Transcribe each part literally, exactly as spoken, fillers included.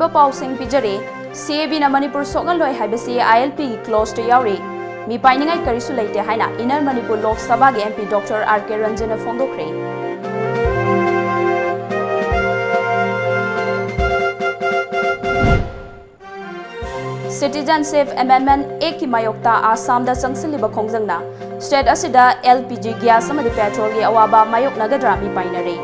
ꯄꯥꯎꯁꯤꯡ ꯄꯤꯖꯔꯤ꯫ CABꯅ ꯃꯅꯤꯄꯨꯔ ꯁꯣꯛꯍꯜꯂꯣꯏ ꯍꯥꯏꯕꯁꯤ ILPꯒꯤ clauseꯇ ꯌꯥꯎꯔꯤ꯫ ꯃꯤꯄꯥꯏꯅꯤꯡꯉꯥꯏ ꯀꯔꯤꯁꯨ ꯂꯩꯇꯦ ꯍꯥꯏꯅ Inner Manipur Lok Sabhaꯒꯤ MP Doctor R K Ranjanꯅ ꯐꯣꯡꯗꯣꯛꯈ꯭ꯔꯦ꯫ Citizenship Amendment Actꯀꯤ ꯃꯥꯌꯣꯛꯇ ꯑꯁꯥꯝꯗ ꯆꯪꯁꯤꯜꯂꯤꯕ ꯈꯣꯡꯖꯪꯅ state ꯑꯁꯤꯗ LPG gas ꯑꯃꯗꯤ petrolꯒꯤ ꯑꯋꯥꯕ ꯃꯥꯌꯣꯛꯅꯒꯗ꯭ꯔꯥ ꯃꯤꯄꯥꯏꯅꯔꯤ꯫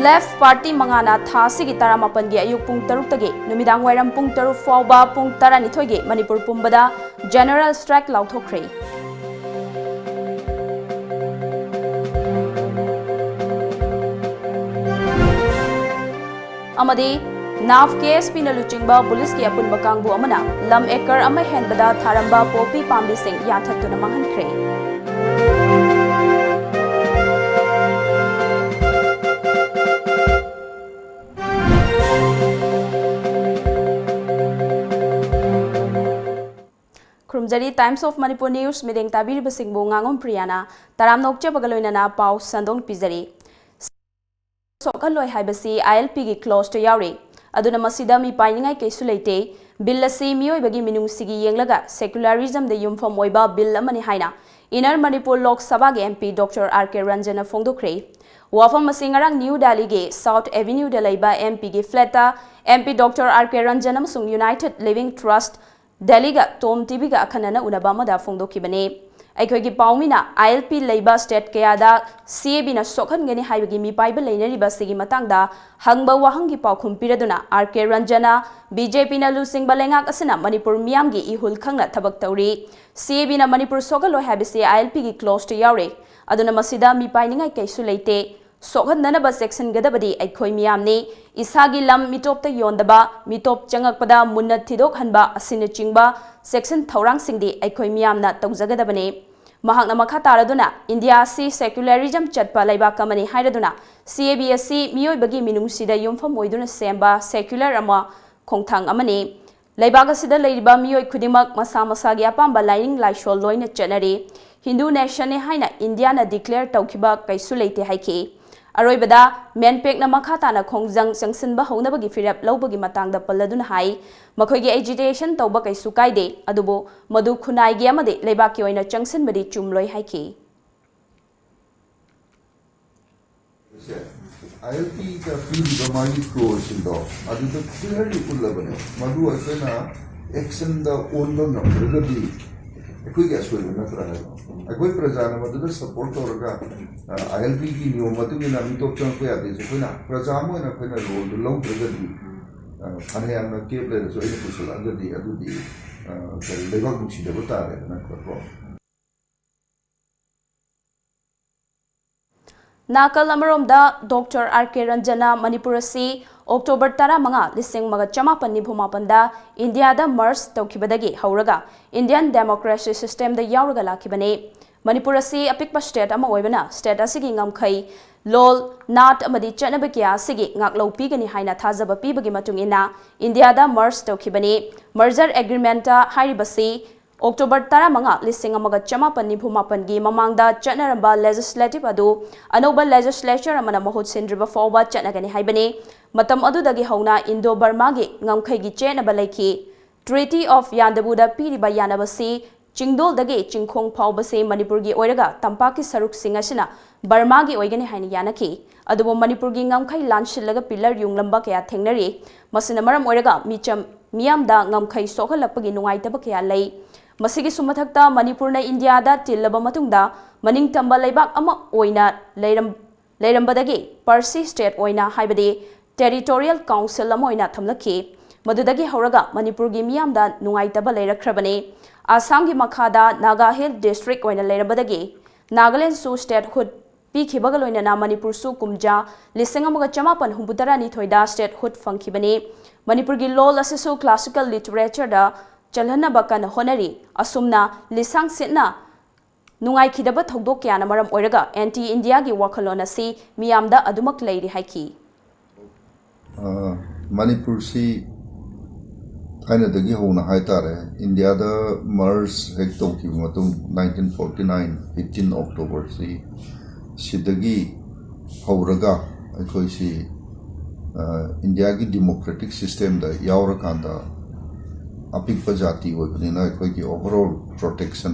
Left Party ꯃꯉꯥꯅ ꯊꯥ ꯑꯁꯤꯒꯤ ꯇꯔꯥꯃꯥꯄꯟꯒꯤ ꯑꯌꯨꯛ ꯄꯨꯡ ꯇꯔꯨꯛꯇꯒꯤ ꯅꯨꯃꯤꯗꯥꯡ ꯋꯥꯏꯔꯝ ꯄꯨꯡ ꯇꯔꯨꯛ ꯐꯥꯎꯕ ꯄꯨꯡ ꯇꯔꯥꯅꯤꯊꯣꯏꯒꯤ ꯃꯅꯤꯄꯨꯔ ꯄꯨꯝꯕꯗ general strike ꯂꯥꯎꯊꯣꯛꯈ꯭ꯔꯦ꯫ ꯑꯃꯗꯤ NAV KSPꯅ ꯂꯨꯆꯤꯡꯕ ꯄꯨꯂꯤꯁꯀꯤ ꯑꯄꯨꯟꯕ ꯀꯥꯡꯕꯨ ꯑꯃꯅ ꯂꯝ acre ꯑꯃ ꯍꯦꯟꯕꯗ ꯊꯥꯔꯝꯕ ꯄꯣꯄꯤ ꯄꯥꯝꯕꯤꯁꯤꯡ ꯌꯥꯟꯊꯠꯇꯨꯅ ꯃꯥꯡꯍꯟꯈ꯭ꯔꯦ꯫ ꯈꯨꯔꯨꯝꯖꯔꯤ꯫ Times of Manipur News ꯃꯤꯠꯌꯦꯡ ꯇꯥꯕꯤꯔꯤꯕꯁꯤꯡꯕꯨ ꯉꯥꯉꯣꯝ ꯄ꯭ꯔꯤꯌꯥꯅ ꯇꯔꯥꯝꯅ ꯑꯣꯛꯆꯕꯒ ꯂꯣꯏꯅꯅ ꯄꯥꯎ ꯁꯟꯗꯣꯛꯅ ꯄꯤꯖꯔꯤ꯫ ꯁꯣꯛꯍꯜꯂꯣꯏ ꯍꯥꯏꯕꯁꯤ ILPꯒꯤ clauseꯇ ꯌꯥꯎꯔꯤ꯫ ꯑꯗꯨꯅ ꯃꯁꯤꯗ ꯃꯤꯄꯥꯏꯅꯤꯡꯉꯥꯏ ꯀꯩꯁꯨ ꯂꯩꯇꯦ꯫ Bill ꯑꯁꯤ ꯃꯤꯑꯣꯏꯕꯒꯤ ꯃꯤꯅꯨꯡꯁꯤꯒꯤ ꯌꯦꯡꯂꯒ secularismꯗ ꯌꯨꯝꯐꯝ ꯑꯣꯏꯕ bill ꯑꯃꯅꯤ ꯍꯥꯏꯅ Inner Manipur Lok Sabhaꯒꯤ MP Doctor R K Ranjanꯅ ꯐꯣꯡꯗꯣꯛꯈ꯭ꯔꯦ꯫ ꯋꯥꯐꯝ ꯑꯁꯤ ꯉꯔꯥꯡ New Delhiꯒꯤ South Avenueꯗ ꯂꯩꯕ MPꯒꯤ flatꯇ MP Doctor R K Ranjan ꯑꯃꯁꯨꯡ United Living Trust ꯗꯦꯜꯂꯤꯒ ꯇꯣꯝ ꯇꯤꯚꯤꯒ ꯑꯈꯟꯅꯅ ꯎꯅꯕ ꯑꯃꯗ ꯐꯣꯡꯗꯣꯛꯈꯤꯕꯅꯤ꯫ ꯑꯩꯈꯣꯏꯒꯤ ꯄꯥꯎꯃꯤꯅ ILP ꯂꯩꯕ state ꯀꯌꯥꯗ CABꯅ ꯁꯣꯛꯍꯟꯒꯅꯤ ꯍꯥꯏꯕꯒꯤ ꯃꯤꯄꯥꯏꯕ ꯂꯩꯅꯔꯤꯕ ꯑꯁꯤꯒꯤ ꯃꯇꯥꯡꯗ ꯍꯪꯕ ꯋꯥꯍꯪꯒꯤ ꯄꯥꯎꯈꯨꯝ ꯄꯤꯔꯗꯨꯅ R K Ranjanꯅ BJPꯅ ꯂꯨꯆꯤꯡꯕ ꯂꯩꯉꯥꯛ ꯑꯁꯤꯅ ꯃꯅꯤꯄꯨꯔ ꯃꯤꯌꯥꯝꯒꯤ ꯏꯍꯨꯜ ꯈꯪꯅ ꯊꯕꯛ ꯇꯧꯔꯤ꯫ CABꯅ ꯃꯅꯤꯄꯨꯔ ꯁꯣꯛꯍꯜꯂꯣꯏ ꯍꯥꯏꯕꯁꯤ ILPꯒꯤ clauseꯇ ꯌꯥꯎꯔꯦ꯫ ꯑꯗꯨꯅ ꯃꯁꯤꯗ ꯃꯤꯄꯥꯏꯅꯤꯡꯉꯥꯏ ꯀꯩꯁꯨ ꯂꯩꯇꯦ꯫ ꯁꯣꯛꯍꯟꯗꯅꯕ ꯆꯦꯛꯁꯤꯟꯒꯗꯕꯗꯤ ꯑꯩꯈꯣꯏ ꯃꯤꯌꯥꯝꯅꯤ꯫ ꯏꯁꯥꯒꯤ ꯂꯝ ꯃꯤꯇꯣꯞꯇ ꯌꯣꯟꯗꯕ, ꯃꯤꯇꯣꯞ ꯆꯪꯉꯛꯄꯗ ꯃꯨꯟꯅ ꯊꯤꯗꯣꯛꯍꯟꯕ ꯑꯁꯤꯅꯆꯤꯡꯕ ꯆꯦꯛꯁꯤꯟ ꯊꯧꯔꯥꯡꯁꯤꯡꯗꯤ ꯑꯩꯈꯣꯏ ꯃꯤꯌꯥꯝꯅ ꯇꯧꯖꯒꯗꯕꯅꯤ꯫ ꯃꯍꯥꯛꯅ ꯃꯈꯥ ꯇꯥꯔꯗꯨꯅ, ꯏꯟꯗꯤꯌꯥ ꯑꯁꯤ secularism ꯆꯠꯄ ꯂꯩꯕꯥꯛ ꯑꯃꯅꯤ ꯍꯥꯏꯔꯗꯨꯅ, CAB ꯑꯁꯤ ꯃꯤꯑꯣꯏꯕꯒꯤ ꯃꯤꯅꯨꯡꯁꯤꯗ ꯌꯨꯝꯐꯝ ꯑꯣꯏꯗꯨꯅ ꯁꯦꯝꯕ secular ꯑꯃ ꯈꯣꯡꯊꯥꯡ ꯑꯃꯅꯤ꯫ ꯂꯩꯕꯥꯛ ꯑꯁꯤꯗ ꯂꯩꯔꯤꯕ ꯃꯤꯑꯣꯏ ꯈꯨꯗꯤꯡꯃꯛ ꯃꯁꯥ ꯃꯁꯥꯒꯤ ꯑꯄꯥꯝꯕ ꯂꯥꯏꯅꯤꯡ ꯂꯥꯏꯁꯣꯜ ꯂꯣꯏꯅ ꯆꯠꯅꯔꯤ꯫ Hindu nationꯅꯤ ꯍꯥꯏꯅ ꯏꯟꯗꯤꯌꯥꯅ declare ꯇꯧꯈꯤꯕ ꯀꯩꯁꯨ ꯂꯩꯇꯦ ꯍꯥꯏꯈꯤ꯫ ꯑꯔꯣꯏꯕꯗ ꯃꯦꯟꯄꯦꯛꯅ ꯃꯈꯥ ꯇꯥꯅ ꯈꯣꯡꯖꯪ ꯆꯪꯁꯤꯟꯕ ꯍꯧꯅꯕꯒꯤ ꯐꯤꯔꯦꯞ ꯂꯧꯕꯒꯤ ꯃꯇꯥꯡꯗ ꯄꯜꯂꯗꯨꯅ ꯍꯥꯏ, ꯃꯈꯣꯏꯒꯤ ꯑꯦꯖꯤꯇꯦꯁꯟ ꯇꯧꯕ ꯀꯩꯁꯨ ꯀꯥꯏꯗꯦ, ꯑꯗꯨꯕꯨ ꯃꯗꯨ ꯈꯨꯟꯅꯥꯏꯒꯤ ꯑꯃꯗꯤ ꯂꯩꯕꯥꯛꯀꯤ ꯑꯣꯏꯅ ꯆꯪꯁꯤꯟꯕꯗꯤ ꯆꯨꯝꯂꯣꯏ ꯍꯥꯏꯈꯤ꯫ ꯑꯥꯏ ꯑꯦꯜ ꯄꯤꯗ ꯄꯤꯔꯤꯕ ꯃꯥꯒꯤ ꯀ꯭ꯔꯣꯔꯁꯤꯡꯗꯣ ꯑꯗꯨꯗ ꯀ꯭ꯂꯤꯌꯔꯂꯤ ꯎꯠꯂꯕꯅꯦ꯫ ꯃꯗꯨ ꯑꯩꯈꯣꯏꯅ ꯑꯦꯛꯁꯟꯗ ꯑꯣꯟꯕ ꯉꯝꯗ꯭ꯔꯒꯗꯤ ꯑꯩꯈꯣꯏꯒꯤ ꯑꯁꯣꯏꯕ ꯅꯠꯇ꯭ꯔꯥ ꯍꯥꯏꯕ꯫ ꯑꯩꯈꯣꯏ ꯄ꯭ꯔꯖꯥꯅ ꯃꯗꯨꯗ ꯁꯄꯣꯔꯠ ꯇꯧꯔꯒ ꯑꯥꯏ ꯑꯦꯜ ꯄꯤꯒꯤ ꯅꯤꯌꯣꯝ ꯃꯇꯨꯡ ꯏꯟꯅ ꯃꯤꯇꯣꯞ ꯆꯪꯉꯛꯄ ꯌꯥꯗꯦꯁꯦ꯫ ꯑꯩꯈꯣꯏꯅ ꯄ꯭ꯔꯖꯥ ꯑꯃ ꯑꯣꯏꯅ ꯑꯩꯈꯣꯏꯅ ꯔꯣꯜꯗꯨ ꯂꯧꯗ꯭ꯔꯒꯗꯤ, ꯐꯅꯌꯥꯝꯅ ꯀꯦꯞ ꯂꯩꯔꯁꯨ ꯑꯩꯅ ꯄꯨꯁꯜꯂꯛꯑꯒꯗꯤ ꯑꯗꯨꯗꯤ ꯀꯔꯤ ꯂꯩꯕꯥꯛ ꯅꯨꯡꯁꯤꯗꯕ ꯇꯥꯔꯦꯗꯅ ꯀꯣ꯫ ꯅꯥꯀꯜ ꯑꯃꯔꯣꯝꯗ ꯗꯣꯛꯇꯔ ꯑꯥꯔ ꯀꯦ ꯔꯟꯖꯟꯅ ꯃꯅꯤꯄꯨꯔ ꯑꯁꯤ ꯑꯣꯛꯇꯣꯕꯔ ꯇꯔꯥꯃꯉꯥ, ꯂꯤꯁꯤꯡ ꯑꯃꯒ ꯆꯃꯥꯄꯟ ꯅꯤꯐꯨ ꯃꯥꯄꯟꯗ ꯏꯟꯗꯤꯌꯥꯗ ꯃꯔꯖ ꯇꯧꯈꯤꯕꯗꯒꯤ ꯍꯧꯔꯒ ꯏꯟꯗꯤꯌꯟ ꯗꯦꯃꯣꯀ꯭ꯔꯦꯁꯤ ꯁꯤꯁꯇꯦꯝꯗ ꯌꯥꯎꯔꯒ ꯂꯥꯛꯈꯤꯕꯅꯤ꯫ ꯃꯅꯤꯄꯨꯔ ꯑꯁꯤ ꯑꯄꯤꯛꯄ ꯁ꯭ꯇꯦꯠ ꯑꯃ ꯑꯣꯏꯕꯅ ꯁ꯭ꯇꯦꯠ ꯑꯁꯤꯒꯤ ꯉꯝꯈꯩ, ꯂꯣꯜ, ꯅꯥꯠ ꯑꯃꯗꯤ ꯆꯠꯅꯕꯤ ꯀꯌꯥ ꯑꯁꯤꯒꯤ ꯉꯥꯛꯂꯧ ꯄꯤꯒꯅꯤ ꯍꯥꯏꯅ ꯊꯥꯖꯕ ꯄꯤꯕꯒꯤ ꯃꯇꯨꯡ ꯏꯟꯅ ꯏꯟꯗꯤꯌꯥꯗ ꯃꯔꯖ ꯇꯧꯈꯤꯕꯅꯤ꯫ ꯃꯔꯖꯔ ꯑꯦꯒ꯭ꯔꯤꯃꯦꯟꯇ ꯍꯥꯏꯔꯤꯕꯁꯤ ꯑꯣꯛꯇꯣꯕꯔ ꯇꯔꯥꯃꯉꯥ, ꯂꯤꯁꯤꯡ ꯑꯃꯒ ꯆꯃꯥꯄꯟ ꯅꯤꯐꯨ ꯃꯥꯄꯟꯒꯤ ꯃꯃꯥꯡꯗ ꯆꯠꯅꯔꯝꯕ ꯂꯦꯖꯤꯁꯂꯦꯇꯤꯚ ꯑꯗꯨ ꯑꯅꯧꯕ ꯂꯦꯖꯤꯁꯂꯦꯆꯔ ꯑꯃꯅ ꯃꯍꯨꯠ ꯁꯤꯟꯗ꯭ꯔꯤꯕ ꯐꯥꯎꯕ ꯆꯠꯅꯒꯅꯤ ꯍꯥꯏꯕꯅꯤ꯫ ꯃꯇꯝ ꯑꯗꯨꯗꯒꯤ ꯍꯧꯅ ꯏꯟꯗꯣ ꯕꯔꯃꯥꯒꯤ ꯉꯝꯈꯩꯒꯤ ꯆꯦꯠꯅꯕ ꯂꯩꯈꯤ꯫ ꯇ꯭ꯔꯤꯇꯤ ꯑꯣꯐ ꯌꯥꯟꯗꯕꯨꯗ ꯄꯤꯔꯤꯕ ꯌꯥꯅꯕꯁꯤ ꯆꯤꯡꯗꯣꯜꯗꯒꯤ ꯆꯤꯡꯈꯣꯡ ꯐꯥꯎꯕꯁꯤ ꯃꯅꯤꯄꯨꯔꯒꯤ ꯑꯣꯏꯔꯒ ꯇꯝꯄꯥꯛꯀꯤ ꯁꯔꯨꯛꯁꯤꯡ ꯑꯁꯤꯅ ꯕꯔꯃꯥꯒꯤ ꯑꯣꯏꯒꯅꯤ ꯍꯥꯏꯅ ꯌꯥꯅꯈꯤ꯫ ꯑꯗꯨꯕꯨ ꯃꯅꯤꯄꯨꯔꯒꯤ ꯉꯝꯈꯩ ꯂꯥꯟꯁꯤꯜꯂꯒ ꯄꯤꯂꯔ ꯌꯨꯡꯂꯝꯕ ꯀꯌꯥ ꯊꯦꯡꯅꯔꯤ꯫ ꯃꯁꯤꯅ ꯃꯔꯝ ꯑꯣꯏꯔꯒ ꯃꯤꯆꯝ ꯃꯤꯌꯥꯝꯗ ꯉꯝꯈꯩ ꯁꯣꯛꯍꯜꯂꯛꯄꯒꯤ ꯅꯨꯡꯉꯥꯏꯇꯕ ꯀꯌꯥ ꯂꯩ꯫ ꯃꯁꯤꯒꯤꯁꯨ ꯃꯊꯛꯇ ꯃꯅꯤꯄꯨꯔꯅ ꯏꯟꯗꯤꯌꯥꯗ ꯇꯤꯜꯂꯕ ꯃꯇꯨꯡꯗ ꯃꯅꯤꯡꯇꯝꯕ ꯂꯩꯕꯥꯛ ꯑꯃ ꯑꯣꯏꯅ ꯂꯩꯔꯝ-, ꯂꯩꯔꯝꯕꯗꯒꯤ ꯄꯔꯁꯤ ꯁ꯭ꯇꯦꯠ ꯑꯣꯏꯅ, ꯍꯥꯏꯕꯗꯤ ꯇꯦꯔꯤꯇꯣꯔꯤꯌꯦꯜ ꯀꯥꯎꯟꯁꯤꯜ ꯑꯃ ꯑꯣꯏꯅ ꯊꯝꯂꯛꯈꯤ꯫ ꯃꯗꯨꯗꯒꯤ ꯍꯧꯔꯒ ꯃꯅꯤꯄꯨꯔꯒꯤ ꯃꯤꯌꯥꯝꯗ ꯅꯨꯡꯉꯥꯏꯇꯕ ꯂꯩꯔꯛꯈ꯭ꯔꯕꯅꯤ꯫ ꯑꯁꯥꯝꯒꯤ ꯃꯈꯥꯗ ꯅꯥꯒꯥ ꯍꯤꯜ ꯗꯤꯁꯇ꯭ꯔꯤꯛ ꯑꯣꯏꯅ ꯂꯩꯔꯝꯕꯗꯒꯤ ꯅꯥꯒꯥꯂꯦꯟꯗꯁꯨ ꯁ꯭ꯇꯦꯠꯍꯨꯗ ꯄꯤꯈꯤꯕꯒ ꯂꯣꯏꯅꯅ ꯃꯅꯤꯄꯨꯔꯁꯨ ꯀꯨꯝꯖꯥ ꯂꯤꯁꯤꯡ ꯑꯃꯒ ꯆꯃꯥꯄꯟ ꯍꯨꯝꯐꯨꯇꯔꯥꯅꯤꯊꯣꯏꯗ ꯁ꯭ꯇꯦꯠꯍꯨꯗ ꯐꯪꯈꯤꯕꯅꯤ꯫ ꯃꯅꯤꯄꯨꯔꯒꯤ ꯂꯣꯜ ꯑꯁꯤꯁꯨ ꯀ꯭ꯂꯥꯁꯤꯀꯦꯜ ꯂꯤꯇꯔꯦꯆꯔꯗ ꯆꯜꯍꯟꯅꯕ ꯀꯟꯅ ꯍꯣꯠꯅꯔꯤ꯫ ꯑꯁꯨꯝꯅ ꯂꯤꯁꯥꯡ ꯁꯤꯠꯅ ꯅꯨꯡꯉꯥꯏꯈꯤꯗꯕ ꯊꯧꯗꯣꯛ ꯀꯌꯥꯅ ꯃꯔꯝ ꯑꯣꯏꯔꯒ ꯑꯦꯟꯇꯤ ꯏꯟꯗꯤꯌꯥꯒꯤ ꯋꯥꯈꯜꯂꯣꯟ ꯑꯁꯤ ꯃꯤꯌꯥꯝꯗ ꯑꯗꯨꯃꯛ ꯂꯩꯔꯤ ꯍꯥꯏꯈꯤ꯫ ꯑ, ꯃꯅꯤꯄꯨꯔꯁꯤ ꯊꯥꯏꯅꯗꯒꯤ ꯍꯧꯅ ꯍꯥꯏ ꯇꯥꯔꯦ, ꯏꯟꯗꯤꯌꯥꯗ ꯃꯔꯖ ꯍꯦꯛ ꯇꯧꯈꯤꯕ ꯃꯇꯨꯡ, nineteen forty nine, fifteen Octoberꯁꯤ, ꯁꯤꯗꯒꯤ ꯍꯧꯔꯒ ꯑꯩꯈꯣꯏꯁꯤ ꯏꯟꯗꯤꯌꯥꯒꯤ ꯗꯤꯃꯣꯀ꯭ꯔꯦꯇꯤꯛ ꯁꯤꯁꯇꯦꯝꯗ ꯌꯥꯎꯔꯀꯥꯟꯗ ꯑꯄꯤꯛꯄ ꯖꯥꯇꯤ ꯑꯣꯏꯕꯅꯤꯅ ꯑꯩꯈꯣꯏꯒꯤ overall protection,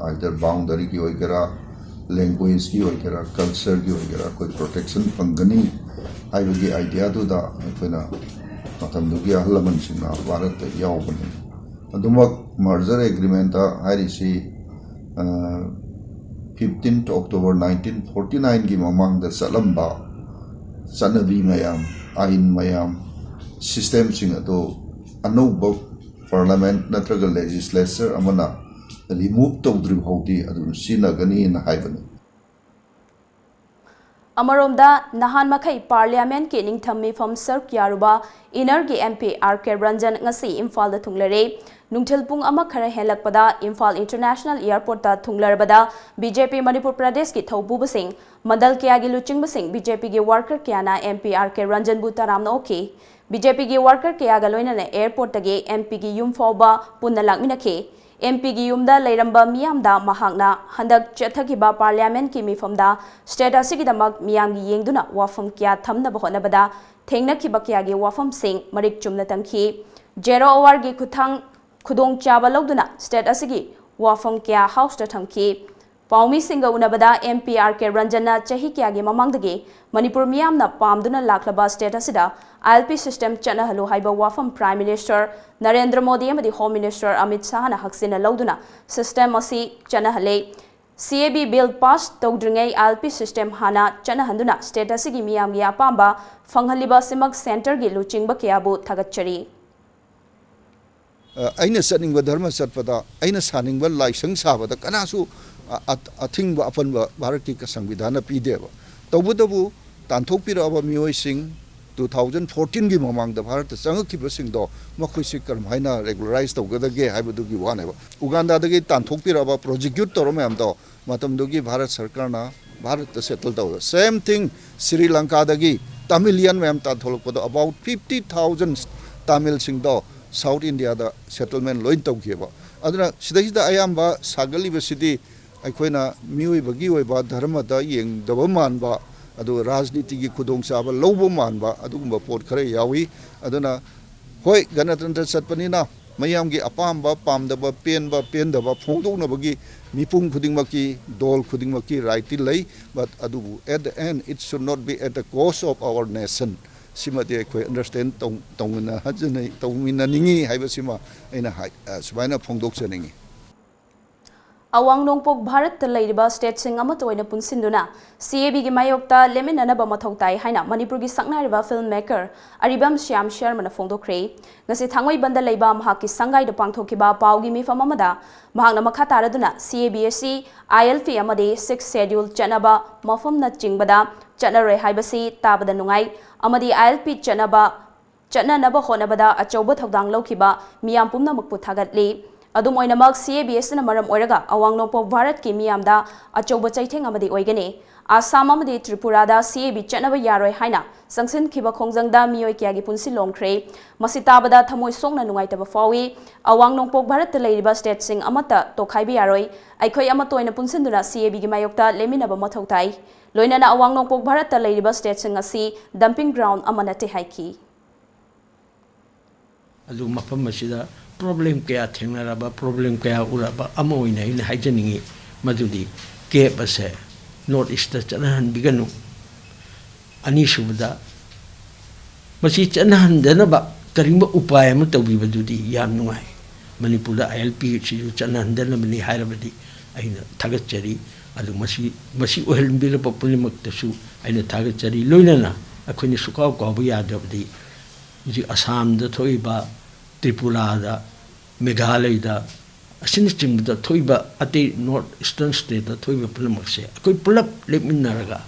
either boundaryꯒꯤ ꯑꯣꯏꯒꯦꯔꯥ, languageꯀꯤ ꯑꯣꯏꯒꯦꯔꯥ, cultureꯒꯤ ꯑꯣꯏꯒꯦꯔꯥ, ꯑꯩꯈꯣꯏ protection ꯐꯪꯒꯅꯤ ꯍꯥꯏꯕꯒꯤ ideaꯗꯨꯗ ꯑꯩꯈꯣꯏꯅ ꯃꯇꯝꯗꯨꯒꯤ ꯑꯍꯜ ꯂꯃꯟꯁꯤꯡꯅ ꯚꯥꯔꯠꯇ ꯌꯥꯎꯕꯅꯤ꯫ ꯑꯗꯨꯃꯛ merger agreementꯇ ꯍꯥꯏꯔꯤꯁꯤ fifteen October nineteen forty nineꯒꯤ ꯃꯃꯥꯡꯗ ꯆꯠꯂꯝꯕ ꯆꯠꯅꯕꯤ ꯃꯌꯥꯝ, ꯑꯥꯏꯟ ꯃꯌꯥꯝ, systemꯁꯤꯡ ꯑꯗꯨ ꯑꯅꯧꯕ parliament ꯅꯠꯇ꯭ꯔꯒ legislature ꯑꯃꯅ remove ꯇꯧꯗ꯭ꯔꯤ ꯐꯥꯎꯗꯤ ꯑꯗꯨꯝ ꯁꯤꯖꯤꯟꯅꯒꯅꯤꯅ ꯍꯥꯏꯕꯅꯤ꯫ ꯑꯃꯔꯣꯝꯗ, ꯅꯍꯥꯟ ꯃꯈꯩ parliamentꯀꯤ ꯅꯤꯡꯊꯝ ꯃꯤꯐꯝ ꯁꯔꯨꯛ ꯌꯥꯔꯨꯕ ꯏꯅꯔꯒꯤ MP R K Ranjan ꯉꯁꯤ ꯏꯝꯐꯥꯜꯗ ꯊꯨꯡꯂꯔꯦ꯫ ꯅꯨꯡꯊꯤꯜ ꯄꯨꯡ ꯑꯃ ꯈꯔ ꯍꯦꯜꯂꯛꯄꯗ ꯏꯝꯐꯥꯜ International Airportꯇ ꯊꯨꯡꯂꯔꯕꯗ BJP ꯃꯅꯤꯄꯨꯔ ꯄ꯭ꯔꯗꯦꯁꯀꯤ ꯊꯧꯄꯨꯕꯁꯤꯡ, ꯃꯟꯗꯜ ꯀꯌꯥꯒꯤ ꯂꯨꯆꯤꯡꯕꯁꯤꯡ, BJPꯒꯤ worker ꯀꯌꯥꯅ MP R K Ranjanꯕꯨ ꯇꯔꯥꯝꯅ ꯑꯣꯛꯈꯤ꯫ BJPꯒꯤ worker ꯀꯌꯥꯒ ꯂꯣꯏꯅꯅ airportꯇꯒꯤ MPꯒꯤ ꯌꯨꯝ ꯐꯥꯎꯕ ꯄꯨꯟꯅ ꯂꯥꯛꯃꯤꯟꯅꯈꯤ꯫ MPꯒꯤ ꯌꯨꯝꯗ ꯂꯩꯔꯝꯕ ꯃꯤꯌꯥꯝꯗ ꯃꯍꯥꯛꯅ ꯍꯟꯗꯛ ꯆꯠꯊꯈꯤꯕ parliamentꯀꯤ ꯃꯤꯐꯝꯗ state ꯑꯁꯤꯒꯤꯗꯃꯛ ꯃꯤꯌꯥꯝꯒꯤ ꯌꯦꯡꯗꯨꯅ ꯋꯥꯐꯝ ꯀꯌꯥ ꯊꯝꯅꯕ ꯍꯣꯠꯅꯕꯗ ꯊꯦꯡꯅꯈꯤꯕ ꯀꯌꯥꯒꯤ ꯋꯥꯐꯝꯁꯤꯡ ꯃꯔꯤꯛ ꯆꯨꯝꯅ ꯇꯝꯈꯤ꯫ Zero hourꯒꯤ ꯈꯨꯊꯥꯡ ꯈꯨꯗꯣꯡꯆꯥꯕ ꯂꯧꯗꯨꯅ state ꯑꯁꯤꯒꯤ ꯋꯥꯐꯝ ꯀꯌꯥ houseꯇ ꯊꯝꯈꯤ꯫ ꯄꯥꯎꯃꯤꯁꯤꯡꯒ ꯎꯅꯕꯗ MP R K Ranjanꯅ ꯆꯍꯤ ꯀꯌꯥꯒꯤ ꯃꯃꯥꯡꯗꯒꯤ ꯃꯅꯤꯄꯨꯔ ꯃꯤꯌꯥꯝꯅ ꯄꯥꯝꯗꯨꯅ ꯂꯥꯛꯂꯕ state ꯑꯁꯤꯗ ILP system ꯆꯠꯅꯍꯜꯂꯨ ꯍꯥꯏꯕ ꯋꯥꯐꯝ Prime Minister ꯅꯔꯦꯟꯗ꯭ꯔ ꯃꯣꯗꯤ ꯑꯃꯗꯤ Home Minister ꯑꯃꯤꯠ ꯁꯥꯍꯅ ꯍꯛꯆꯤꯟꯅ ꯂꯧꯗꯨꯅ system ꯑꯁꯤ ꯆꯠꯅꯍꯜꯂꯦ꯫ CAB bill pass ꯇꯧꯗ꯭ꯔꯤꯉꯩ ILP system ꯍꯥꯟꯅ ꯆꯠꯅꯍꯟꯗꯨꯅ state ꯑꯁꯤꯒꯤ ꯃꯤꯌꯥꯝꯒꯤ ꯑꯄꯥꯝꯕ ꯐꯪꯍꯜꯂꯤꯕ ꯑꯁꯤꯃꯛ centreꯒꯤ ꯂꯨꯆꯤꯡꯕ ꯀꯌꯥꯕꯨ ꯊꯥꯒꯠꯆꯔꯤ꯫ ꯑꯩꯅ ꯆꯠꯅꯤꯡꯕ ꯙꯔꯃ ꯆꯠꯄꯗ, ꯑꯩꯅ ꯁꯥꯅꯤꯡꯕ ꯂꯥꯏꯁꯪ ꯁꯥꯕꯗ ꯀꯅꯥꯁꯨ ꯑ-, ꯑ-, ꯑꯊꯤꯡꯕ ꯑꯄꯟꯕ ꯚꯥꯔꯠꯀꯤ ꯁꯪꯕꯤꯙꯥꯟꯅ ꯄꯤꯗꯦꯕ꯫ ꯇꯧꯕꯇꯕꯨ ꯇꯥꯟꯊꯣꯛꯄꯤꯔꯛꯑꯕ ꯃꯤꯑꯣꯏꯁꯤꯡ, two thousand fourteenꯒꯤ ꯃꯃꯥꯡꯗ ꯚꯥꯔꯠꯇ ꯆꯪꯉꯛꯈꯤꯕꯁꯤꯡꯗꯣ ꯃꯈꯣꯏꯁꯤ ꯀꯔꯝꯍꯥꯏꯅ regularize ꯇꯧꯒꯗꯒꯦ ꯍꯥꯏꯕꯗꯨꯒꯤ ꯋꯥꯅꯦꯕ꯫ ꯎꯒꯥꯟꯗꯥꯗꯒꯤ ꯇꯥꯟꯊꯣꯛꯄꯤꯔꯛꯑꯕ, prosecute ꯇꯧꯔ ꯃꯌꯥꯝꯗꯣ ꯃꯇꯝꯗꯨꯒꯤ ꯚꯥꯔꯠ ꯁꯔꯀꯥꯔꯅ ꯚꯥꯔꯠꯇ settle ꯇꯧꯔꯦ꯫ Same thing, ꯁ꯭ꯔꯤ ꯂꯪꯀꯥꯗꯒꯤ ꯇꯥꯃꯤꯂꯤꯌꯟ ꯃꯌꯥꯝ ꯇꯥꯟꯊꯣꯛꯂꯛꯄꯗꯣ about fifty thousand ꯇꯥꯃꯤꯜꯁꯤꯡꯗꯣ South Indiaꯗ settlement ꯂꯣꯏ ꯇꯧꯈꯤꯕ꯫ ꯑꯗꯨꯅ ꯁꯤꯗꯩꯁꯤꯗ ꯑꯌꯥꯝꯕ ꯁꯥꯒꯠꯂꯤꯕꯁꯤꯗꯤ ꯑꯩꯈꯣꯏꯅ ꯃꯤꯑꯣꯏꯕꯒꯤ ꯑꯣꯏꯕ ꯙꯔꯃꯗ ꯌꯦꯡꯗꯕ ꯃꯥꯟꯕ, ꯑꯗꯨꯒ ꯔꯥꯖꯅꯤꯇꯤꯒꯤ ꯈꯨꯗꯣꯡꯆꯥꯕ ꯂꯧꯕ ꯃꯥꯟꯕ ꯑꯗꯨꯒꯨꯝꯕ ꯄꯣꯠ ꯈꯔ ꯌꯥꯎꯏ꯫ ꯑꯗꯨꯅ ꯍꯣꯏ, ꯒꯅꯇꯟꯇ꯭ꯔ ꯆꯠꯄꯅꯤꯅ ꯃꯌꯥꯝꯒꯤ ꯑꯄꯥꯝꯕ, ꯄꯥꯝꯗꯕ, ꯄꯦꯟꯕ, ꯄꯦꯟꯗꯕ ꯐꯣꯡꯗꯣꯛꯅꯕꯒꯤ ꯃꯤꯄꯨꯝ ꯈꯨꯗꯤꯡꯃꯛꯀꯤ, ꯗꯣꯜ ꯈꯨꯗꯤꯡꯃꯛꯀꯤ ꯔꯥꯏꯠꯇꯤ ꯂꯩ꯫ But ꯑꯗꯨꯕꯨ at the end it should not be at the cost of our nation꯫ ꯁꯤꯃꯗꯤ ꯑꯩꯈꯣꯏ ꯑꯟꯗꯔꯁꯇꯦꯟ ꯇꯧꯃꯤꯟꯅꯍꯟꯖꯅꯤꯡꯉꯤ ꯍꯥꯏꯕꯁꯤꯃ ꯑꯩꯅ ꯍꯥꯏ-, ꯑ, ꯁꯨꯃꯥꯏꯅ ꯐꯣꯡꯗꯣꯛꯆꯅꯤꯡꯉꯤ꯫ ꯑꯋꯥꯡ ꯅꯣꯡꯄꯣꯛ ꯚꯥꯔꯠꯇ ꯂꯩꯔꯤꯕ ꯁ꯭ꯇꯦꯠꯁꯤꯡ ꯑꯃꯠꯇ ꯑꯣꯏꯅ ꯄꯨꯟꯁꯤꯟꯗꯨꯅ ꯁꯤ ꯑꯦ ꯕꯤꯒꯤ ꯃꯥꯌꯣꯛꯇ ꯂꯦꯞꯃꯤꯟꯅꯅꯕ ꯃꯊꯧ ꯇꯥꯏ ꯍꯥꯏꯅ ꯃꯅꯤꯄꯨꯔꯒꯤ ꯁꯛꯅꯥꯏꯔꯕ ꯐꯤꯜꯝ ꯃꯦꯀꯔ ꯑꯔꯤꯕꯝ ꯁ꯭ꯌꯥꯝ ꯁꯔꯃꯅ ꯐꯣꯡꯗꯣꯛꯈ꯭ꯔꯦ꯫ ꯉꯁꯤ ꯊꯥꯡꯃꯩꯕꯟꯗ ꯂꯩꯕ ꯃꯍꯥꯛꯀꯤ ꯁꯪꯒꯥꯏꯗ ꯄꯥꯡꯊꯣꯛꯈꯤꯕ ꯄꯥꯎꯒꯤ ꯃꯤꯐꯝ ꯑꯃꯗ ꯃꯍꯥꯛꯅ ꯃꯈꯥ ꯇꯥꯔꯗꯨꯅ ꯁꯤ ꯑꯦ ꯕꯤ ꯑꯁꯤ ꯑꯥꯏ ꯑꯦꯜ ꯄꯤ ꯑꯃꯗꯤ ꯁꯤꯛꯁ ꯁꯦꯗ꯭ꯌꯨꯜ ꯆꯠꯅꯕ ꯃꯐꯝꯅꯆꯤꯡꯕꯗ ꯆꯠꯅꯔꯣꯏ ꯍꯥꯏꯕꯁꯤ ꯇꯥꯕꯗ ꯅꯨꯡꯉꯥꯏ ꯑꯃꯗꯤ ꯑꯥꯏ ꯑꯦꯜ ꯄꯤ ꯆꯠꯅꯕ ꯆꯠꯅꯅꯕ ꯍꯣꯠꯅꯕꯗ ꯑꯆꯧꯕ ꯊꯧꯗꯥꯡ ꯂꯧꯈꯤꯕ ꯃꯤꯌꯥꯝ ꯄꯨꯝꯅꯃꯛꯄꯨ ꯊꯥꯒꯠꯂꯤ꯫ ꯑꯗꯨꯝ ꯑꯣꯏꯅꯃꯛ, ꯁꯤ ꯑꯦ ꯕꯤ ꯑꯦꯁꯅ ꯃꯔꯝ ꯑꯣꯏꯔꯒ ꯑꯋꯥꯡ ꯅꯣꯡꯄꯣꯛ ꯚꯥꯔꯠꯀꯤ ꯃꯤꯌꯥꯝꯗ ꯑꯆꯧꯕ ꯆꯩꯊꯦꯡ ꯑꯃꯗꯤ ꯑꯣꯏꯒꯅꯤ꯫ ꯑꯁꯥꯝ ꯑꯃꯗꯤ ꯇ꯭ꯔꯤꯄꯨꯔꯥꯗ ꯁꯤ ꯑꯦ ꯕꯤ ꯆꯠꯅꯕ ꯌꯥꯔꯣꯏ ꯍꯥꯏꯅ ꯆꯪꯁꯤꯟꯈꯤꯕ ꯈꯣꯡꯖꯪꯗ ꯃꯤꯑꯣꯏ ꯀꯌꯥꯒꯤ ꯄꯨꯟꯁꯤ ꯂꯣꯝꯈ꯭ꯔꯦ꯫ ꯃꯁꯤ ꯇꯥꯕꯗ ꯊꯃꯣꯏ ꯁꯣꯛꯅ ꯅꯨꯡꯉꯥꯏꯇꯕ ꯐꯥꯎꯏ꯫ ꯑꯋꯥꯡ ꯅꯣꯡꯄꯣꯛ ꯚꯥꯔꯠꯇ ꯂꯩꯔꯤꯕ ꯁ꯭ꯇꯦꯠꯁꯤꯡ ꯑꯃꯠꯇ ꯇꯣꯈꯥꯏꯕ ꯌꯥꯔꯣꯏ꯫ ꯑꯩꯈꯣꯏ ꯑꯃꯠꯇ ꯑꯣꯏꯅ ꯄꯨꯟꯁꯤꯟꯗꯨꯅ ꯁꯤ ꯑꯦ ꯕꯤꯒꯤ ꯃꯥꯌꯣꯛꯇ ꯂꯦꯞꯃꯤꯟꯅꯕ ꯃꯊꯧ ꯇꯥꯏ꯫ ꯂꯣꯏꯅꯅ ꯑꯋꯥꯡ ꯅꯣꯡꯄꯣꯛ ꯚꯥꯔꯠꯇ ꯂꯩꯔꯤꯕ ꯁ꯭ꯇꯦꯠꯁꯤꯡ ꯑꯁꯤ dumping ground ꯑꯃ ꯅꯠꯇꯦ ꯍꯥꯏꯈꯤ꯫ ꯑꯗꯨ ꯃꯐꯝ ꯑꯁꯤꯗ ꯄ꯭ꯔꯣꯕ꯭ꯂꯦꯝ ꯀꯌꯥ ꯊꯦꯡꯅꯔꯕ, ꯄ꯭ꯔꯣꯕ꯭ꯂꯦꯝ ꯀꯌꯥ ꯎꯔꯕ ꯑꯃ ꯑꯣꯏꯅ ꯑꯩꯅ ꯍꯥꯏꯖꯅꯤꯡꯏ, ꯃꯗꯨꯗꯤ ꯀꯦꯞ ꯑꯁꯦ ꯅꯣꯔꯠ ꯏꯁꯇ ꯆꯠꯅꯍꯟꯕꯤꯒꯅꯨ꯫ ꯑꯅꯤꯁꯨꯕꯗ, ꯃꯁꯤ ꯆꯠꯅꯍꯟꯗꯅꯕ ꯀꯔꯤꯒꯨꯝꯕ ꯎꯄꯥꯏ ꯑꯃ ꯇꯧꯕꯤꯕꯗꯨꯗꯤ ꯌꯥꯝ ꯅꯨꯡꯉꯥꯏ꯫ ꯃꯅꯤꯄꯨꯔꯗ ꯑꯥꯏ ꯑꯦꯜ ꯄꯤ ꯁꯤꯁꯨ ꯆꯠꯅꯍꯟꯗꯅꯕꯅꯤ ꯍꯥꯏꯔꯕꯗꯤ ꯑꯩꯅ ꯊꯥꯒꯠꯆꯔꯤ꯫ ꯑꯗꯨ ꯃꯁꯤ, ꯃꯁꯤ ꯑꯣꯏꯍꯟꯕꯤꯔꯕ ꯄꯨꯝꯅꯃꯛꯇꯁꯨ ꯑꯩꯅ ꯊꯥꯒꯠꯆꯔꯤ꯫ ꯂꯣꯏꯅꯅ ꯑꯩꯈꯣꯏꯅ ꯁꯨꯛꯀꯥꯎ ꯀꯥꯎꯕ ꯌꯥꯗ꯭ꯔꯕꯗꯤ ꯍꯧꯖꯤꯛ ꯑꯁꯥꯝꯗ ꯊꯣꯛꯏꯕ, ꯇ꯭ꯔꯤꯄꯨꯔꯥꯗ, ꯃꯦꯘꯥꯂꯌꯗ ꯑꯁꯤꯅꯆꯤꯡꯕꯗ ꯊꯣꯛꯏꯕ ꯑꯇꯩ ꯅꯣꯔꯠ ꯏꯁꯇꯔꯟ ꯁ꯭ꯇꯦꯠꯇ ꯊꯣꯛꯏꯕ ꯄꯨꯝꯅꯃꯛꯁꯦ ꯑꯩꯈꯣꯏ ꯄꯨꯂꯞ ꯂꯦꯞꯃꯤꯟꯅꯔꯒ,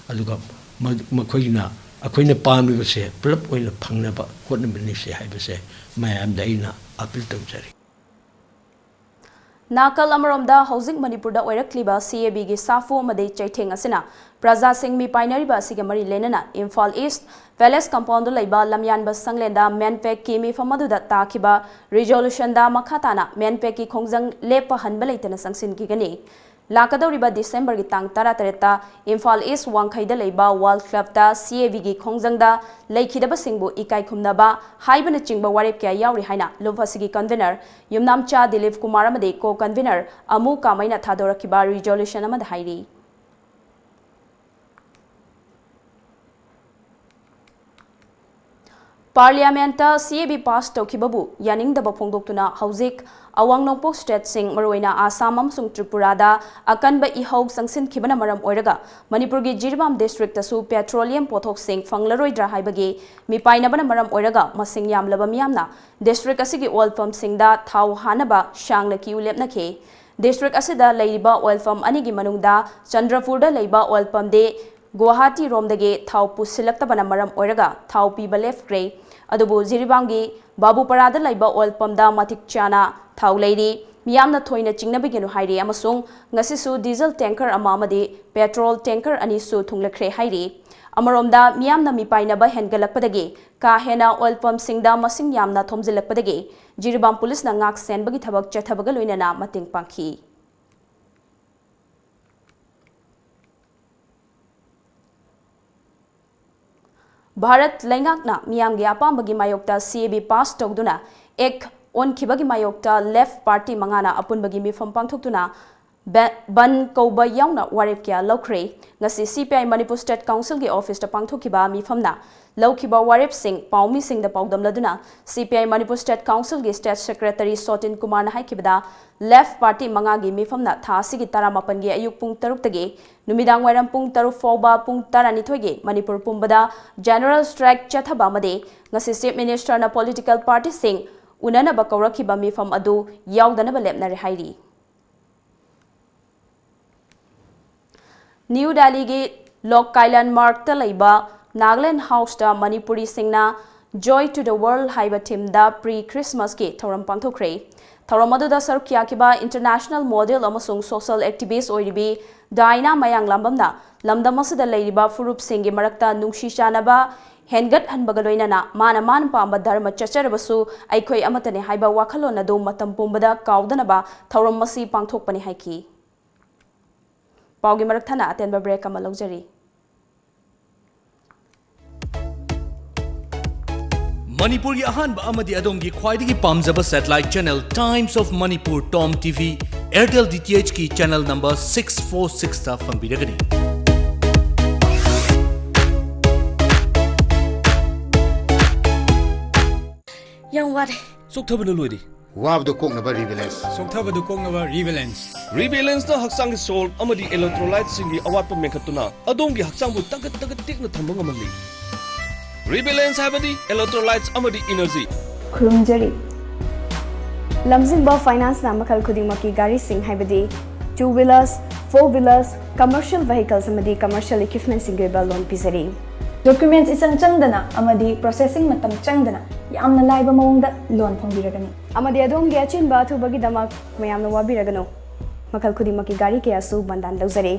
ꯑꯗꯨꯒ ꯃ-, ꯃꯈꯣꯏꯅ ꯑꯩꯈꯣꯏꯅ ꯄꯥꯝꯂꯤꯕꯁꯦ ꯄꯨꯂꯞ ꯑꯣꯏꯅ ꯐꯪꯅꯕ ꯍꯣꯠꯅꯃꯤꯟꯅꯁꯤ ꯍꯥꯏꯕꯁꯦ ꯃꯌꯥꯝꯗ ꯑꯩꯅ ꯑꯥꯄꯤꯜ ꯇꯧꯖꯔꯤ꯫ ꯅꯥꯀꯜ ꯑꯃꯔꯣꯝꯗ, ꯍꯧꯖꯤꯛ ꯃꯅꯤꯄꯨꯔꯗ ꯑꯣꯏꯔꯛꯂꯤꯕ ꯁꯤ ꯑꯦ ꯕꯤꯒꯤ ꯁꯥꯐꯨ ꯑꯃꯗꯤ ꯆꯩꯊꯦꯡ ꯑꯁꯤꯅ ꯄ꯭ꯔꯖꯥꯁꯤꯡ ꯃꯤꯄꯥꯏꯅꯔꯤꯕ ꯑꯁꯤꯒ ꯃꯔꯤ ꯂꯩꯅꯅ ꯏꯝꯐꯥꯜ ꯏꯁ꯭ꯠ ꯄꯦꯂꯦꯁ ꯀꯝꯄꯥꯎꯟꯗ ꯂꯩꯕ ꯂꯝꯌꯥꯟꯕ ꯁꯪꯂꯦꯟꯗ ꯃꯦꯟꯄꯦꯛꯀꯤ ꯃꯤꯐꯝ ꯑꯗꯨꯗ ꯇꯥꯈꯤꯕ ꯔꯤꯖꯣꯂꯨꯁꯟꯗ ꯃꯈꯥ ꯇꯥꯅ ꯃꯦꯟꯄꯦꯛꯀꯤ ꯈꯣꯡꯖꯪ ꯂꯦꯞꯄ ꯍꯟꯕ ꯂꯩꯇꯅ ꯆꯪꯁꯤꯟꯈꯤꯒꯅꯤ꯫ ꯂꯥꯛꯀꯗꯧꯔꯤꯕ ꯗꯤꯁꯦꯝꯕꯔꯒꯤ ꯇꯥꯡ ꯇꯔꯥꯇꯔꯦꯠꯇ ꯏꯝꯐꯥꯜ ꯏꯁ ꯋꯥꯡꯈꯩꯗ ꯂꯩꯕ ꯋꯥꯔꯜ ꯀ꯭ꯂꯕꯇ ꯁꯤ ꯑꯦ ꯕꯤꯒꯤ ꯈꯣꯡꯖꯪꯗ ꯂꯩꯈꯤꯗꯕꯁꯤꯡꯕꯨ ꯏꯀꯥꯏ ꯈꯨꯝꯅꯕ ꯍꯥꯏꯕꯅꯆꯤꯡꯕ ꯋꯥꯔꯦꯞ ꯀꯌꯥ ꯌꯥꯎꯔꯤ ꯍꯥꯏꯅ ꯂꯨꯞ ꯑꯁꯤꯒꯤ ꯀꯟꯚꯤꯅꯔ ꯌꯨꯝꯅꯥꯝꯆꯥ ꯗꯤꯂꯤꯞ ꯀꯨꯃꯥꯔ ꯑꯃꯗꯤ ꯀꯣ ꯀꯟꯚꯤꯅꯔ ꯑꯃꯨ ꯀꯥꯃꯩꯅ ꯊꯥꯗꯣꯔꯛꯈꯤꯕ ꯔꯤꯖꯣꯂꯨꯁꯟ ꯑꯃꯗ ꯍꯥꯏꯔꯤ꯫ ꯄꯥꯔꯂꯤꯌꯥꯃꯦꯟꯠꯇ ꯁꯤ ꯑꯦ ꯕꯤ ꯄꯥꯁ ꯇꯧꯈꯤꯕꯕꯨ ꯌꯥꯅꯤꯡꯗꯕ ꯐꯣꯡꯗꯣꯛꯇꯨꯅ ꯍꯧꯖꯤꯛ ꯑꯋꯥꯡ ꯅꯣꯡꯄꯣꯛ ꯁ꯭ꯇꯦꯠꯁꯤꯡ, ꯃꯔꯨꯑꯣꯏꯅ ꯑꯥꯁꯥꯝ ꯑꯃꯁꯨꯡ ꯇ꯭ꯔꯤꯄꯨꯔꯥꯗ ꯑꯀꯟꯕ ꯏꯍꯧ ꯆꯪꯁꯤꯟꯈꯤꯕꯅ ꯃꯔꯝ ꯑꯣꯏꯔꯒ ꯃꯅꯤꯄꯨꯔꯒꯤ ꯖꯤꯔꯤꯕꯥꯝ ꯗꯤꯁꯇ꯭ꯔꯤꯛꯇꯁꯨ ꯄꯦꯇ꯭ꯔꯣꯂꯤꯌꯝ ꯄꯣꯠꯊꯣꯛꯁꯤꯡ ꯐꯪꯂꯔꯣꯏꯗ꯭ꯔꯥ ꯍꯥꯏꯕꯒꯤ ꯃꯤꯄꯥꯏꯅꯕꯅ ꯃꯔꯝ ꯑꯣꯏꯔꯒ ꯃꯁꯤꯡ ꯌꯥꯝꯂꯕ ꯃꯤꯌꯥꯝꯅ ꯗꯤꯁꯇ꯭ꯔꯤꯛ ꯑꯁꯤꯒꯤ ꯑꯣꯏꯜ ꯄꯝꯁꯤꯡꯗ ꯊꯥꯎ ꯍꯥꯟꯅꯕ ꯁꯥꯡꯅ ꯀ꯭ꯌꯨ ꯂꯦꯞꯅꯈꯤ꯫ ꯗꯤꯁꯇ꯭ꯔꯤꯛ ꯑꯁꯤꯗ ꯂꯩꯔꯤꯕ ꯑꯣꯏꯜ ꯄꯝ ꯑꯅꯤꯒꯤ ꯃꯅꯨꯡꯗ ꯆꯟꯗ꯭ꯔꯄꯨꯔꯗ ꯂꯩꯕ ꯑꯣꯏꯜ ꯄꯝꯗꯤ ꯒꯨꯋꯥꯍꯥꯇꯤꯔꯣꯝꯗꯒꯤ ꯊꯥꯎ ꯄꯨꯁꯤꯜꯂꯛꯇꯕꯅ ꯃꯔꯝ ꯑꯣꯏꯔꯒ ꯊꯥꯎ ꯄꯤꯕ ꯂꯦꯞꯈ꯭ꯔꯦ꯫ ꯑꯗꯨꯕꯨ ꯖꯤꯔꯤꯕꯥꯝꯒꯤ ꯕꯥꯕꯨꯄꯥꯔꯥꯗ ꯂꯩꯕ ꯑꯣꯏꯜ ꯄꯝꯗ ꯃꯇꯤꯛ ꯆꯥꯅ ꯊꯥꯎ ꯂꯩꯔꯤ꯫ ꯃꯤꯌꯥꯝꯅ ꯊꯣꯏꯅ ꯆꯤꯡꯅꯕꯤꯒꯅꯨ ꯍꯥꯏꯔꯤ ꯑꯃꯁꯨꯡ ꯉꯁꯤꯁꯨ ꯗꯤꯖꯜ ꯇꯦꯡꯀꯔ ꯑꯃ ꯑꯃꯗꯤ ꯄꯦꯇ꯭ꯔꯣꯜ ꯇꯦꯡꯀꯔ ꯑꯅꯤꯁꯨ ꯊꯨꯡꯂꯈ꯭ꯔꯦ ꯍꯥꯏꯔꯤ꯫ ꯑꯃꯔꯣꯝꯗ ꯃꯤꯌꯥꯝꯅ ꯃꯤꯄꯥꯏꯅꯕ ꯍꯦꯟꯒꯠꯂꯛꯄꯗꯒꯤ ꯀꯥ ꯍꯦꯟꯅ ꯑꯣꯏꯜ ꯄꯝꯁꯤꯡꯗ ꯃꯁꯤꯡ ꯌꯥꯝꯅ ꯊꯣꯝꯖꯤꯜꯂꯛꯄꯗꯒꯤ ꯖꯤꯔꯤꯕꯥꯝ ꯄꯨꯂꯤꯁꯅ ꯉꯥꯛ ꯁꯦꯟꯕꯒꯤ ꯊꯕꯛ ꯆꯠꯊꯕꯒ ꯂꯣꯏꯅꯅ ꯃꯇꯦꯡ ꯄꯥꯡꯈꯤ꯫ ꯚꯥꯔꯠ ꯂꯩꯉꯥꯛꯅ ꯃꯤꯌꯥꯝꯒꯤ ꯑꯄꯥꯝꯕꯒꯤ ꯃꯥꯌꯣꯛꯇ ꯁꯤ ꯑꯦ ꯕꯤ ꯄꯥꯁ ꯇꯧꯗꯨꯅ ꯑꯦꯛ ꯑꯣꯟꯈꯤꯕꯒꯤ ꯃꯥꯌꯣꯛꯇ ꯂꯦꯐ ꯄꯥꯔꯇꯤ ꯃꯉꯥꯅ ꯑꯄꯨꯟꯕꯒꯤ ꯃꯤꯐꯝ ꯄꯥꯡꯊꯣꯛꯇꯨꯅ ꯕ-, ꯕꯟ ꯀꯧꯕ ꯌꯥꯎꯅ ꯋꯥꯔꯦꯞ ꯀꯌꯥ ꯂꯧꯈ꯭ꯔꯦ꯫ ꯉꯁꯤ ꯁꯤ ꯄꯤ ꯑꯥꯏ ꯃꯅꯤꯄꯨꯔ ꯁ꯭ꯇꯦꯠ ꯀꯥꯎꯟꯁꯤꯜꯒꯤ ꯑꯣꯐꯤꯁꯇ ꯄꯥꯡꯊꯣꯛꯈꯤꯕ ꯃꯤꯐꯝꯅ ꯂꯧꯈꯤꯕ ꯋꯥꯔꯦꯞꯁꯤꯡ ꯄꯥꯎꯃꯤꯁꯤꯡꯗ ꯄꯥꯎꯗꯝꯂꯗꯨꯅ ꯁꯤ ꯄꯤ ꯑꯥꯏ ꯃꯅꯤꯄꯨꯔ ꯁ꯭ꯇꯦꯠ ꯀꯥꯎꯟꯁꯤꯜꯒꯤ ꯁ꯭ꯇꯦꯠ ꯁꯦꯀ꯭ꯔꯦꯇꯔꯤ ꯁꯣꯇꯤꯟ ꯀꯨꯃꯥꯔꯅ ꯍꯥꯏꯈꯤꯕꯗ, ꯂꯦꯐ ꯄꯥꯔꯇꯤ ꯃꯉꯥꯒꯤ ꯃꯤꯐꯝꯅ ꯊꯥ ꯑꯁꯤꯒꯤ ꯇꯔꯥꯃꯥꯄꯟꯒꯤ ꯑꯌꯨꯛ ꯄꯨꯡ ꯇꯔꯨꯛꯇꯒꯤ ꯅꯨꯃꯤꯗꯥꯡ ꯋꯥꯏꯔꯝ ꯄꯨꯡ ꯇꯔꯨꯛ ꯐꯥꯎꯕ ꯄꯨꯡ ꯇꯔꯥꯅꯤꯊꯣꯏꯒꯤ ꯃꯅꯤꯄꯨꯔ ꯄꯨꯝꯕꯗ ꯖꯦꯅꯔꯦꯜ ꯁ꯭ꯇ꯭ꯔꯥꯏꯛ ꯆꯠꯊꯕ ꯑꯃꯗꯤ ꯉꯁꯤ ꯆꯤꯐ ꯃꯤꯅꯤꯁꯇꯔꯅ ꯄꯣꯂꯤꯇꯤꯀꯦꯜ ꯄꯥꯔꯇꯤꯁꯤꯡ ꯎꯅꯅꯕ ꯀꯧꯔꯛꯈꯤꯕ ꯃꯤꯐꯝ ꯑꯗꯨ ꯌꯥꯎꯗꯅꯕ ꯂꯦꯞꯅꯔꯦ ꯍꯥꯏꯔꯤ꯫ ꯅ꯭ꯌꯨ ꯗꯦꯜꯂꯤꯒꯤ ꯂꯣꯛ ꯀꯥꯏꯂꯟ ꯃꯥꯔꯛꯇ ꯂꯩꯕ Nagaland ꯍꯥꯎꯁꯇ ꯃꯅꯤꯄꯨꯔꯤꯁꯤꯡꯅ Joy to the World ꯍꯥꯏꯕ ꯊꯤꯝꯗ ꯄ꯭ꯔꯤ ꯈ꯭ꯔꯤꯁꯃꯥꯁꯀꯤ ꯊꯧꯔꯝ ꯄꯥꯡꯊꯣꯛꯈ꯭ꯔꯦ꯫ ꯊꯧꯔꯝ ꯑꯗꯨꯗ ꯁꯔꯨꯛ ꯌꯥꯈꯤꯕ ꯏꯟꯇꯔꯅꯦꯁꯅꯦꯜ ꯃꯣꯗꯦꯜ ꯑꯃꯁꯨꯡ ꯁꯣꯁꯦꯜ ꯑꯦꯛꯇꯤꯚꯤꯁ꯭ꯠ ꯑꯣꯏꯔꯤꯕꯤ ꯗꯥꯏꯅꯥ ꯃꯌꯥꯡꯂꯥꯝꯕꯝꯅ ꯂꯝꯗꯝ ꯑꯁꯤꯗ ꯂꯩꯔꯤꯕ ꯐꯨꯔꯨꯞꯁꯤꯡꯒꯤ ꯃꯔꯛꯇ ꯅꯨꯡꯁꯤ ꯆꯥꯟꯅꯕ ꯍꯦꯟꯒꯠꯍꯟꯕꯒ ꯂꯣꯏꯅꯅ ꯃꯥꯅ ꯃꯥꯅ ꯄꯥꯝꯕ ꯙꯔꯃ ꯆꯠꯆꯔꯕꯁꯨ ꯑꯩꯈꯣꯏ ꯑꯃꯠꯇꯅꯤ ꯍꯥꯏꯕ ꯋꯥꯈꯜꯂꯣꯟ ꯑꯗꯨ ꯃꯇꯝ ꯄꯨꯝꯕꯗ ꯀꯥꯎꯗꯅꯕ ꯊꯧꯔꯝ ꯑꯁꯤ ꯄꯥꯡꯊꯣꯛꯄꯅꯤ ꯍꯥꯏꯈꯤ꯫ ꯄꯥꯎꯒꯤ ꯃꯔꯛ ꯊꯠꯅ ꯑꯇꯦꯟꯕ break ꯑꯃ ꯂꯧꯖꯔꯤ꯫ ꯃꯅꯤꯄꯨꯔꯒꯤ ꯑꯍꯥꯟꯕ ꯑꯃꯗꯤ ꯑꯗꯣꯝꯒꯤ ꯈ꯭ꯋꯥꯏꯗꯒꯤ ꯄꯥꯝꯖꯕ satellite channel Times of Manipur, TOM TV, Airtel DTHꯀꯤ channel number six four sixꯇ ꯐꯪꯕꯤꯔꯒꯅꯤ꯫ ꯌꯥꯝ ꯋꯥꯔꯦ꯫ ꯆꯣꯛꯊꯕꯅ ꯂꯣꯏꯔꯦ꯫ ꯋꯥꯕꯗꯨ ꯀꯣꯛꯅꯕ Rebalance꯫ ꯆꯣꯛꯊꯕꯗꯨ ꯀꯣꯛꯅꯕ Rebalance꯫ Rebalanceꯅ ꯍꯛꯆꯥꯡꯒꯤ salt ꯑꯃꯗꯤ electrolyteꯁꯤꯡꯒꯤ ꯑꯋꯥꯠꯄ ꯃꯦꯟꯈꯠꯇꯨꯅ ꯑꯗꯣꯝꯒꯤ ꯍꯛꯆꯥꯡꯕꯨ ꯇꯒꯠ ꯇꯒꯠ ꯇꯦꯛꯅ ꯊꯝꯕ ꯉꯝꯍꯜꯂꯤ꯫ Rebalance ꯍꯥꯏꯕꯗꯤ electrolytes ꯑꯃꯗꯤ energy꯫ ꯈꯨꯔꯨꯝꯖꯔꯤ꯫ ꯂꯝꯖꯤꯡꯕ Financeꯅ ꯃꯈꯜ ꯈꯨꯗꯤꯡꯃꯛꯀꯤ ꯒꯥꯔꯤꯁꯤꯡ, ꯍꯥꯏꯕꯗꯤ two wheelers, four wheelers, commercial vehicles ꯑꯃꯗꯤ commercial equipmentꯁꯤꯡꯒꯤ ꯑꯣꯏꯕ loan ꯄꯤꯖꯔꯤ꯫ Documents ꯏꯆꯪ ꯆꯪꯗꯅ ꯑꯃꯗꯤ processing ꯃꯇꯝ ꯆꯪꯗꯅ ꯌꯥꯝꯅ ꯂꯥꯏꯕ ꯃꯑꯣꯡꯗ loan ꯐꯪꯕꯤꯔꯒꯅꯤ꯫ ꯑꯃꯗꯤ ꯑꯗꯣꯝꯒꯤ ꯑꯆꯤꯟꯕ ꯑꯊꯨꯕꯒꯤꯗꯃꯛ ꯃꯌꯥꯝꯅ ꯋꯥꯕꯤꯔꯒꯅꯨ꯫ ꯃꯈꯜ ꯈꯨꯗꯤꯡꯃꯛꯀꯤ ꯒꯥꯔꯤ ꯀꯌꯥꯁꯨ ꯕꯟꯗꯥꯟ ꯂꯧꯖꯔꯤ꯫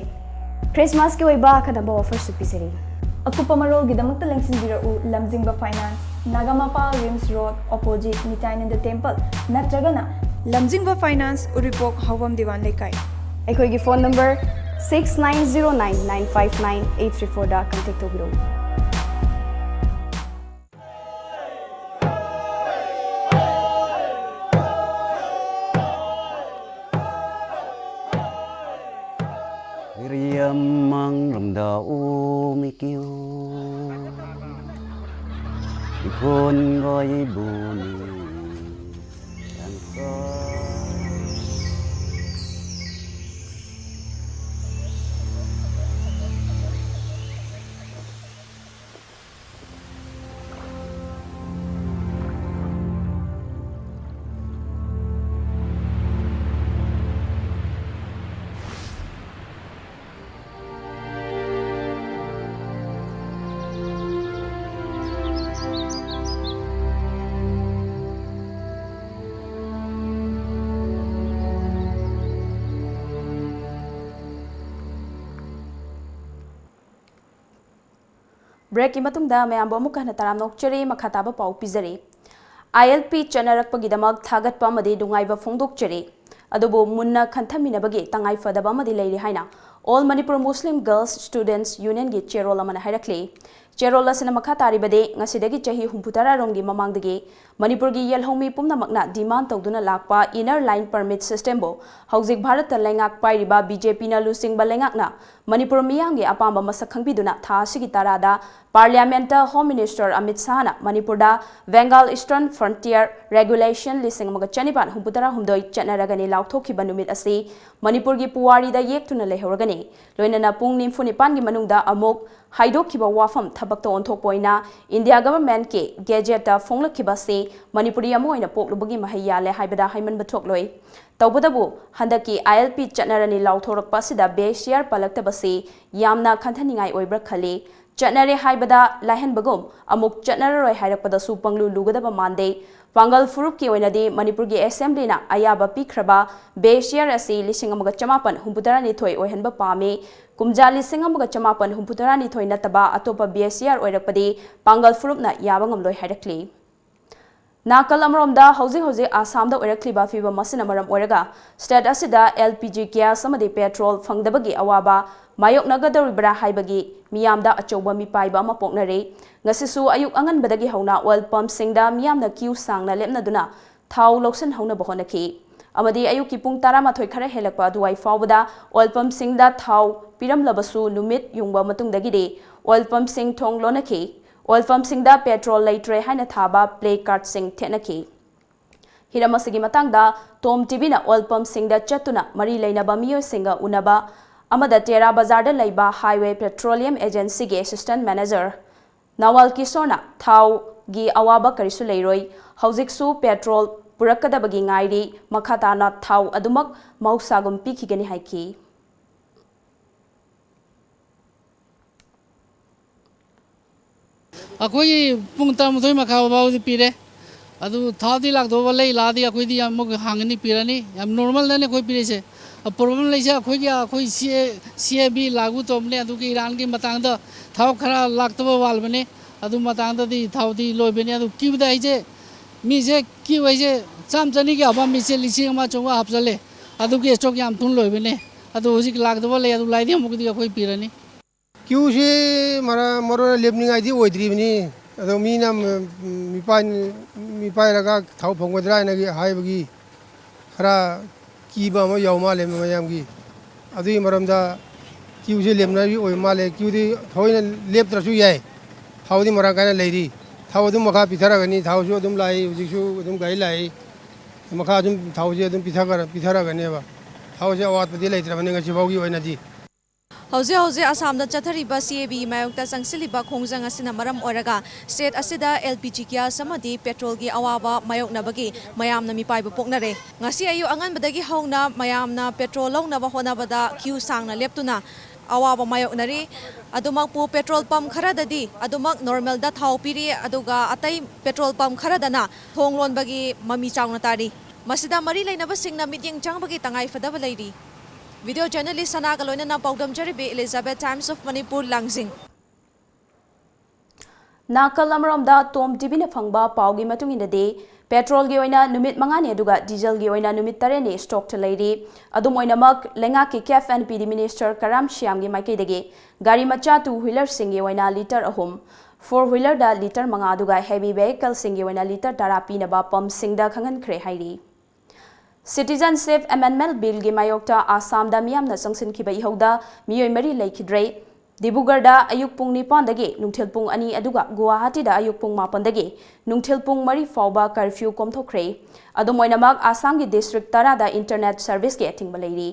Christmasꯀꯤ ꯑꯣꯏꯕ ꯑꯈꯟꯅꯕ offerꯁꯨ ꯄꯤꯖꯔꯤ꯫ ꯑꯀꯨꯞꯄ ꯃꯔꯣꯜꯒꯤꯗꯃꯛꯇ ꯂꯦꯡꯁꯤꯟꯕꯤꯔꯛꯎ ꯂꯝꯖꯤꯡꯕ Finance, Nagampal RIMS Road, opposite ꯅꯤꯇꯥꯏꯅꯟꯗ Temple, ꯅꯠꯇ꯭ꯔꯒꯅ ꯂꯝꯖꯤꯡꯕ Finance, ꯎꯔꯤꯄꯣꯛ, ꯍꯥꯎꯕꯝ ꯗꯤꯋꯥꯟ ꯂꯩꯀꯥꯏ꯫ ꯑꯩꯈꯣꯏꯒꯤ phone number six nine zero nine nine five nine eight three fourꯗ contact ꯇꯧꯕꯤꯔꯛꯎ꯫ Iriam mang ramda o mikyo. Ikhon goi buni. Tangko. Breakꯀꯤ ꯃꯇꯨꯡꯗ ꯃꯌꯥꯝꯕꯨ ꯑꯃꯨꯛꯀ ꯍꯟꯅ ꯇꯔꯥꯝꯅ ꯑꯣꯛꯆꯔꯤ꯫ ꯃꯈꯥ ꯇꯥꯕ ꯄꯥꯎ ꯄꯤꯖꯔꯤ꯫ ILP ꯆꯠꯅꯔꯛꯄꯒꯤꯗꯃꯛ ꯊꯥꯒꯠꯄ ꯑꯃꯗꯤ ꯅꯨꯡꯉꯥꯏꯕ ꯐꯣꯡꯗꯣꯛꯆꯔꯤ꯫ ꯑꯗꯨꯕꯨ ꯃꯨꯟꯅ ꯈꯟꯊꯃꯤꯟꯅꯕꯒꯤ ꯇꯉꯥꯏ ꯐꯗꯕ ꯑꯃꯗꯤ ꯂꯩꯔꯤ ꯍꯥꯏꯅ All Manipur Muslim Girls Students Unionꯒꯤ ꯆꯦꯔꯣꯜ ꯑꯃꯅ ꯍꯥꯏꯔꯛꯂꯤ꯫ ꯆꯦꯔꯣꯜ ꯑꯁꯤꯅ ꯃꯈꯥ ꯇꯥꯔꯤꯕꯗꯤ, ꯉꯁꯤꯗꯒꯤ ꯆꯍꯤ ꯍꯨꯝꯐꯨꯇꯔꯥ ꯔꯣꯝꯒꯤ ꯃꯃꯥꯡꯗꯒꯤ ꯃꯅꯤꯄꯨꯔꯒꯤ ꯌꯦꯜꯍꯧꯃꯤ ꯄꯨꯝꯅꯃꯛꯅ demand ꯇꯧꯗꯨꯅ ꯂꯥꯛꯄ Inner Line Permit Systemꯕꯨ ꯍꯧꯖꯤꯛ ꯚꯥꯔꯠꯇ ꯂꯩꯉꯥꯛ ꯄꯥꯏꯔꯤꯕ BJPꯅ ꯂꯨꯆꯤꯡꯕ ꯂꯩꯉꯥꯛꯅ ꯃꯅꯤꯄꯨꯔ ꯃꯤꯌꯥꯝꯒꯤ ꯑꯄꯥꯝꯕ ꯃꯁꯛ ꯈꯪꯕꯤꯗꯨꯅ ꯊꯥ ꯑꯁꯤꯒꯤ ꯇꯔꯥꯗ Parliamentꯇ Home Minister ꯑꯃꯤꯠ ꯁꯥꯍꯅ ꯃꯅꯤꯄꯨꯔꯗ Bengal Eastern Frontier Regulation ꯂꯤꯁꯤꯡ ꯑꯃꯒ ꯆꯅꯤꯄꯥꯟ ꯍꯨꯝꯐꯨꯇꯔꯥ ꯍꯨꯝꯗꯣꯏ ꯆꯠꯅꯔꯒꯅꯤ ꯂꯥꯎꯊꯣꯛꯈꯤꯕ ꯅꯨꯃꯤꯠ ꯑꯁꯤ ꯃꯅꯤꯄꯨꯔꯒꯤ ꯄꯨꯋꯥꯔꯤꯗ ꯌꯦꯛꯇꯨꯅ ꯂꯩꯍꯧꯔꯒꯅꯤ꯫ ꯂꯣꯏꯅꯅ ꯄꯨꯡ ꯅꯤꯐꯨ ꯅꯤꯄꯥꯟꯒꯤ ꯃꯅꯨꯡꯗ ꯑꯃꯨꯛ ꯍꯥꯏꯗꯣꯛꯈꯤꯕ ꯋꯥꯐꯝ ꯊꯕꯛꯇ ꯑꯣꯟꯊꯣꯛꯄ ꯑꯣꯏꯅ India Governmentꯀꯤ Gazetteꯇ ꯐꯣꯡꯂꯛꯈꯤꯕ ꯑꯁꯤ ꯃꯅꯤꯄꯨꯔꯤ ꯑꯃ ꯑꯣꯏꯅ ꯄꯣꯛꯂꯨꯕꯒꯤ ꯃꯍꯩ ꯌꯥꯜꯂꯦ ꯍꯥꯏꯕꯗ ꯍꯥꯏꯃꯟꯕ ꯊꯣꯛꯂꯣꯏ꯫ ꯇꯧꯕꯇꯕꯨ ꯍꯟꯗꯛꯀꯤ ILP ꯆꯠꯅꯔꯅꯤ ꯂꯥꯎꯊꯣꯔꯛꯄ ꯑꯁꯤꯗ Bachelor ꯄꯜꯂꯛꯇꯕꯁꯤ ꯌꯥꯝꯅ ꯈꯟꯊꯅꯤꯡꯉꯥꯏ ꯑꯣꯏꯕ꯭ꯔꯥ ꯈꯜꯂꯤ꯫ ꯆꯠꯅꯔꯦ ꯍꯥꯏꯕꯗ ꯂꯥꯏꯍꯟꯕꯒꯨꯝ ꯑꯃꯨꯛ ꯆꯠꯅꯔꯔꯣꯏ ꯍꯥꯏꯔꯛꯄꯗꯁꯨ ꯄꯪꯂꯨ ꯂꯨꯒꯗꯕ ꯃꯥꯟꯗꯦ꯫ ꯄꯥꯡꯒꯜ ꯐꯨꯔꯨꯞꯀꯤ ꯑꯣꯏꯅꯗꯤ ꯃꯅꯤꯄꯨꯔꯒꯤ Assemblyꯅ ꯑꯌꯥꯕ ꯄꯤꯈ꯭ꯔꯕ Bachelor ꯑꯁꯤ ꯂꯤꯁꯤꯡ ꯑꯃꯒ ꯆꯃꯥꯄꯟ ꯍꯨꯝꯐꯨꯇꯔꯥꯅꯤꯊꯣꯏ ꯑꯣꯏꯍꯟꯕ ꯄꯥꯝꯃꯤ꯫ ꯀꯨꯝꯖꯥ ꯂꯤꯁꯤꯡ ꯑꯃꯒ ꯆꯃꯥꯄꯟ ꯍꯨꯝꯐꯨꯇꯔꯥꯅꯤꯊꯣꯏ ꯅꯠꯇꯕ ꯑꯇꯣꯞꯄ Bachelor ꯑꯣꯏꯔꯛꯄꯗꯤ ꯄꯥꯡꯒꯜ ꯐꯨꯔꯨꯞꯅ ꯌꯥꯕ ꯉꯝꯂꯣꯏ ꯍꯥꯏꯔꯛꯂꯤ꯫ ꯅꯥꯀꯜ ꯑꯃꯔꯣꯝꯗ ꯍꯧꯖꯤꯛ ꯍꯧꯖꯤꯛ ꯑꯁꯥꯝꯗ ꯑꯣꯏꯔꯛꯂꯤꯕ ꯐꯤꯕꯝ ꯑꯁꯤꯅ ꯃꯔꯝ ꯑꯣꯏꯔꯒ state ꯑꯁꯤꯗ LPG gas ꯑꯃꯗꯤ petrol ꯐꯪꯗꯕꯒꯤ ꯑꯋꯥꯕ ꯃꯥꯌꯣꯛꯅꯒꯗꯧꯔꯤꯕ꯭ꯔꯥ ꯍꯥꯏꯕꯒꯤ ꯃꯤꯌꯥꯝꯗ ꯑꯆꯧꯕ ꯃꯤꯄꯥꯏꯕ ꯑꯃ ꯄꯣꯛꯅꯔꯤ꯫ ꯉꯁꯤꯁꯨ ꯑꯌꯨꯛ ꯑꯉꯟꯕꯗꯒꯤ ꯍꯧꯅ oil pumpꯁꯤꯡꯗ ꯃꯤꯌꯥꯝꯅ queue ꯁꯥꯡꯅ ꯂꯦꯞꯅꯗꯨꯅ ꯊꯥꯎ ꯂꯧꯁꯤꯟꯍꯧꯅꯕ ꯍꯣꯠꯅꯈꯤ꯫ ꯑꯃꯗꯤ ꯑꯌꯨꯛꯀꯤ ꯄꯨꯡ ꯇꯔꯥꯃꯥꯊꯣꯏ ꯈꯔ ꯍꯦꯜꯂꯛꯄ ꯑꯗꯨꯋꯥꯏ ꯐꯥꯎꯕꯗ oil pumpꯁꯤꯡꯗ ꯊꯥꯎ ꯄꯤꯔꯝꯂꯕꯁꯨ ꯅꯨꯃꯤꯠ ꯌꯨꯡꯕ ꯃꯇꯨꯡꯗꯒꯤꯗꯤ oil pumpꯁꯤꯡ ꯊꯣꯡ ꯂꯣꯟꯅꯈꯤ꯫ Oil pumpꯁꯤꯡꯗ petrol ꯂꯩꯇ꯭ꯔꯦ ꯍꯥꯏꯅ ꯊꯥꯕ placardꯁꯤꯡ ꯊꯦꯠꯅꯈꯤ꯫ ꯍꯤꯔꯝ ꯑꯁꯤꯒꯤ ꯃꯇꯥꯡꯗ Tom TVꯅ oil pumpꯁꯤꯡꯗ ꯆꯠꯇꯨꯅ ꯃꯔꯤ ꯂꯩꯅꯕ ꯃꯤꯑꯣꯏꯁꯤꯡꯒ ꯎꯅꯕ ꯑꯃꯗ ꯇꯦꯔꯥ ꯕꯖꯥꯔꯗ ꯂꯩꯕ Highway Petroleum Agencyꯒꯤ Assistant Manager ꯅꯋꯥꯜ ꯀꯤꯁꯣꯔꯅ ꯊꯥꯎꯒꯤ ꯑꯋꯥꯕ ꯀꯔꯤꯁꯨ ꯂꯩꯔꯣꯏ, ꯍꯧꯖꯤꯛꯁꯨ petrol ꯄꯨꯔꯛꯀꯗꯕꯒꯤ ꯉꯥꯏꯔꯤ, ꯃꯈꯥ ꯇꯥꯅ ꯊꯥꯎ ꯑꯗꯨꯃꯛ ꯃꯍꯧꯁꯥꯒꯨꯝ ꯄꯤꯈꯤꯒꯅꯤ ꯍꯥꯏꯈꯤ꯫ ꯑꯩꯈꯣꯏꯒꯤ ꯄꯨꯡ ꯇꯔꯥꯃꯥꯊꯣꯏ ꯃꯈꯥꯏ ꯐꯥꯎꯗꯤ ꯄꯤꯔꯦ꯫ ꯑꯗꯨ ꯊꯥꯎꯗꯤ ꯂꯥꯛꯇꯧꯕ ꯂꯩ, ꯂꯥꯛꯑꯗꯤ ꯑꯩꯈꯣꯏꯗꯤ ꯑꯃꯨꯛ ꯍꯥꯡꯒꯅꯤ, ꯄꯤꯔꯅꯤ꯫ ꯌꯥꯝ normalꯗꯅꯤ ꯑꯩꯈꯣꯏ ꯄꯤꯔꯤꯁꯦ꯫ ꯑ, problem ꯂꯩꯁꯦ ꯑꯩꯈꯣꯏꯒꯤ, ꯑꯩꯈꯣꯏ CA, CAB ꯂꯥꯒꯨ ꯇꯧꯕꯅꯦ, ꯑꯗꯨꯒꯤ ꯏꯔꯥꯟꯒꯤ ꯃꯇꯥꯡꯗ ꯊꯥꯎ ꯈꯔ ꯂꯥꯛꯇꯕ ꯋꯥꯠꯂꯕꯅꯦ꯫ ꯑꯗꯨ ꯃꯇꯥꯡꯗꯗꯤ ꯊꯥꯎꯗꯤ ꯂꯣꯏꯕꯅꯦ꯫ ꯑꯗꯨ queueꯗ ꯑꯩꯁꯦ, ꯃꯤꯁꯦ queue ꯑꯩꯁꯦ ꯆꯥꯝ ꯆꯅꯤꯒꯤ ꯍꯥꯞꯄ ꯃꯤꯁꯦ ꯂꯤꯁꯤꯡ ꯑꯃ ꯆꯥꯝꯃꯉꯥ ꯍꯥꯞꯆꯜꯂꯦ꯫ ꯑꯗꯨꯒꯤ stock ꯌꯥꯝ ꯊꯨꯅ ꯂꯣꯏꯕꯅꯦ꯫ ꯑꯗꯨ ꯍꯧꯖꯤꯛ ꯂꯥꯛꯇꯕ ꯂꯩ, ꯑꯗꯨ ꯂꯥꯛꯑꯗꯤ ꯑꯃꯨꯛꯀꯗꯤ ꯑꯩꯈꯣꯏ ꯄꯤꯔꯅꯤ꯫ ꯀ꯭ꯌꯨꯁꯤ ꯃꯔ-, ꯃꯔꯣꯟ ꯂꯦꯞꯅꯤꯡꯉꯥꯏꯗꯤ ꯑꯣꯏꯗ꯭ꯔꯤꯕꯅꯤ꯫ ꯑꯗꯣ ꯃꯤꯅ, ꯎꯝ, ꯃꯤꯄꯥꯏ-, ꯃꯤꯄꯥꯏꯔꯒ ꯊꯥꯎ ꯐꯪꯒꯗ꯭ꯔꯥ ꯍꯥꯏꯅ ꯍꯥꯏꯕꯒꯤ ꯈꯔ ꯀꯤꯕ ꯑꯃ ꯌꯥꯎ ꯃꯥꯜꯂꯦ ꯃꯌꯥꯝꯒꯤ꯫ ꯑꯗꯨꯒꯤ ꯃꯔꯝꯗ ꯀ꯭ꯌꯨꯁꯤ ꯂꯦꯞꯅꯕꯤ ꯑꯣꯏꯕ ꯃꯥꯜꯂꯦ꯫ ꯀ꯭ꯌꯨꯗꯤ ꯊꯑꯣꯏꯅ ꯂꯦꯞꯇ꯭ꯔꯁꯨ ꯌꯥꯏ꯫ ꯊꯥꯎꯗꯤ ꯃꯔꯥꯡ ꯀꯥꯏꯅ ꯂꯩꯔꯤ꯫ ꯊꯥꯎ ꯑꯗꯨꯝ ꯃꯈꯥ ꯄꯤꯊꯔꯒꯅꯤ꯫ ꯊꯥꯎꯁꯨ ꯑꯗꯨꯝ ꯂꯥꯛꯏ, ꯍꯧꯖꯤꯛꯁꯨ ꯑꯗꯨꯝ ꯒꯥꯔꯤ ꯂꯥꯛꯏ꯫ ꯃꯈꯥ ꯑꯗꯨꯝ ꯊꯥꯎꯁꯦ ꯑꯗꯨꯝ ꯄꯤꯊꯈ꯭ꯔ-, ꯄꯤꯊꯔꯒꯅꯦꯕ꯫ ꯊꯥꯎꯁꯦ ꯑꯋꯥꯠꯄꯗꯤ ꯂꯩꯇ꯭ꯔꯕꯅꯤ ꯉꯁꯤ ꯐꯥꯎꯒꯤ ꯑꯣꯏꯅꯗꯤ꯫ ꯍꯧꯖꯤꯛ ꯍꯧꯖꯤꯛ ꯑꯁꯥꯝꯗ ꯆꯠꯊꯔꯤꯕ ꯁꯤ ꯑꯦ ꯕꯤ ꯃꯥꯌꯣꯛꯇ ꯆꯪꯁꯤꯜꯂꯤꯕ ꯈꯣꯡꯖꯪ ꯑꯁꯤꯅ ꯃꯔꯝ ꯑꯣꯏꯔꯒ state ꯑꯁꯤꯗ ꯑꯦꯜ ꯄꯤ ꯖꯤ gas ꯑꯃꯗꯤ petrolꯒꯤ ꯑꯋꯥꯕ ꯃꯥꯌꯣꯛꯅꯕꯒꯤ ꯃꯌꯥꯝꯅ ꯃꯤꯄꯥꯏꯕ ꯄꯣꯛꯅꯔꯦ꯫ ꯉꯁꯤ ꯑꯌꯨꯛ ꯑꯉꯟꯕꯗꯒꯤ ꯍꯧꯅ ꯃꯌꯥꯝꯅ petrol ꯂꯧꯅꯕ ꯍꯣꯠꯅꯕꯗ queue ꯁꯥꯡꯅ ꯂꯦꯞꯇꯨꯅ ꯑꯋꯥꯕ ꯃꯥꯌꯣꯛꯅꯔꯤ꯫ ꯑꯗꯨꯃꯛꯄꯨ petrol pump ꯈꯔꯗꯗꯤ ꯑꯗꯨꯃꯛ normalꯗ ꯊꯥꯎ ꯄꯤꯔꯤ, ꯑꯗꯨꯒ ꯑꯇꯩ petrol pump ꯈꯔꯗꯅ ꯊꯣꯡ ꯂꯣꯟꯕꯒꯤ ꯃꯃꯤ ꯆꯥꯎꯅ ꯇꯥꯔꯤ꯫ ꯃꯁꯤꯗ ꯃꯔꯤ ꯂꯩꯅꯕꯁꯤꯡꯅ ꯃꯤꯠꯌꯦꯡ ꯆꯪꯕꯒꯤ ꯇꯉꯥꯏ ꯐꯗꯕ ꯂꯩꯔꯤ꯫ Video journalist ꯁꯅꯥꯒ ꯂꯣꯏꯅꯅ ꯄꯥꯎꯗꯝꯖꯔꯤꯕꯤ Elizabeth, Times of Manipur, ꯂꯥꯡꯖꯤꯡ꯫ ꯅꯥꯀꯜ ꯑꯃꯔꯣꯝꯗ ꯇꯣꯝ ꯇꯤꯚꯤꯅ ꯐꯪꯕ ꯄꯥꯎꯒꯤ ꯃꯇꯨꯡ ꯏꯟꯅꯗꯤ, petrolꯒꯤ ꯑꯣꯏꯅ ꯅꯨꯃꯤꯠ ꯃꯉꯥꯅꯤ ꯑꯗꯨꯒ dieselꯒꯤ ꯑꯣꯏꯅ ꯅꯨꯃꯤꯠ ꯇꯔꯦꯠꯅꯤ stockꯇ ꯂꯩꯔꯤ꯫ ꯑꯗꯨꯝ ꯑꯣꯏꯅꯃꯛ, ꯂꯩꯉꯥꯛꯀꯤ CAF and PD minister ꯀꯔꯥꯝ ꯁ꯭ꯌꯥꯝꯒꯤ ꯃꯥꯏꯀꯩꯗꯒꯤ ꯒꯥꯔꯤ ꯃꯆꯥ two wheelerꯁꯤꯡꯒꯤ ꯑꯣꯏꯅ litre ꯑꯍꯨꯝ, four wheelerꯗ litre ꯃꯉꯥ ꯑꯗꯨꯒ heavy vehicleꯁꯤꯡꯒꯤ ꯑꯣꯏꯅ litre ꯇꯔꯥ ꯄꯤꯅꯕ pumpꯁꯤꯡꯗ ꯈꯪꯍꯟꯈ꯭ꯔꯦ ꯍꯥꯏꯔꯤ꯫ Citizenship Amendment Billꯒꯤ ꯃꯥꯌꯣꯛꯇ ꯑꯁꯥꯝꯗ ꯃꯤꯌꯥꯝꯅ ꯆꯪꯁꯤꯟꯈꯤꯕ ꯏꯍꯧꯗ ꯃꯤꯑꯣꯏ ꯃꯔꯤ ꯂꯩꯈꯤꯗ꯭ꯔꯦ꯫ ꯗꯤꯕꯨꯒꯔꯗ ꯑꯌꯨꯛ ꯄꯨꯡ ꯅꯤꯄꯥꯟꯗꯒꯤ ꯅꯨꯡꯊꯤꯜ ꯄꯨꯡ ꯑꯅꯤ ꯑꯗꯨꯒ ꯒꯨꯋꯥꯍꯥꯇꯤꯗ ꯑꯌꯨꯛ ꯄꯨꯡ ꯃꯥꯄꯟꯗꯒꯤ ꯅꯨꯡꯊꯤꯜ ꯄꯨꯡ ꯃꯔꯤ ꯐꯥꯎꯕ curfew ꯀꯣꯝꯊꯣꯛꯈ꯭ꯔꯦ꯫ ꯑꯗꯨꯝ ꯑꯣꯏꯅꯃꯛ, ꯑꯁꯥꯝꯒꯤ district ꯇꯔꯥꯗ internet serviceꯀꯤ ꯑꯊꯤꯡꯕ ꯂꯩꯔꯤ꯫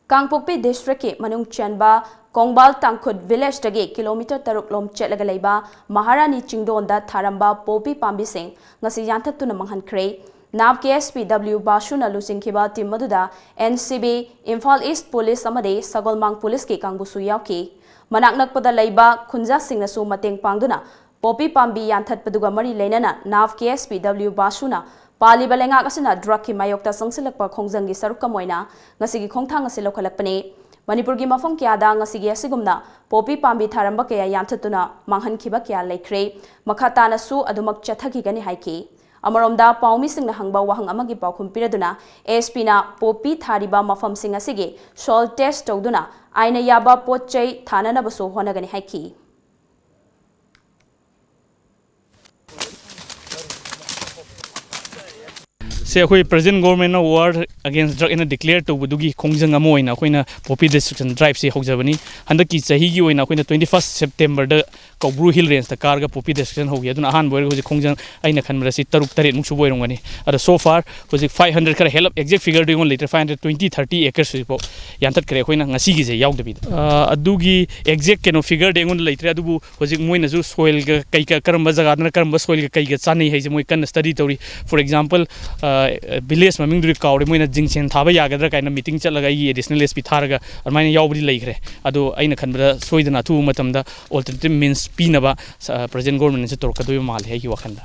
ꯀꯥꯡꯄꯣꯛꯄꯤ districtꯀꯤ ꯃꯅꯨꯡ ꯆꯟꯕ ꯀꯣꯡꯕꯥꯜ ꯇꯥꯡꯈꯨꯠ villageꯇꯒꯤ kilometre ꯇꯔꯨꯛ ꯂꯣꯝ ꯆꯠꯂꯒ ꯂꯩꯕ ꯃꯍꯥꯔꯥꯅꯤ ꯆꯤꯡꯗꯣꯟꯗ ꯊꯥꯔꯝꯕ poppy ꯄꯥꯝꯕꯤꯁꯤꯡ ꯉꯁꯤ ꯌꯥꯟꯊꯠꯇꯨꯅ ꯃꯥꯡꯍꯟꯈ꯭ꯔꯦ꯫ NAV KSP W ꯕꯥꯁꯨꯅ ꯂꯨꯆꯤꯡꯈꯤꯕ team ꯑꯗꯨꯗ NCB, Imphal East Police ꯑꯃꯗꯤ ꯁꯒꯣꯜꯃꯥꯡ Policeꯀꯤ ꯀꯥꯡꯕꯨꯁꯨ ꯌꯥꯎꯈꯤ꯫ ꯃꯅꯥꯛ ꯅꯛꯄꯗ ꯂꯩꯕ ꯈꯨꯟꯖꯥꯁꯤꯡꯅꯁꯨ ꯃꯇꯦꯡ ꯄꯥꯡꯗꯨꯅ poppy ꯄꯥꯝꯕꯤ ꯌꯥꯟꯊꯠꯄꯗꯨꯒ ꯃꯔꯤ ꯂꯩꯅꯅ NAV KSP W ꯕꯥꯁꯨꯅ ꯄꯥꯜꯂꯤꯕ ꯂꯩꯉꯥꯛ ꯑꯁꯤꯅ drugꯀꯤ ꯃꯥꯌꯣꯛꯇ ꯆꯪꯁꯤꯜꯂꯛꯄ ꯈꯣꯡꯖꯪꯒꯤ ꯁꯔꯨꯛ ꯑꯃ ꯑꯣꯏꯅ ꯉꯁꯤꯒꯤ ꯈꯣꯡꯊꯥꯡ ꯑꯁꯤ ꯂꯧꯈꯠꯂꯛꯄꯅꯤ꯫ ꯃꯅꯤꯄꯨꯔꯒꯤ ꯃꯐꯝ ꯀꯌꯥꯗ ꯉꯁꯤꯒꯤ ꯑꯁꯤꯒꯨꯝꯅ poppy ꯄꯥꯝꯕꯤ ꯊꯥꯔꯝꯕ ꯀꯌꯥ ꯌꯥꯟꯊꯠꯇꯨꯅ ꯃꯥꯡꯍꯟꯈꯤꯕ ꯀꯌꯥ ꯂꯩꯈ꯭ꯔꯦ꯫ ꯃꯈꯥ ꯇꯥꯅꯁꯨ ꯑꯗꯨꯃꯛ ꯆꯠꯊꯈꯤꯒꯅꯤ ꯍꯥꯏꯈꯤ꯫ ꯑꯃꯔꯣꯝꯗ, ꯄꯥꯎꯃꯤꯁꯤꯡꯅ ꯍꯪꯕ ꯋꯥꯍꯪ ꯑꯃꯒꯤ ꯄꯥꯎꯈꯨꯝ ꯄꯤꯔꯗꯨꯅ, ꯑꯦꯁ ꯄꯤꯅ ꯄꯣꯄꯤ ꯊꯥꯔꯤꯕ ꯃꯐꯝꯁꯤꯡ ꯑꯁꯤꯒꯤ soil test ꯇꯧꯗꯨꯅ ꯑꯥꯏꯟꯅ ꯌꯥꯕ ꯄꯣꯠ ꯆꯩ ꯊꯥꯅꯅꯕꯁꯨ ꯍꯣꯠꯅꯒꯅꯤ ꯍꯥꯏꯈꯤ꯫ ꯁꯦ, ꯑꯩꯈꯣꯏ present government ꯅ war against drug ꯍꯥꯏꯅ declare ꯇꯧꯕꯗꯨꯒꯤ ꯈꯣꯡꯖꯪ ꯑꯃ ꯑꯣꯏꯅ ꯑꯩꯈꯣꯏꯅ poppy destruction drive ꯁꯤ ꯍꯧꯖꯕꯅꯤ꯫ ꯍꯟꯗꯛꯀꯤ ꯆꯍꯤꯒꯤ ꯑꯣꯏꯅ ꯑꯩꯈꯣꯏꯅ twenty first September ꯗ ꯀꯧꯕ꯭ꯔꯨ hill range ꯇ ꯀꯥꯔꯒ poppy destruction ꯍꯧꯈꯤ꯫ ꯑꯗꯨꯅ ꯑꯍꯥꯟꯕ ꯑꯣꯏꯔꯒ ꯍꯧꯖꯤꯛ ꯈꯣꯡꯖꯪ, ꯑꯩꯅ ꯈꯟꯕꯗ ꯁꯤ ꯇꯔꯨꯛ ꯇꯔꯦꯠꯃꯨꯛ ꯁꯨꯕ ꯑꯣꯏꯔꯝꯒꯅꯤ꯫ ꯑꯗꯣ so far ꯍꯧꯖꯤꯛ five hundred ꯈꯔ ꯍꯦꯜꯂꯞ, exact figure ꯗꯨ ꯑꯩꯉꯣꯟꯗ ꯂꯩꯇ꯭ꯔꯦ, five hundred twenty, thirty acres ꯍꯧꯖꯤꯛꯐꯥꯎ ꯌꯥꯟꯊꯠꯈ꯭ꯔꯦ ꯑꯩꯈꯣꯏꯅ ꯉꯁꯤꯒꯤꯁꯦ ꯌꯥꯎꯗꯕꯤꯗ꯫ ꯑ, ꯑꯗꯨꯒꯤ exact ꯀꯩꯅꯣ figure ꯗꯤ ꯑꯩꯉꯣꯟꯗ ꯂꯩꯇ꯭ꯔꯦ, ꯑꯗꯨꯕꯨ ꯍꯧꯖꯤꯛ ꯃꯣꯏꯅꯁꯨ soil ꯒ ꯀꯩꯒ, ꯀꯔꯝꯕ ꯖꯒꯥꯗꯅ ꯀꯔꯝꯕ soil ꯒ ꯀꯩꯒ ꯆꯥꯟꯅꯩ ꯍꯥꯏꯁꯦ ꯃꯣꯏ ꯀꯟꯅ study ꯇꯧꯔꯤ꯫ For example, ꯑ, village ꯃꯃꯤꯡꯗꯨꯗꯤ ꯀꯥꯎꯔꯦ, ꯃꯣꯏꯅ ꯖꯤꯡꯁꯦꯟ ꯊꯥꯕ ꯌꯥꯒꯗ꯭ꯔꯥ ꯀꯥꯏꯅ meeting ꯆꯠꯂꯒ ꯑꯩꯒꯤ additional S P ꯊꯥꯔꯒ ꯑꯗꯨꯃꯥꯏꯅ ꯌꯥꯎꯕꯗꯤ ꯂꯩꯈ꯭ꯔꯦ꯫ ꯑꯗꯣ ꯑꯩꯅ ꯈꯟꯕꯗ ꯁꯣꯏꯗꯅ ꯑꯊꯨꯕ ꯃꯇꯝꯗ alternative means ꯄꯤꯅꯕ, ꯑ, present government ꯁꯦ ꯇꯧꯔꯛꯀꯗꯣꯏꯕ ꯃꯥꯜꯂꯦ ꯑꯩꯒꯤ ꯋꯥꯈꯜꯗ꯫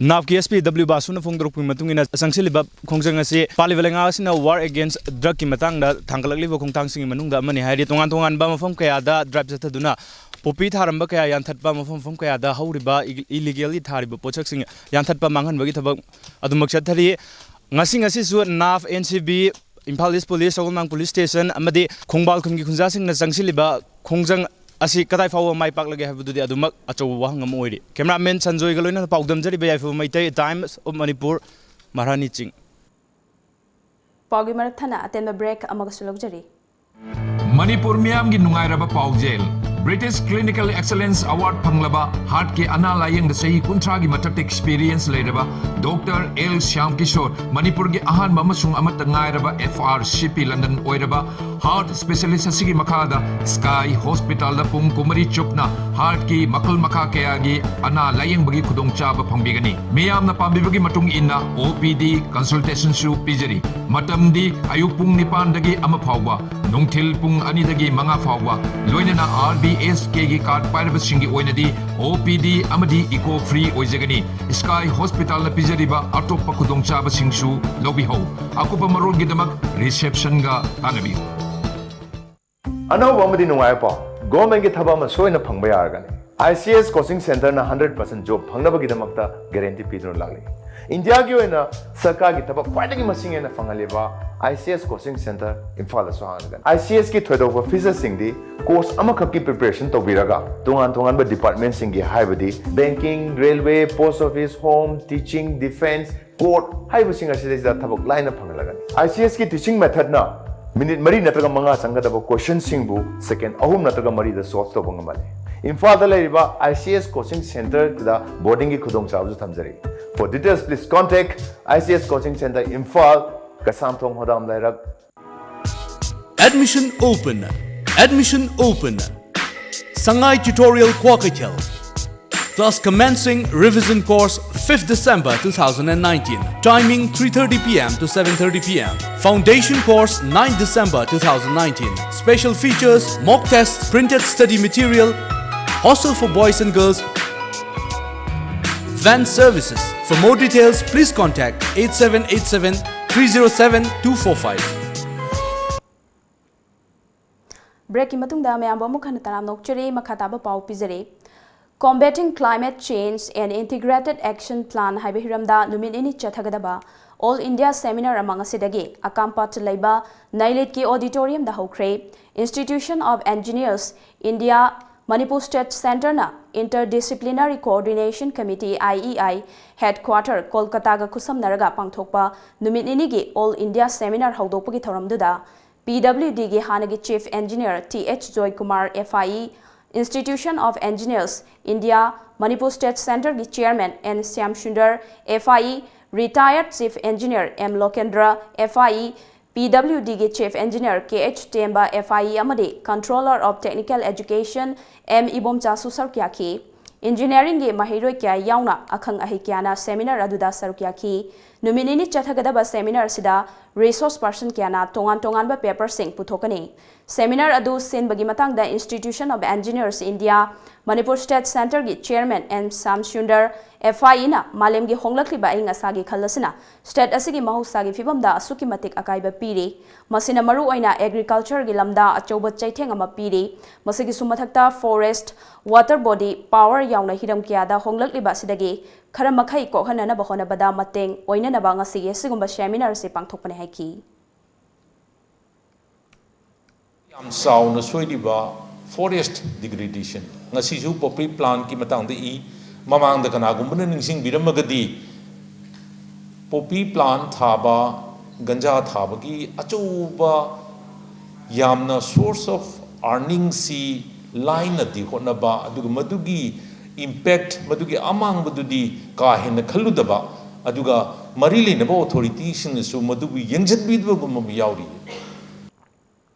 ꯅꯥꯞꯀꯤ S P W ꯕꯥꯁꯨꯅ ꯐꯣꯡꯗꯣꯔꯛꯄꯒꯤ ꯃꯇꯨꯡ ꯏꯟꯅ, ꯆꯪꯁꯤꯜꯂꯤꯕ ꯈꯣꯡꯖꯪ ꯑꯁꯤ ꯄꯥꯜꯂꯤꯕ ꯂꯩꯉꯥꯛ ꯑꯁꯤꯅ war against drug ꯀꯤ ꯃꯇꯥꯡꯗ ꯊꯥꯡꯒꯠꯂꯛꯂꯤꯕ ꯈꯣꯡꯊꯥꯡꯁꯤꯡꯒꯤ ꯃꯅꯨꯡꯗ ꯑꯃꯅꯤ ꯍꯥꯏꯔꯤ꯫ ꯇꯣꯉꯥꯟ ꯇꯣꯉꯥꯟꯕ ꯃꯐꯝ ꯀꯌꯥꯗ drive ꯆꯠꯊꯗꯨꯅ poppy ꯊꯥꯔꯝꯕ ꯀꯌꯥ ꯌꯥꯟꯊꯠꯄ, ꯃꯐꯝ ꯃꯐꯝ ꯀꯌꯥꯗ ꯍꯧꯔꯤꯕ illegal ꯂꯤ ꯊꯥꯔꯤꯕ ꯄꯣꯠꯁꯛꯁꯤꯡ ꯌꯥꯟꯊꯠꯄ, ꯃꯥꯡꯍꯟꯕꯒꯤ ꯊꯕꯛ ꯑꯗꯨꯃꯛ ꯆꯠꯊꯔꯤ꯫ ꯉꯁꯤ ꯉꯁꯤꯁꯨ ꯅꯥꯞ, N C B, Imphal East Police, ꯁꯒꯣꯜꯕꯟ Police Station ꯑꯃꯗꯤ ꯈꯣꯡꯕꯥꯜ ꯈꯨꯟꯒꯤ ꯈꯨꯟꯖꯥꯁꯤꯡꯅ ꯆꯪꯁꯤꯜꯂꯤꯕ ꯈꯣꯡꯖꯪ ꯑꯁꯤ ꯀꯗꯥꯏ ꯐꯥꯎꯕ ꯃꯥꯏ ꯄꯥꯛꯂꯒꯦ ꯍꯥꯏꯕꯗꯨꯗꯤ ꯑꯗꯨꯃꯛ ꯑꯆꯧꯕ ꯋꯥꯍꯪ ꯑꯃ ꯑꯣꯏꯔꯤ꯫ Cameraman ꯁꯟꯖꯣꯏꯒ ꯂꯣꯏꯅꯅ ꯄꯥꯎꯗꯝꯖꯔꯤꯕ ꯌꯥꯏꯐꯕ ꯃꯩꯇꯩ, Times of Manipur, ꯃꯍꯥꯔꯥꯅꯤ ꯆꯤꯡ꯫ ꯄꯥꯎꯒꯤ ꯃꯔꯛ ꯊꯠꯅ ꯑꯇꯦꯟꯕ break ꯑꯃꯒꯁꯨ ꯂꯧꯖꯔꯤ꯫ ꯃꯅꯤꯄꯨꯔ ꯃꯤꯌꯥꯝꯒꯤ ꯅꯨꯡꯉꯥꯏꯔꯕ ꯄꯥꯎꯖꯦꯜ꯫ British Clinical Excellence Award ꯐꯪꯂꯕ heart ꯀꯤ ꯑꯅꯥ ꯂꯥꯌꯦꯡꯗ ꯆꯍꯤ ꯀꯨꯟꯊ꯭ꯔꯥꯒꯤ ꯃꯊꯛꯇ experience ꯂꯩꯔꯕ Doctor L ꯁ꯭ꯌꯥꯝ ꯀꯤꯁꯣꯔ, ꯃꯅꯤꯄꯨꯔꯒꯤ ꯑꯍꯥꯟꯕ ꯑꯃꯁꯨꯡ ꯑꯃꯠꯇ ꯉꯥꯏꯔꯕ F R C P London ꯑꯣꯏꯔꯕ heart specialist ꯑꯁꯤꯒꯤ ꯃꯈꯥꯗ Sky Hospital ꯗ ꯄꯨꯡ ꯀꯨꯟꯃꯔꯤ ꯆꯨꯞꯅ heart ꯀꯤ ꯃꯈꯜ ꯃꯈꯥ ꯀꯌꯥꯒꯤ ꯑꯅꯥ ꯂꯥꯌꯦꯡꯕꯒꯤ ꯈꯨꯗꯣꯡꯆꯥꯕ ꯐꯪꯕꯤꯒꯅꯤ꯫ ꯃꯤꯌꯥꯝꯅ ꯄꯥꯝꯕꯤꯕꯒꯤ ꯃꯇꯨꯡ ꯏꯟꯅ O P D consultation ꯁꯨ ꯄꯤꯖꯔꯤ꯫ ꯃꯇꯝꯗꯤ ꯑꯌꯨꯛ ꯄꯨꯡ ꯅꯤꯄꯥꯟꯗꯒꯤ ꯑꯃ ꯐꯥꯎꯕ, ꯅꯨꯡꯊꯤꯜ ꯄꯨꯡ ꯑꯅꯤꯗꯒꯤ ꯃꯉꯥ ꯐꯥꯎꯕ, ꯂꯣꯏꯅꯅ R B S K ꯒꯤ card ꯄꯥꯏꯔꯕꯁꯤꯡꯒꯤ ꯑꯣꯏꯅꯗꯤ O P D ꯑꯃꯗꯤ echo free ꯑꯣꯏꯖꯒꯅꯤ꯫ Sky Hospital ꯅ ꯄꯤꯖꯔꯤꯕ ꯑꯇꯣꯞꯄ ꯈꯨꯗꯣꯡꯆꯥꯕꯁꯤꯡꯁꯨ ꯂꯧꯕꯤꯍꯧ꯫ ꯑꯀꯨꯞꯄ ꯃꯔꯣꯜꯒꯤꯗꯃꯛ reception ꯒ ꯇꯥꯟꯅꯕꯤꯌꯨ꯫ ꯑꯅꯧꯕ ꯑꯃꯗꯤ ꯅꯨꯡꯉꯥꯏꯕ ꯄꯥꯎ꯫ Government ꯀꯤ ꯊꯕꯛ ꯑꯃ ꯁꯣꯏꯅ ꯐꯪꯕ ꯌꯥꯔꯒꯅꯤ꯫ ICS coaching centreꯅ hundred percent job ꯐꯪꯅꯕꯒꯤꯗꯃꯛꯇ guarantee ꯄꯤꯗꯨꯅ ꯂꯥꯛꯂꯤ꯫ ꯏꯟꯗꯤꯌꯥꯒꯤ ꯑꯣꯏꯅ ꯁꯔꯀꯥꯔꯒꯤ ꯊꯕꯛ ꯈ꯭ꯋꯥꯏꯗꯒꯤ ꯃꯁꯤꯡ ꯍꯦꯟꯅ ꯐꯪꯍꯜꯂꯤꯕ ICS coaching centre ꯏꯝꯐꯥꯜꯗꯁꯨ ꯍꯥꯡꯂꯒꯅꯤ꯫ ICSꯀꯤ ꯊꯣꯏꯗꯣꯛꯄ featureꯁꯤꯡꯗꯤ course ꯑꯃꯈꯛꯀꯤ preparation ꯇꯧꯕꯤꯔꯒ ꯇꯣꯉꯥꯟ ꯇꯣꯉꯥꯟꯕ departmentꯁꯤꯡꯒꯤ, ꯍꯥꯏꯕꯗꯤ banking, railway, post office, home, teaching, defence, court ꯍꯥꯏꯔꯤꯕꯁꯤꯡ ꯑꯁꯤꯗꯩꯁꯤꯗ ꯊꯕꯛ ꯂꯥꯏꯅ ꯐꯪꯍꯜꯂꯒꯅꯤ꯫ ICSꯀꯤ teaching methodꯅ minute ꯃꯔꯤ ꯅꯠꯇ꯭ꯔꯒ ꯃꯉꯥ ꯆꯪꯒꯗꯕ questionꯁꯤꯡꯕꯨ second ꯑꯍꯨꯝ ꯅꯠꯇ꯭ꯔꯒ ꯃꯔꯤꯗ solve ꯇꯧꯕ ꯉꯝꯍꯜꯂꯤ꯫ ꯏꯝꯐꯥꯜꯗ ꯂꯩꯔꯤꯕ ICS coaching centreꯗ boardingꯒꯤ ꯈꯨꯗꯣꯡꯆꯥꯕꯁꯨ ꯊꯝꯖꯔꯤ꯫ For details, please contact ICS coaching centre Imphal, Keishamthong ꯍꯣꯗꯥꯝ ꯂꯩꯔꯛ, Admission open. Admission open. Sangai Tutorial Kwakichel. Class commencing revision course fifth December two thousand nineteen. Timing three thirty p m to seven thirty p m. Foundation course ninth December two thousand nineteen. Special features: mock test, printed study material, hostel for boys and girls, van services. For more details, please contact eight seven eight seven three zero seven two four five. Breakꯀꯤ ꯃꯇꯨꯡꯗ ꯃꯌꯥꯝꯕꯨ ꯑꯃꯨꯛ ꯍꯟꯅ ꯇꯔꯥꯝꯅ ꯑꯣꯛꯆꯔꯤ꯫ ꯃꯈꯥ ꯇꯥꯕ ꯄꯥꯎ ꯄꯤꯖꯔꯤ꯫ Combating Climate Change and Integrated Action Plan ꯍꯥꯏꯕ ꯍꯤꯔꯝꯗ ꯅꯨꯃꯤꯠ ꯅꯤꯅꯤ ꯆꯠꯊꯒꯗꯕ All India Seminar ꯑꯃ ꯉꯁꯤꯗꯒꯤ ꯑꯀꯥꯝꯄꯥꯠꯇ ꯂꯩꯕ ꯅꯩꯂꯤꯠꯀꯤ auditoriumꯗ ꯍꯧꯈ꯭ꯔꯦ꯫ Institution of Engineers, India, Manipur State Centreꯅ Interdisciplinary Coordination Committee, IEI, Headquarter ꯀꯣꯜꯀꯇꯥꯒ ꯈꯨꯠꯁꯝꯅꯔꯒ ꯄꯥꯡꯊꯣꯛꯄ ꯅꯨꯃꯤꯠ ꯅꯤꯅꯤꯒꯤ All India Seminar ꯍꯧꯗꯣꯛꯄꯒꯤ ꯊꯧꯔꯝꯗꯨꯗ PWDꯒꯤ ꯍꯥꯟꯅꯒꯤ Chief Engineer Th Joykumar, FIE, Institution of Engineers, India, Manipur State Centreꯒꯤ Chairman N Shyamsundar, FIE, Retired Chief Engineer M Lokendra, FIE, PWDꯒꯤ Chief Engineer Kh Temba, FIE, ꯑꯃꯗꯤ Controller of Technical Education M Ibomchasu ꯁꯔꯨꯛ ꯌꯥꯈꯤ꯫ Engineeringꯒꯤ ꯃꯍꯩꯔꯣꯏ ꯀꯌꯥ ꯌꯥꯎꯅ ꯑꯈꯪ ꯑꯍꯩ ꯀꯌꯥꯅ seminar ꯑꯗꯨꯗ ꯁꯔꯨꯛ ꯌꯥꯈꯤ꯫ ꯅꯨꯃꯤꯠ ꯅꯤꯅꯤ ꯆꯠꯊꯒꯗꯕ seminar ꯑꯁꯤꯗ resource person ꯀꯌꯥꯅ ꯇꯣꯉꯥꯟ ꯇꯣꯉꯥꯟꯕ paperꯁꯤꯡ ꯄꯨꯊꯣꯛꯀꯅꯤ꯫ Seminar ꯑꯗꯨ ꯁꯤꯟꯕꯒꯤ ꯃꯇꯥꯡꯗ Institution of Engineers India, Manipur State Centreꯒꯤ chairman N Shyamsundar, F I Eꯅ ꯃꯥꯂꯦꯝꯒꯤ ꯍꯣꯡꯂꯛꯂꯤꯕ ꯑꯏꯪ ꯑꯁꯥꯒꯤ ꯈꯜ ꯑꯁꯤꯅ state ꯑꯁꯤꯒꯤ ꯃꯍꯧꯁꯥꯒꯤ ꯐꯤꯕꯝꯗ ꯑꯁꯨꯛꯀꯤ ꯃꯇꯤꯛ ꯑꯀꯥꯏꯕ ꯄꯤꯔꯤ, ꯃꯁꯤꯅ ꯃꯔꯨꯑꯣꯏꯅ agricultureꯒꯤ ꯂꯝꯗ ꯑꯆꯧꯕ ꯆꯩꯊꯦꯡ ꯑꯃ ꯄꯤꯔꯤ꯫ ꯃꯁꯤꯒꯤꯁꯨ ꯃꯊꯛꯇ forest, water body, power ꯌꯥꯎꯅ ꯍꯤꯔꯝ ꯀꯌꯥꯗ ꯍꯣꯡꯂꯛꯂꯤꯕ ꯑꯁꯤꯗꯒꯤ ꯈꯔ ꯃꯈꯩ ꯀꯣꯛꯍꯟꯅꯅꯕ ꯍꯣꯠꯅꯕꯗ ꯃꯇꯦꯡ ꯑꯣꯏꯅꯅꯕ ꯉꯁꯤꯒꯤ ꯑꯁꯤꯒꯨꯝꯕ seminar ꯑꯁꯤ ꯄꯥꯡꯊꯣꯛꯄꯅꯤ ꯍꯥꯏꯈꯤ꯫ ꯌꯥꯝ ꯆꯥꯎꯅ ꯁꯣꯏꯔꯤꯕ forest degradation, ꯉꯁꯤꯁꯨ poppy plantꯀꯤ ꯃꯇꯥꯡꯗ ꯏ꯫ ꯃꯃꯥꯡꯗ ꯀꯅꯥꯒꯨꯝꯕꯅ ꯅꯤꯡꯁꯤꯡꯕꯤꯔꯝꯃꯒꯗꯤ, poppy plant ꯊꯥꯕ, ꯒꯟꯖꯥ ꯊꯥꯕꯒꯤ ꯑꯆꯧꯕ ꯌꯥꯝꯅ source of earningꯁꯤ ꯂꯥꯏꯅꯗꯤ ꯍꯣꯠꯅꯕ, ꯑꯗꯨꯒ ꯃꯗꯨꯒꯤ impact, ꯃꯗꯨꯒꯤ ꯑꯃꯥꯡꯕꯗꯨꯗꯤ ꯀꯥ ꯍꯦꯟꯅ ꯈꯜꯂꯨꯗꯕ, ꯑꯗꯨꯒ ꯃꯔꯤ ꯂꯩꯅꯕ authorityꯁꯤꯡꯅꯁꯨ ꯃꯗꯨꯕꯨ ꯌꯦꯡꯁꯤꯟꯕꯤꯗꯕꯒꯨꯝꯕ ꯑꯃ ꯌꯥꯎꯔꯤ꯫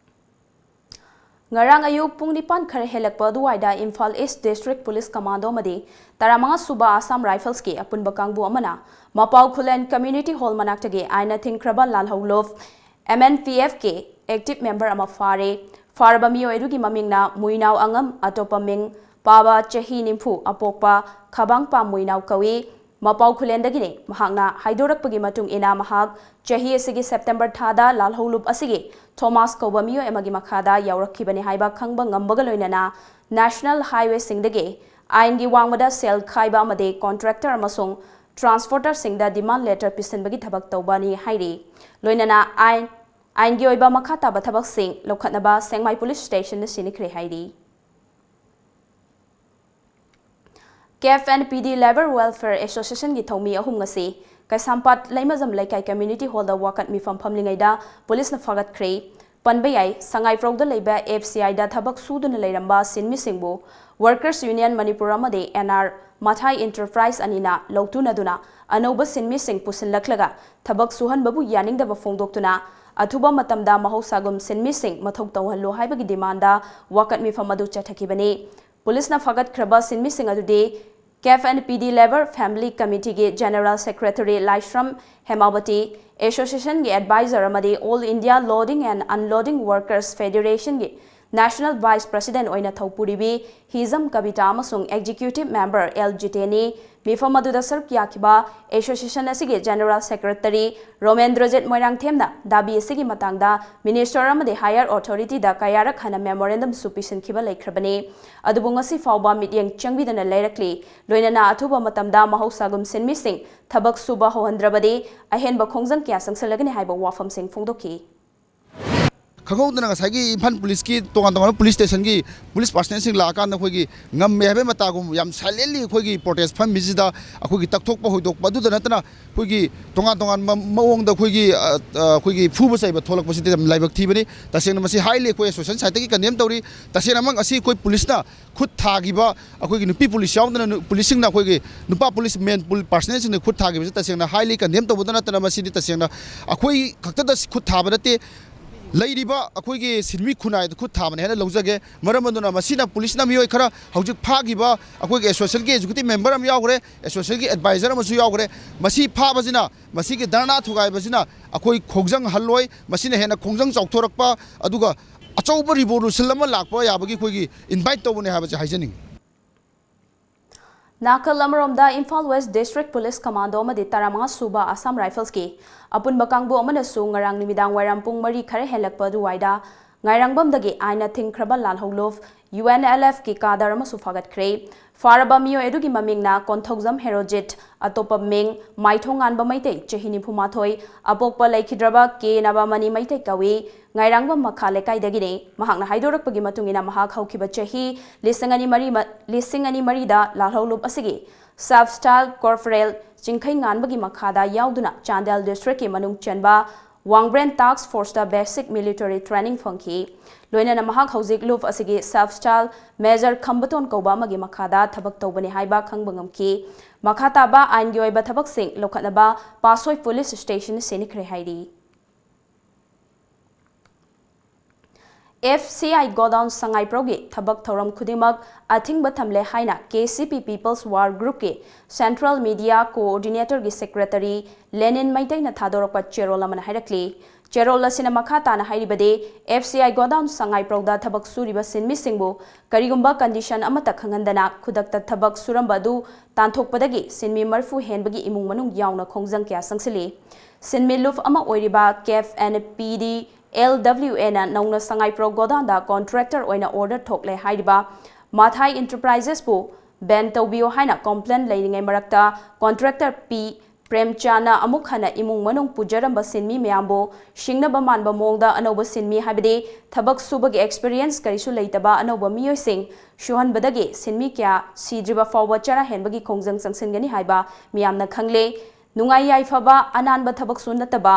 ꯉꯔꯥꯡ ꯑꯌꯨꯛ ꯄꯨꯡ ꯅꯤꯄꯥꯟ ꯈꯔ ꯍꯦꯜꯂꯛꯄ ꯑꯗꯨꯋꯥꯏꯗ Imphal East District Police Commando ꯑꯃꯗꯤ ꯇꯔꯥꯃꯉꯥ ꯁꯨꯕ Assam Riflesꯀꯤ ꯑꯄꯨꯟꯕ ꯀꯥꯡꯕꯨ ꯑꯃꯅ ꯃꯄꯥꯎ ꯈꯨꯂꯦꯟ Community Hall ꯃꯅꯥꯛꯇꯒꯤ ꯑꯥꯏꯟꯅ ꯊꯤꯡꯈ꯭ꯔꯕ ꯂꯥꯜꯍꯧꯂꯨꯞ M N P Fꯀꯤ active member ꯑꯃ ꯐꯥꯔꯦ꯫ ꯐꯥꯔꯕ ꯃꯤꯑꯣꯏ ꯑꯗꯨꯒꯤ ꯃꯃꯤꯡꯅ ꯃꯨꯏꯅꯥꯎ ꯑꯉꯝ, ꯑꯇꯣꯞꯄ ꯃꯤꯡ ꯄꯥꯕ, ꯆꯍꯤ ꯅꯤꯐꯨ, ꯑꯄꯣꯛꯄ ꯈꯕꯥꯡꯄꯥꯝ ꯃꯨꯏꯅꯥꯎ ꯀꯧꯏ꯫ ꯃꯄꯥꯎ ꯈꯨꯂꯦꯟꯗꯒꯤꯅꯤ꯫ ꯃꯍꯥꯛꯅ ꯍꯥꯏꯗꯣꯔꯛꯄꯒꯤ ꯃꯇꯨꯡ ꯏꯟꯅ, ꯃꯍꯥꯛ ꯆꯍꯤ ꯑꯁꯤꯒꯤ September ꯊꯥꯗ ꯂꯥꯜꯍꯧꯂꯨꯞ ꯑꯁꯤꯒꯤ ꯊꯣꯃꯥꯁ ꯀꯧꯕ ꯃꯤꯑꯣꯏ ꯑꯃꯒꯤ ꯃꯈꯥꯗ ꯌꯥꯎꯔꯛꯈꯤꯕꯅꯤ ꯍꯥꯏꯕ ꯈꯪꯕ ꯉꯝꯕꯒ ꯂꯣꯏꯅꯅ National Highwayꯁꯤꯡꯗꯒꯤ ꯑꯥꯏꯟꯒꯤ ꯋꯥꯡꯃꯗ ꯁꯦꯜ ꯈꯥꯏꯕ ꯑꯃꯗꯤ contractor ꯑꯃꯁꯨꯡ transporterꯁꯤꯡꯗ demand letter ꯄꯤꯁꯤꯟꯕꯒꯤ ꯊꯕꯛ ꯇꯧꯕꯅꯤ ꯍꯥꯏꯔꯤ꯫ ꯂꯣꯏꯅꯅ ꯑꯥꯏꯟ, ꯑꯥꯏꯟꯒꯤ ꯑꯣꯏꯕ ꯃꯈꯥ ꯇꯥꯕ ꯊꯕꯛꯁꯤꯡ ꯂꯧꯈꯠꯅꯕ ꯁꯦꯡꯃꯥꯏ Police Stationꯅ ꯁꯤꯟꯅꯈ꯭ꯔꯦ ꯍꯥꯏꯔꯤ꯫ K F N P D Labour Welfare Associationꯒꯤ ꯊꯧꯃꯤ ꯑꯍꯨꯝ ꯉꯁꯤ ꯀꯩꯁꯥꯝꯄꯥꯠ ꯂꯩꯃꯖꯝ ꯂꯩꯀꯥꯏ Community Hallꯗ ꯋꯥꯀꯠ ꯃꯤꯐꯝ ꯐꯝꯂꯤꯉꯩꯗ ꯄꯨꯂꯤꯁꯅ ꯐꯥꯒꯠꯈ꯭ꯔꯦ꯫ ꯄꯟꯕ ꯌꯥꯏ, ꯁꯉꯥꯏꯄ꯭ꯔꯧꯗ ꯂꯩꯕ F C Iꯗ ꯊꯕꯛ ꯁꯨꯗꯨꯅ ꯂꯩꯔꯝꯕ ꯁꯤꯟꯃꯤꯁꯤꯡꯕꯨ Workers Union ꯃꯅꯤꯄꯨꯔ ꯑꯃꯗꯤ N R ꯃꯊꯥꯏ Enterprise ꯑꯅꯤꯅ ꯂꯧꯇꯨꯅꯗꯨꯅ ꯑꯅꯧꯕ ꯁꯤꯟꯃꯤꯁꯤꯡ ꯄꯨꯁꯤꯜꯂꯛꯂꯒ ꯊꯕꯛ ꯁꯨꯍꯟꯕꯕꯨ ꯌꯥꯅꯤꯡꯗꯕ ꯐꯣꯡꯗꯣꯛꯇꯨꯅ ꯑꯊꯨꯕ ꯃꯇꯝꯗ ꯃꯍꯧꯁꯥꯒꯨꯝ ꯁꯤꯟꯃꯤꯁꯤꯡ ꯃꯊꯧ ꯇꯧꯍꯜꯂꯨ ꯍꯥꯏꯕꯒꯤ demandꯗ ꯋꯥꯀꯠ ꯃꯤꯐꯝ ꯑꯗꯨ ꯆꯠꯊꯈꯤꯕꯅꯤ꯫ ꯄꯨꯂꯤꯁꯅ ꯐꯥꯒꯠꯈ꯭ꯔꯕ ꯁꯤꯟꯃꯤꯁꯤꯡ ꯑꯗꯨꯗꯤ F N P D Labour Family Committeeꯒꯤ General Secretary ꯂꯥꯏꯁ꯭ꯔꯝ ꯍꯦꯃꯥꯕꯇꯤ, Associationꯒꯤ Advisor ꯑꯃꯗꯤ All India Loading and Unloading Workers Federationꯒꯤ National Vice President ꯑꯣꯏꯅ ꯊꯧꯄꯨꯔꯤꯕꯤ ꯍꯤꯖꯝ ꯀꯕꯤꯇꯥ ꯑꯃꯁꯨꯡ Executive Member ꯑꯦꯜ ꯖꯤꯇꯦꯅꯤ, ꯃꯤꯐꯝ ꯑꯗꯨꯗ ꯁꯔꯨꯛ ꯌꯥꯈꯤꯕ Association ꯑꯁꯤꯒꯤ General Secretary ꯔꯣꯃꯦꯟꯗ꯭ꯔꯖꯤꯠ ꯃꯣꯏꯔꯥꯡꯊꯦꯝꯅ ꯗꯥꯕꯤ ꯑꯁꯤꯒꯤ ꯃꯇꯥꯡꯗ Minister ꯑꯃꯗꯤ Higher Authorityꯗ ꯀꯌꯥꯔꯛ ꯍꯟꯅ Memorandumꯁꯨ ꯄꯤꯁꯤꯟꯈꯤꯕ ꯂꯩꯈ꯭ꯔꯕꯅꯤ꯫ ꯑꯗꯨꯕꯨ ꯉꯁꯤ ꯐꯥꯎꯕ ꯃꯤꯠꯌꯦꯡ ꯆꯪꯕꯤꯗꯅ ꯂꯩꯔꯛꯂꯤ꯫ ꯂꯣꯏꯅꯅ ꯑꯊꯨꯕ ꯃꯇꯝꯗ ꯃꯍꯧꯁꯥꯒꯨꯝ ꯁꯤꯟꯃꯤꯁꯤꯡ ꯊꯕꯛ ꯁꯨꯕ ꯍꯧꯍꯟꯗ꯭ꯔꯕꯗꯤ ꯑꯍꯦꯟꯕ ꯈꯣꯡꯖꯪ ꯀꯌꯥ ꯆꯪꯁꯤꯜꯂꯒꯅꯤ ꯍꯥꯏꯕ ꯋꯥꯐꯝꯁꯤꯡ ꯐꯣꯡꯗꯣꯛꯈꯤ꯫ ꯈꯪꯍꯧꯗꯅ ꯉꯁꯥꯏꯒꯤ ꯏꯝꯐꯥꯜ ꯄꯨꯂꯤꯁꯀꯤ ꯇꯣꯉꯥꯟ ꯇꯣꯉꯥꯟꯕ ꯄꯨꯂꯤꯁ ꯁ꯭ꯇꯦꯁꯟꯒꯤ ꯄꯨꯂꯤꯁ ꯄꯥꯔꯁꯅꯦꯜꯁꯤꯡ ꯂꯥꯛꯑꯀꯥꯟꯗ ꯑꯩꯈꯣꯏꯒꯤ ꯉꯝꯃꯦ ꯍꯥꯏꯕꯒꯤ ꯃꯇꯥꯒꯨꯝ ꯌꯥꯝ ꯁꯥꯏꯂꯦꯟꯂꯤ ꯑꯩꯈꯣꯏꯒꯤ ꯄ꯭ꯔꯣꯇꯦꯁ ꯐꯝꯃꯤꯁꯤꯗ ꯑꯩꯈꯣꯏꯒꯤ ꯇꯛꯊꯣꯛꯄ ꯍꯣꯏꯗꯣꯛꯄ ꯑꯗꯨꯗ ꯅꯠꯇꯅ ꯑꯩꯈꯣꯏꯒꯤ ꯇꯣꯉꯥꯟ ꯇꯣꯉꯥꯟꯕ ꯃꯑꯣꯡꯗ ꯑꯩꯈꯣꯏꯒꯤ ꯑ, ꯑ, ꯑꯩꯈꯣꯏꯒꯤ ꯐꯨꯕ ꯆꯩꯕ ꯊꯣꯛꯂꯛꯄꯁꯤꯗꯤ ꯌꯥꯝ ꯂꯥꯏꯕꯛ ꯊꯤꯕꯅꯤ꯫ ꯇꯁꯦꯡꯅ ꯃꯁꯤ highly ꯑꯩꯈꯣꯏ ꯑꯦꯁꯣꯁꯤꯌꯦꯁꯟ ꯁꯥꯏꯠꯇꯒꯤ ꯀꯟꯗꯦꯝ ꯇꯧꯔꯤ꯫ ꯇꯁꯦꯡꯅꯃꯛ ꯑꯁꯤ ꯑꯩꯈꯣꯏ ꯄꯨꯂꯤꯁꯅ ꯈꯨꯠ ꯊꯥꯈꯤꯕ ꯑꯩꯈꯣꯏꯒꯤ ꯅꯨꯄꯤ ꯄꯨꯂꯤꯁ ꯌꯥꯎꯗꯅ ꯅꯨ- ꯄꯨꯂꯤꯁꯁꯤꯡꯅ ꯑꯩꯈꯣꯏꯒꯤ ꯅꯨꯄꯥ ꯄꯨꯂꯤꯁ ꯃꯦꯟ ꯄꯨꯜ ꯄꯥꯔꯁꯅꯦꯜꯁꯤꯡꯅ ꯈꯨꯠ ꯊꯥꯈꯤꯕꯁꯤ ꯇꯁꯦꯡꯅ highly ꯀꯟꯗꯦꯝ ꯇꯧꯕꯗ ꯅꯠꯇꯅ ꯃꯁꯤꯗꯤ ꯇꯁꯦꯡꯅ ꯑꯩꯈꯣꯏ ꯈꯛꯇꯗ ꯈꯨꯠ ꯊꯥꯕ ꯅꯠꯇꯦ꯫ ꯂꯩꯔꯤꯕ ꯑꯩꯈꯣꯏꯒꯤ ꯁꯤꯟꯃꯤ ꯈꯨꯟꯅꯥꯏꯗ ꯈꯨꯠ ꯊꯥꯕꯅꯦ ꯍꯥꯏꯅ ꯂꯧꯖꯒꯦ꯫ ꯃꯔꯝ ꯑꯗꯨꯅ ꯃꯁꯤꯅ ꯄꯨꯂꯤꯁꯅ ꯃꯤꯑꯣꯏ ꯈꯔ ꯍꯧꯖꯤꯛ ꯐꯥꯈꯤꯕ ꯑꯩꯈꯣꯏꯒꯤ ꯑꯦꯁꯣꯁꯤꯌꯦꯁꯟꯒꯤ ꯑꯦꯖꯨꯀꯦꯇꯤꯚ ꯃꯦꯝꯕꯔ ꯑꯃ ꯌꯥꯎꯈ꯭ꯔꯦ, ꯑꯦꯁꯣꯁꯤꯌꯦꯁꯟꯒꯤ ꯑꯦꯗꯚꯥꯏꯖꯔ ꯑꯃꯁꯨ ꯌꯥꯎꯈ꯭ꯔꯦ꯫ ꯃꯁꯤ ꯐꯥꯕꯁꯤꯅ, ꯃꯁꯤꯒꯤ ꯙꯔꯅꯥ ꯊꯨꯒꯥꯏꯕꯁꯤꯅ ꯑꯩꯈꯣꯏ ꯈꯣꯡꯖꯪ ꯍꯜꯂꯣꯏ, ꯃꯁꯤꯅ ꯍꯦꯟꯅ ꯈꯣꯡꯖꯪ ꯆꯥꯎꯊꯣꯔꯛꯄ ꯑꯗꯨꯒ ꯑꯆꯧꯕ ꯔꯤꯚꯣꯂꯨꯁꯟ ꯑꯃ ꯂꯥꯛꯄ ꯌꯥꯕꯒꯤ ꯑꯩꯈꯣꯏꯒꯤ ꯏꯟꯚꯥꯏꯠ ꯇꯧꯕꯅꯦ ꯍꯥꯏꯕꯁꯦ ꯍꯥꯏꯖꯅꯤꯡꯉꯤ꯫ ꯅꯥꯀꯜ ꯑꯃꯔꯣꯝꯗ, Imphal West District Police Commando ꯑꯃꯗꯤ ꯇꯔꯥꯃꯉꯥ ꯁꯨꯕ Assam Riflesꯀꯤ ꯑꯄꯨꯟꯕ ꯀꯥꯡꯕꯨ ꯑꯃꯅꯁꯨ ꯉꯔꯥꯡ ꯅꯨꯃꯤꯗꯥꯡ ꯋꯥꯏꯔꯝ ꯄꯨꯡ ꯃꯔꯤ ꯈꯔ ꯍꯦꯜꯂꯛꯄ ꯑꯗꯨꯋꯥꯏꯗ ꯉꯥꯏꯔꯥꯡꯕꯝꯗꯒꯤ ꯑꯥꯏꯟꯅ ꯊꯤꯡꯈ꯭ꯔꯕ ꯂꯥꯜꯍꯧꯂꯨꯞ UNLFꯀꯤ ꯀꯥꯗꯔ ꯑꯃꯁꯨ ꯐꯥꯒꯠꯈ꯭ꯔꯦ꯫ ꯐꯥꯔꯕ ꯃꯤꯑꯣꯏ ꯑꯗꯨꯒꯤ ꯃꯃꯤꯡꯅ ꯀꯣꯟꯊꯧꯖꯝ ꯍꯦꯔꯣꯖꯤꯠ, ꯑꯇꯣꯞꯄ ꯃꯤꯡ ꯃꯥꯏꯊꯣꯡꯉꯥꯟꯕ ꯃꯩꯇꯩ, ꯆꯍꯤ ꯅꯤꯐꯨ ꯃꯥꯊꯣꯏ, ꯑꯄꯣꯛꯄ ꯂꯩꯈꯤꯗ꯭ꯔꯕ ꯀꯦ ꯅꯕꯥꯃꯅꯤ ꯃꯩꯇꯩ ꯀꯧꯏ꯫ ꯉꯥꯏꯔꯥꯡꯕꯝ ꯃꯈꯥ ꯂꯩꯀꯥꯏꯗꯒꯤꯅꯤ꯫ ꯃꯍꯥꯛꯅ ꯍꯥꯏꯗꯣꯔꯛꯄꯒꯤ ꯃꯇꯨꯡ ꯏꯟꯅ, ꯃꯍꯥꯛ ꯍꯧꯈꯤꯕ ꯆꯍꯤ ꯂꯤꯁꯤꯡ ꯑꯅꯤ ꯃꯔꯤ ꯃ-, ꯂꯤꯁꯤꯡ ꯑꯅꯤ ꯃꯔꯤꯗ ꯂꯥꯜꯍꯧꯂꯨꯞ ꯑꯁꯤꯒꯤ Sub Style Corporal ꯆꯤꯡꯈꯩ ꯉꯥꯟꯕꯒꯤ ꯃꯈꯥꯗ ꯌꯥꯎꯗꯨꯅ ꯆꯥꯟꯗꯦꯜ Districtꯀꯤ ꯃꯅꯨꯡ ꯆꯟꯕ Wangbren Task Forceꯇ basic military training ꯐꯪꯈꯤ꯫ ꯂꯣꯏꯅꯅ ꯃꯍꯥꯛ ꯍꯧꯖꯤꯛ ꯂꯨꯞ ꯑꯁꯤꯒꯤ Sub Style Major ꯈꯝꯕꯇꯣꯟ ꯀꯧꯕ ꯑꯃꯒꯤ ꯃꯈꯥꯗ ꯊꯕꯛ ꯇꯧꯕꯅꯤ ꯍꯥꯏꯕ ꯈꯪꯕ ꯉꯝꯈꯤ꯫ ꯃꯈꯥ ꯇꯥꯕ ꯑꯥꯏꯟꯒꯤ ꯑꯣꯏꯕ ꯊꯕꯛꯁꯤꯡ ꯂꯧꯈꯠꯅꯕ ꯄꯥꯁꯣꯏ Police Station ꯁꯤꯟꯈ꯭ꯔꯦ ꯍꯥꯏꯔꯤ꯫ F C I Godown ꯁꯉꯥꯏꯄ꯭ꯔꯧꯒꯤ ꯊꯕꯛ ꯊꯧꯔꯝ ꯈꯨꯗꯤꯡꯃꯛ ꯑꯊꯤꯡꯕ ꯊꯝꯂꯦ ꯍꯥꯏꯅ K C P People's War Groupꯀꯤ Central Media Coordinatorꯒꯤ Secretary ꯂꯦꯅꯤꯟ ꯃꯩꯇꯩꯅ ꯊꯥꯗꯣꯔꯛꯄ ꯆꯦꯔꯣꯜ ꯑꯃꯅ ꯍꯥꯏꯔꯛꯂꯤ꯫ ꯆꯦꯔꯣꯜ ꯑꯁꯤꯅ ꯃꯈꯥ ꯇꯥꯅ ꯍꯥꯏꯔꯤꯕꯗꯤ, F C I Godown ꯁꯉꯥꯏꯄ꯭ꯔꯧꯗ ꯊꯕꯛ ꯁꯨꯔꯤꯕ ꯁꯤꯟꯃꯤꯁꯤꯡꯕꯨ ꯀꯔꯤꯒꯨꯝꯕ condition ꯑꯃꯠꯇ ꯈꯪꯍꯟꯗꯅ ꯈꯨꯗꯛꯇ ꯊꯕꯛ ꯁꯨꯔꯝꯕ ꯑꯗꯨ ꯇꯥꯟꯊꯣꯛꯄꯗꯒꯤ ꯁꯤꯟꯃꯤ ꯃꯔꯤꯐꯨ ꯍꯦꯟꯕꯒꯤ ꯏꯃꯨꯡ ꯃꯅꯨꯡ ꯌꯥꯎꯅ ꯈꯣꯡꯖꯪ ꯀꯌꯥ ꯆꯪꯁꯤꯜꯂꯤ꯫ ꯁꯤꯟꯃꯤ ꯂꯨꯞ ꯑꯃ ꯑꯣꯏꯔꯤꯕ ꯀꯦꯐ N P D L W ꯑꯦꯅ ꯅꯧꯅ ꯁꯉꯥꯏꯄ꯭ꯔꯧ ꯒꯣꯗꯥꯎꯟꯗ contractor ꯑꯣꯏꯅ order ꯊꯣꯛꯂꯦ ꯍꯥꯏꯔꯤꯕ ꯃꯥꯊꯥꯏ Enterprisesꯄꯨ ban ꯇꯧꯕꯤꯌꯨ ꯍꯥꯏꯅ complaint ꯂꯩꯔꯤꯉꯩ ꯃꯔꯛꯇ contractor ꯄꯤ ꯄ꯭ꯔꯦꯝꯆꯥꯟꯅ ꯑꯃꯨꯛ ꯍꯟꯅ ꯏꯃꯨꯡ ꯃꯅꯨꯡ ꯄꯨꯖꯔꯝꯕ ꯁꯤꯟꯃꯤ ꯃꯌꯥꯝꯕꯨ ꯁꯤꯡꯅꯕ ꯃꯥꯟꯕ ꯃꯑꯣꯡꯗ ꯑꯅꯧꯕ ꯁꯤꯟꯃꯤ, ꯍꯥꯏꯕꯗꯤ ꯊꯕꯛ ꯁꯨꯕꯒꯤ experience ꯀꯔꯤꯁꯨ ꯂꯩꯇꯕ ꯑꯅꯧꯕ ꯃꯤꯑꯣꯏꯁꯤꯡ ꯁꯨꯍꯟꯕꯗꯒꯤ ꯁꯤꯟꯃꯤ ꯀꯌꯥ ꯁꯤꯗ꯭ꯔꯤꯕ ꯐꯥꯎꯕ ꯆꯔꯥ ꯍꯦꯟꯕꯒꯤ ꯈꯣꯡꯖꯪ ꯆꯪꯁꯤꯟꯒꯅꯤ ꯍꯥꯏꯕ ꯃꯤꯌꯥꯝꯅ ꯈꯪꯂꯦ꯫ ꯅꯨꯡꯉꯥꯏ ꯌꯥꯏꯐꯕ ꯑꯅꯥꯟꯕ ꯊꯕꯛꯁꯨ ꯅꯠꯇꯕ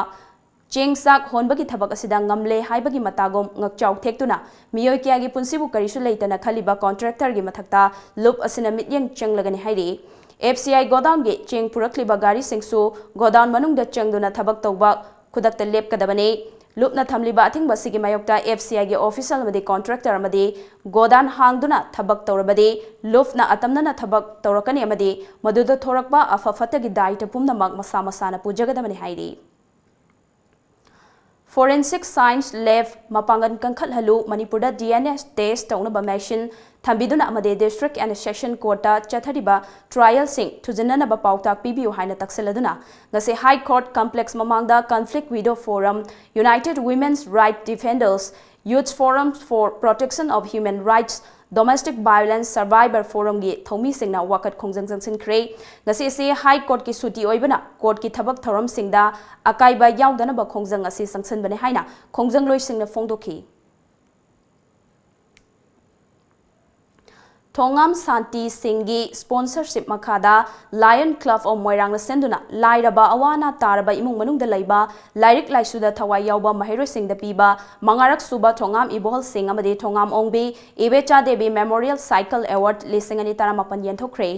ꯆꯦꯡ ꯆꯥꯛ ꯍꯣꯟꯕꯒꯤ ꯊꯕꯛ ꯑꯁꯤꯗ ꯉꯝꯂꯦ ꯍꯥꯏꯕꯒꯤ ꯃꯇꯥꯒꯨꯝ ꯉꯛꯆꯥꯎ ꯊꯦꯛꯇꯨꯅ ꯃꯤꯑꯣꯏ ꯀꯌꯥꯒꯤ ꯄꯨꯟꯁꯤꯕꯨ ꯀꯔꯤꯁꯨ ꯂꯩꯇꯅ ꯈꯜꯂꯤꯕ contractorꯒꯤ ꯃꯊꯛꯇ ꯂꯨꯞ ꯑꯁꯤꯅ ꯃꯤꯠꯌꯦꯡ ꯆꯪꯂꯒꯅꯤ ꯍꯥꯏꯔꯤ꯫ F C I ꯒꯣꯗꯥꯎꯟꯒꯤ ꯆꯦꯡ ꯄꯨꯔꯛꯂꯤꯕ ꯒꯥꯔꯤꯁꯤꯡꯁꯨ ꯒꯣꯗꯥꯎꯟ ꯃꯅꯨꯡꯗ ꯆꯪꯗꯨꯅ ꯊꯕꯛ ꯇꯧꯕ ꯈꯨꯗꯛꯇ ꯂꯦꯞꯀꯗꯕꯅꯤ꯫ ꯂꯨꯞꯅ ꯊꯝꯂꯤꯕ ꯑꯊꯤꯡꯕ ꯑꯁꯤꯒꯤ ꯃꯥꯌꯣꯛꯇ F C Iꯒꯤ official ꯑꯃꯗꯤ contractor ꯑꯃꯗꯤ ꯒꯣꯗꯥꯎꯟ ꯍꯥꯡꯗꯨꯅ ꯊꯕꯛ ꯇꯧꯔꯕꯗꯤ ꯂꯨꯞꯅ ꯑꯇꯝꯅꯅ ꯊꯕꯛ ꯇꯧꯔꯛꯀꯅꯤ ꯑꯃꯗꯤ ꯃꯗꯨꯗ ꯊꯣꯔꯛꯄ ꯑꯐ ꯐꯠꯇꯒꯤ ꯗꯥꯏꯇ ꯄꯨꯝꯅꯃꯛ ꯃꯁꯥ ꯃꯁꯥꯅ ꯄꯨꯖꯒꯗꯕꯅꯤ ꯍꯥꯏꯔꯤ꯫ Forensic Science Lab ꯃꯄꯥꯡꯒꯜ ꯀꯟꯈꯠꯍꯜꯂꯨ, ꯃꯅꯤꯄꯨꯔꯗ D N A test ꯇꯧꯅꯕ machine ꯊꯝꯕꯤꯗꯨꯅ ꯑꯃꯗꯤ district and session courtꯇ ꯆꯠꯊꯔꯤꯕ trialꯁꯤꯡ ꯊꯨꯖꯤꯟꯅꯅꯕ ꯄꯥꯎꯇꯥꯛ ꯄꯤꯕꯤꯌꯨ ꯍꯥꯏꯅ ꯇꯛꯁꯤꯜꯂꯗꯨꯅ ꯉꯁꯤ High Court complex ꯃꯃꯥꯡꯗ Conflict Widow Forum, United Women's Right Defenders, Youth Forum for Protection of Human Rights, Domestic Violence Survivor Forumꯒꯤ ꯊꯧꯃꯤꯁꯤꯡꯅ ꯋꯥꯀꯠ ꯈꯣꯡꯖꯪ ꯆꯪꯁꯤꯟꯈ꯭ꯔꯦ꯫ ꯉꯁꯤ ꯑꯁꯤ High Courtꯀꯤ ꯁꯨꯇꯤ ꯑꯣꯏꯕꯅ courtꯀꯤ ꯊꯕꯛ ꯊꯧꯔꯝꯁꯤꯡꯗ ꯑꯀꯥꯏꯕ ꯌꯥꯎꯗꯅꯕ ꯈꯣꯡꯖꯪ ꯑꯁꯤ ꯆꯪꯁꯤꯟꯕꯅꯤ ꯍꯥꯏꯅ ꯈꯣꯡꯖꯪꯂꯣꯏꯁꯤꯡꯅ ꯐꯣꯡꯗꯣꯛꯈꯤ꯫ ꯊꯣꯉꯥꯝ ꯁꯥꯟꯇꯤ ꯁꯤꯡꯒꯤ sponsorship ꯃꯈꯥꯗ Lion Club of ꯃꯣꯏꯔꯥꯡꯅ ꯁꯤꯟꯗꯨꯅ ꯂꯥꯏꯔꯕ ꯑꯋꯥ ꯑꯅꯥ ꯇꯥꯔꯕ ꯏꯃꯨꯡ ꯃꯅꯨꯡꯗ ꯂꯩꯕ ꯂꯥꯏꯔꯤꯛ ꯂꯥꯏꯁꯨꯗ ꯊꯋꯥꯏ ꯌꯥꯎꯕ ꯃꯍꯩꯔꯣꯏꯁꯤꯡꯗ ꯄꯤꯕ ꯃꯉꯥꯔꯛ ꯁꯨꯕ ꯊꯣꯉꯥꯝ ꯏꯕꯣꯍꯜ ꯁꯤꯡ ꯑꯃꯗꯤ ꯊꯣꯉꯥꯝ ꯑꯣꯡꯕꯤ ꯏꯕꯦꯆꯥ ꯗꯦꯕꯤ Memorial Cycle Award ꯂꯤꯁꯤꯡ ꯑꯅꯤ ꯇꯔꯥꯃꯥꯄꯟ ꯌꯦꯟꯊꯣꯛꯈ꯭ꯔꯦ꯫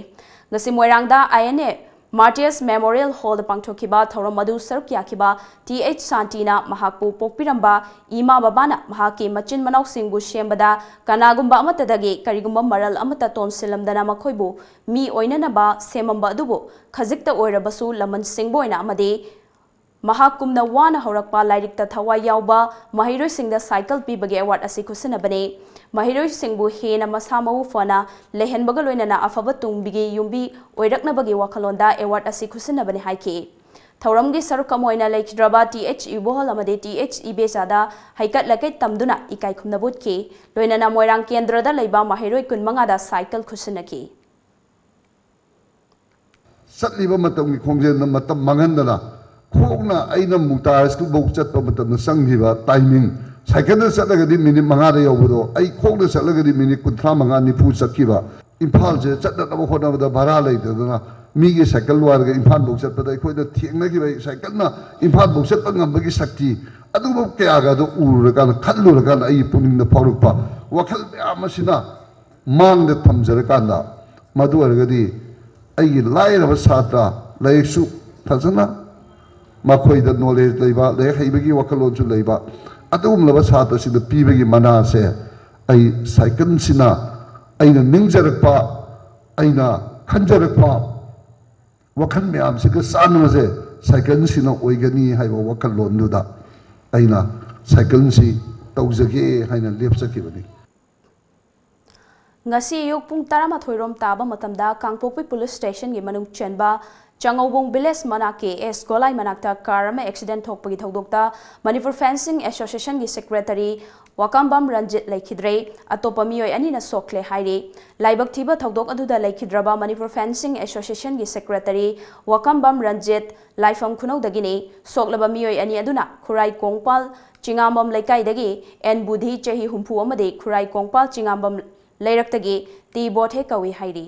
ꯉꯁꯤ ꯃꯣꯏꯔꯥꯡꯗ I N A Martyrs Memorial Hallꯗ ꯄꯥꯡꯊꯣꯛꯈꯤꯕ ꯊꯧꯔꯝ ꯑꯗꯨ ꯁꯔꯨꯛ ꯌꯥꯈꯤꯕ ꯇꯤ ꯑꯩꯆ ꯁꯥꯟꯇꯤꯅ ꯃꯍꯥꯛꯄꯨ ꯄꯣꯛꯄꯤꯔꯝꯕ ꯏꯃꯥ ꯕꯕꯥꯅ ꯃꯍꯥꯛꯀꯤ ꯃꯆꯤꯟ ꯃꯅꯥꯎꯁꯤꯡꯕꯨ ꯁꯦꯝꯕꯗ ꯀꯅꯥꯒꯨꯝꯕ ꯑꯃꯠꯇꯗꯒꯤ ꯀꯔꯤꯒꯨꯝꯕ ꯃꯔꯜ ꯑꯃꯠꯇ ꯇꯣꯟꯁꯤꯜꯂꯝꯗꯅ ꯃꯈꯣꯏꯕꯨ ꯃꯤ ꯑꯣꯏꯅꯅꯕ ꯁꯦꯝꯃꯝꯕ ꯑꯗꯨꯕꯨ ꯈꯖꯤꯛꯇ ꯑꯣꯏꯔꯕꯁꯨ ꯂꯃꯟ ꯁꯤꯡꯕ ꯑꯣꯏꯅ ꯑꯃꯗꯤ ꯃꯍꯥꯛ ꯀꯨꯝꯅ ꯋꯥꯅ ꯍꯧꯔꯛꯄ ꯂꯥꯏꯔꯤꯛꯇ ꯊꯋꯥꯏ ꯌꯥꯎꯕ ꯃꯍꯩꯔꯣꯏꯁꯤꯡꯗ ꯁꯥꯏꯀꯜ ꯄꯤꯕꯒꯤ ꯑꯦꯋꯥꯔꯗ ꯑꯁꯤ ꯈꯨꯠꯁꯤꯟꯅꯕꯅꯤ꯫ ꯃꯍꯩꯔꯣꯏꯁꯤꯡꯕꯨ ꯍꯦꯟꯅ ꯃꯁꯥ ꯃꯎ ꯐꯅ ꯂꯩꯍꯟꯕꯒ ꯂꯣꯏꯅꯅ ꯑꯐꯕ ꯇꯨꯡꯒꯤ ꯌꯨꯝꯕꯤ ꯑꯣꯏꯔꯛꯅꯕꯒꯤ ꯋꯥꯈꯜꯂꯣꯟꯗ ꯑꯦꯋꯥꯔꯗ ꯑꯁꯤ ꯈꯨꯠꯁꯤꯟꯅꯕꯅꯤ ꯍꯥꯏꯈꯤ꯫ ꯊꯧꯔꯝꯒꯤ ꯁꯔꯨꯛ ꯑꯃ ꯑꯣꯏꯅ ꯂꯩꯈꯤꯗ꯭ꯔꯕ ꯇꯤ ꯑꯩꯆ ꯏꯕꯣꯍꯜ ꯑꯃꯗꯤ ꯇꯤ ꯑꯩꯆ ꯏꯕꯦꯆꯥꯗ ꯍꯩꯀꯠ ꯂꯩꯀꯠ ꯇꯝꯗꯨꯅ ꯏꯀꯥꯏ ꯈꯨꯝꯅꯕ ꯎꯠꯈꯤ꯫ ꯂꯣꯏꯅꯅ ꯃꯣꯏꯔꯥꯡ ꯀꯦꯟꯗ꯭ꯔꯗ ꯂꯩꯕ ꯃꯍꯩꯔꯣꯏ ꯀꯨꯟꯃꯉꯥꯗ ꯁꯥꯏꯀꯜ ꯈꯨꯠꯁꯤꯟꯅꯈꯤ꯫ ꯆꯠꯂꯤꯕ ꯃꯇꯝꯒꯤ ꯈꯣꯡꯖꯦꯜꯗ ꯃꯇꯝ ꯃꯥꯡꯍꯟꯗꯅ ꯈꯣꯡꯅ ꯑꯩꯅ ꯃꯨꯇꯥꯖꯇꯨꯐꯥꯎ ꯆꯠꯄ ꯃꯇꯝꯗ ꯆꯪꯈꯤꯕ ꯇꯥꯏꯃꯤꯡ, ꯁꯥꯏꯀꯜꯗ ꯆꯠꯂꯒꯗꯤ ꯃꯤꯅꯤꯠ ꯃꯉꯥꯗ ꯌꯧꯕꯗꯣ ꯑꯩ ꯈꯣꯡꯅ ꯆꯠꯂꯒꯗꯤ ꯃꯤꯅꯤꯠ ꯀꯨꯟꯊ꯭ꯔꯥ ꯃꯉꯥ ꯅꯤꯐꯨ ꯆꯠꯈꯤꯕ꯫ ꯏꯝꯐꯥꯜꯁꯦ ꯆꯠꯅꯅꯕ ꯍꯣꯠꯅꯕꯗ ꯚꯔꯥ ꯂꯩꯇꯗꯅ ꯃꯤꯒꯤ ꯁꯥꯏꯀꯜ ꯋꯥꯏꯔꯒ ꯏꯝꯐꯥꯜꯐꯥꯎ ꯆꯠꯄꯗ ꯑꯩꯈꯣꯏꯅ ꯊꯦꯡꯅꯈꯤꯕ ꯁꯥꯏꯀꯜꯅ ꯏꯝꯐꯥꯜꯐꯥꯎ ꯆꯠꯄ ꯉꯝꯕꯒꯤ ꯁꯛꯇꯤ, ꯑꯗꯨꯒꯨꯝꯕ ꯀꯌꯥꯒꯗꯣ ꯎꯔꯨꯔꯀꯥꯟꯗ, ꯈꯜꯂꯨꯔꯀꯥꯟꯗ ꯑꯩꯒꯤ ꯄꯨꯛꯅꯤꯡꯗ ꯐꯥꯎꯔꯛꯄ ꯋꯥꯈꯜ ꯃꯌꯥꯝ ꯑꯁꯤꯅ ꯃꯥꯡꯗ ꯊꯝꯖꯔꯀꯥꯟꯗ, ꯃꯗꯨ ꯑꯣꯏꯔꯒꯗꯤ ꯑꯩꯒꯤ ꯂꯥꯏꯔꯕ ꯁꯥꯇ꯭ꯔ, ꯂꯥꯏꯔꯤꯛꯁꯨ ꯐꯖꯅ ꯃꯈꯣꯏꯗ ꯅꯣꯂꯦꯖ ꯂꯩꯕ, ꯂꯥꯏꯔꯤꯛ ꯍꯩꯕꯒꯤ ꯋꯥꯈꯜꯂꯣꯟꯁꯨ ꯂꯩꯕ, ꯑꯗꯨꯒꯨꯝꯂꯕ ꯁꯥꯇ꯭ꯔꯁꯤꯡꯗ ꯄꯤꯕꯒꯤ ꯃꯅꯥꯁꯦ ꯑꯩ ꯁꯥꯏꯀꯜꯁꯤꯅ, ꯑꯩꯅ ꯅꯤꯡꯖꯔꯛꯄ, ꯑꯩꯅ ꯈꯟꯖꯔꯛꯄ ꯋꯥꯈꯜ ꯃꯌꯥꯝꯁꯤꯒ ꯆꯥꯟꯅꯕꯁꯦ ꯁꯥꯏꯀꯜꯁꯤꯅ ꯑꯣꯏꯒꯅꯤ ꯍꯥꯏꯕ ꯋꯥꯈꯜꯂꯣꯟꯗꯨꯗ ꯑꯩꯅ ꯁꯥꯏꯀꯜꯁꯤ ꯇꯧꯖꯒꯦ ꯍꯥꯏꯅ ꯂꯦꯞꯆꯈꯤꯕꯅꯤ꯫ ꯉꯁꯤ ꯑꯌꯨꯛ ꯄꯨꯡ ꯇꯔꯥꯃꯥꯊꯣꯏ ꯔꯣꯝ ꯇꯥꯕ ꯃꯇꯝꯗ ꯀꯥꯡꯄꯣꯛꯄꯤ ꯄꯨꯂꯤꯁ ꯁ꯭ꯇꯦꯁꯟꯒꯤ ꯃꯅꯨꯡ ꯆꯟꯕ ꯆꯥꯉꯧꯕꯣꯡ ꯚꯤꯂꯦꯖ ꯃꯅꯥꯛꯀꯤ ꯑꯦꯁ ꯒꯣꯂꯥꯏ ꯃꯅꯥꯛꯇ ꯀꯥꯔ ꯑꯃ ꯑꯦꯛꯁꯤꯗꯦꯟ ꯊꯣꯛꯄꯒꯤ ꯊꯧꯗꯣꯛꯇ ꯃꯅꯤꯄꯨꯔ ꯐꯦꯟꯁꯤꯡ ꯑꯦꯁꯣꯁꯤꯌꯦꯁꯟꯒꯤ ꯁꯦꯀ꯭ꯔꯦꯇꯔꯤ ꯋꯥꯀꯝꯕꯝ ꯔꯟꯖꯤꯠ ꯂꯩꯈꯤꯗ꯭ꯔꯦ꯫ ꯑꯇꯣꯞꯄ ꯃꯤꯑꯣꯏ ꯑꯅꯤꯅ ꯁꯣꯛꯂꯦ ꯍꯥꯏꯔꯤ꯫ ꯂꯥꯏꯕꯛ ꯊꯤꯕ ꯊꯧꯗꯣꯛ ꯑꯗꯨꯗ ꯂꯩꯈꯤꯗ꯭ꯔꯕ ꯃꯅꯤꯄꯨꯔ ꯐꯦꯟꯁꯤꯡ ꯑꯦꯁꯣꯁꯤꯌꯦꯁꯟꯒꯤ ꯁꯦꯀ꯭ꯔꯦꯇꯔꯤ ꯋꯥꯀꯝꯕꯝ ꯔꯟꯖꯤꯠ ꯂꯥꯏꯐꯝ ꯈꯨꯅꯧꯗꯒꯤꯅꯤ꯫ ꯁꯣꯛꯂꯕ ꯃꯤꯑꯣꯏ ꯑꯅꯤ ꯑꯗꯨꯅ ꯈꯨꯔꯥꯏ ꯀꯣꯡꯄꯥꯜ ꯆꯤꯉꯥꯝꯕꯝ ꯂꯩꯀꯥꯏꯗꯒꯤ ꯑꯦꯟ ꯕꯨꯙꯤ, ꯆꯍꯤ ꯍꯨꯝꯐꯨ, ꯑꯃꯗꯤ ꯈꯨꯔꯥꯏ ꯀꯣꯡꯄꯥꯜ ꯆꯤꯉꯥꯝꯕꯝ ꯂꯩꯔꯛꯇꯒꯤ ꯇꯤ ꯕꯣꯊꯦ ꯀꯧꯏ ꯍꯥꯏꯔꯤ꯫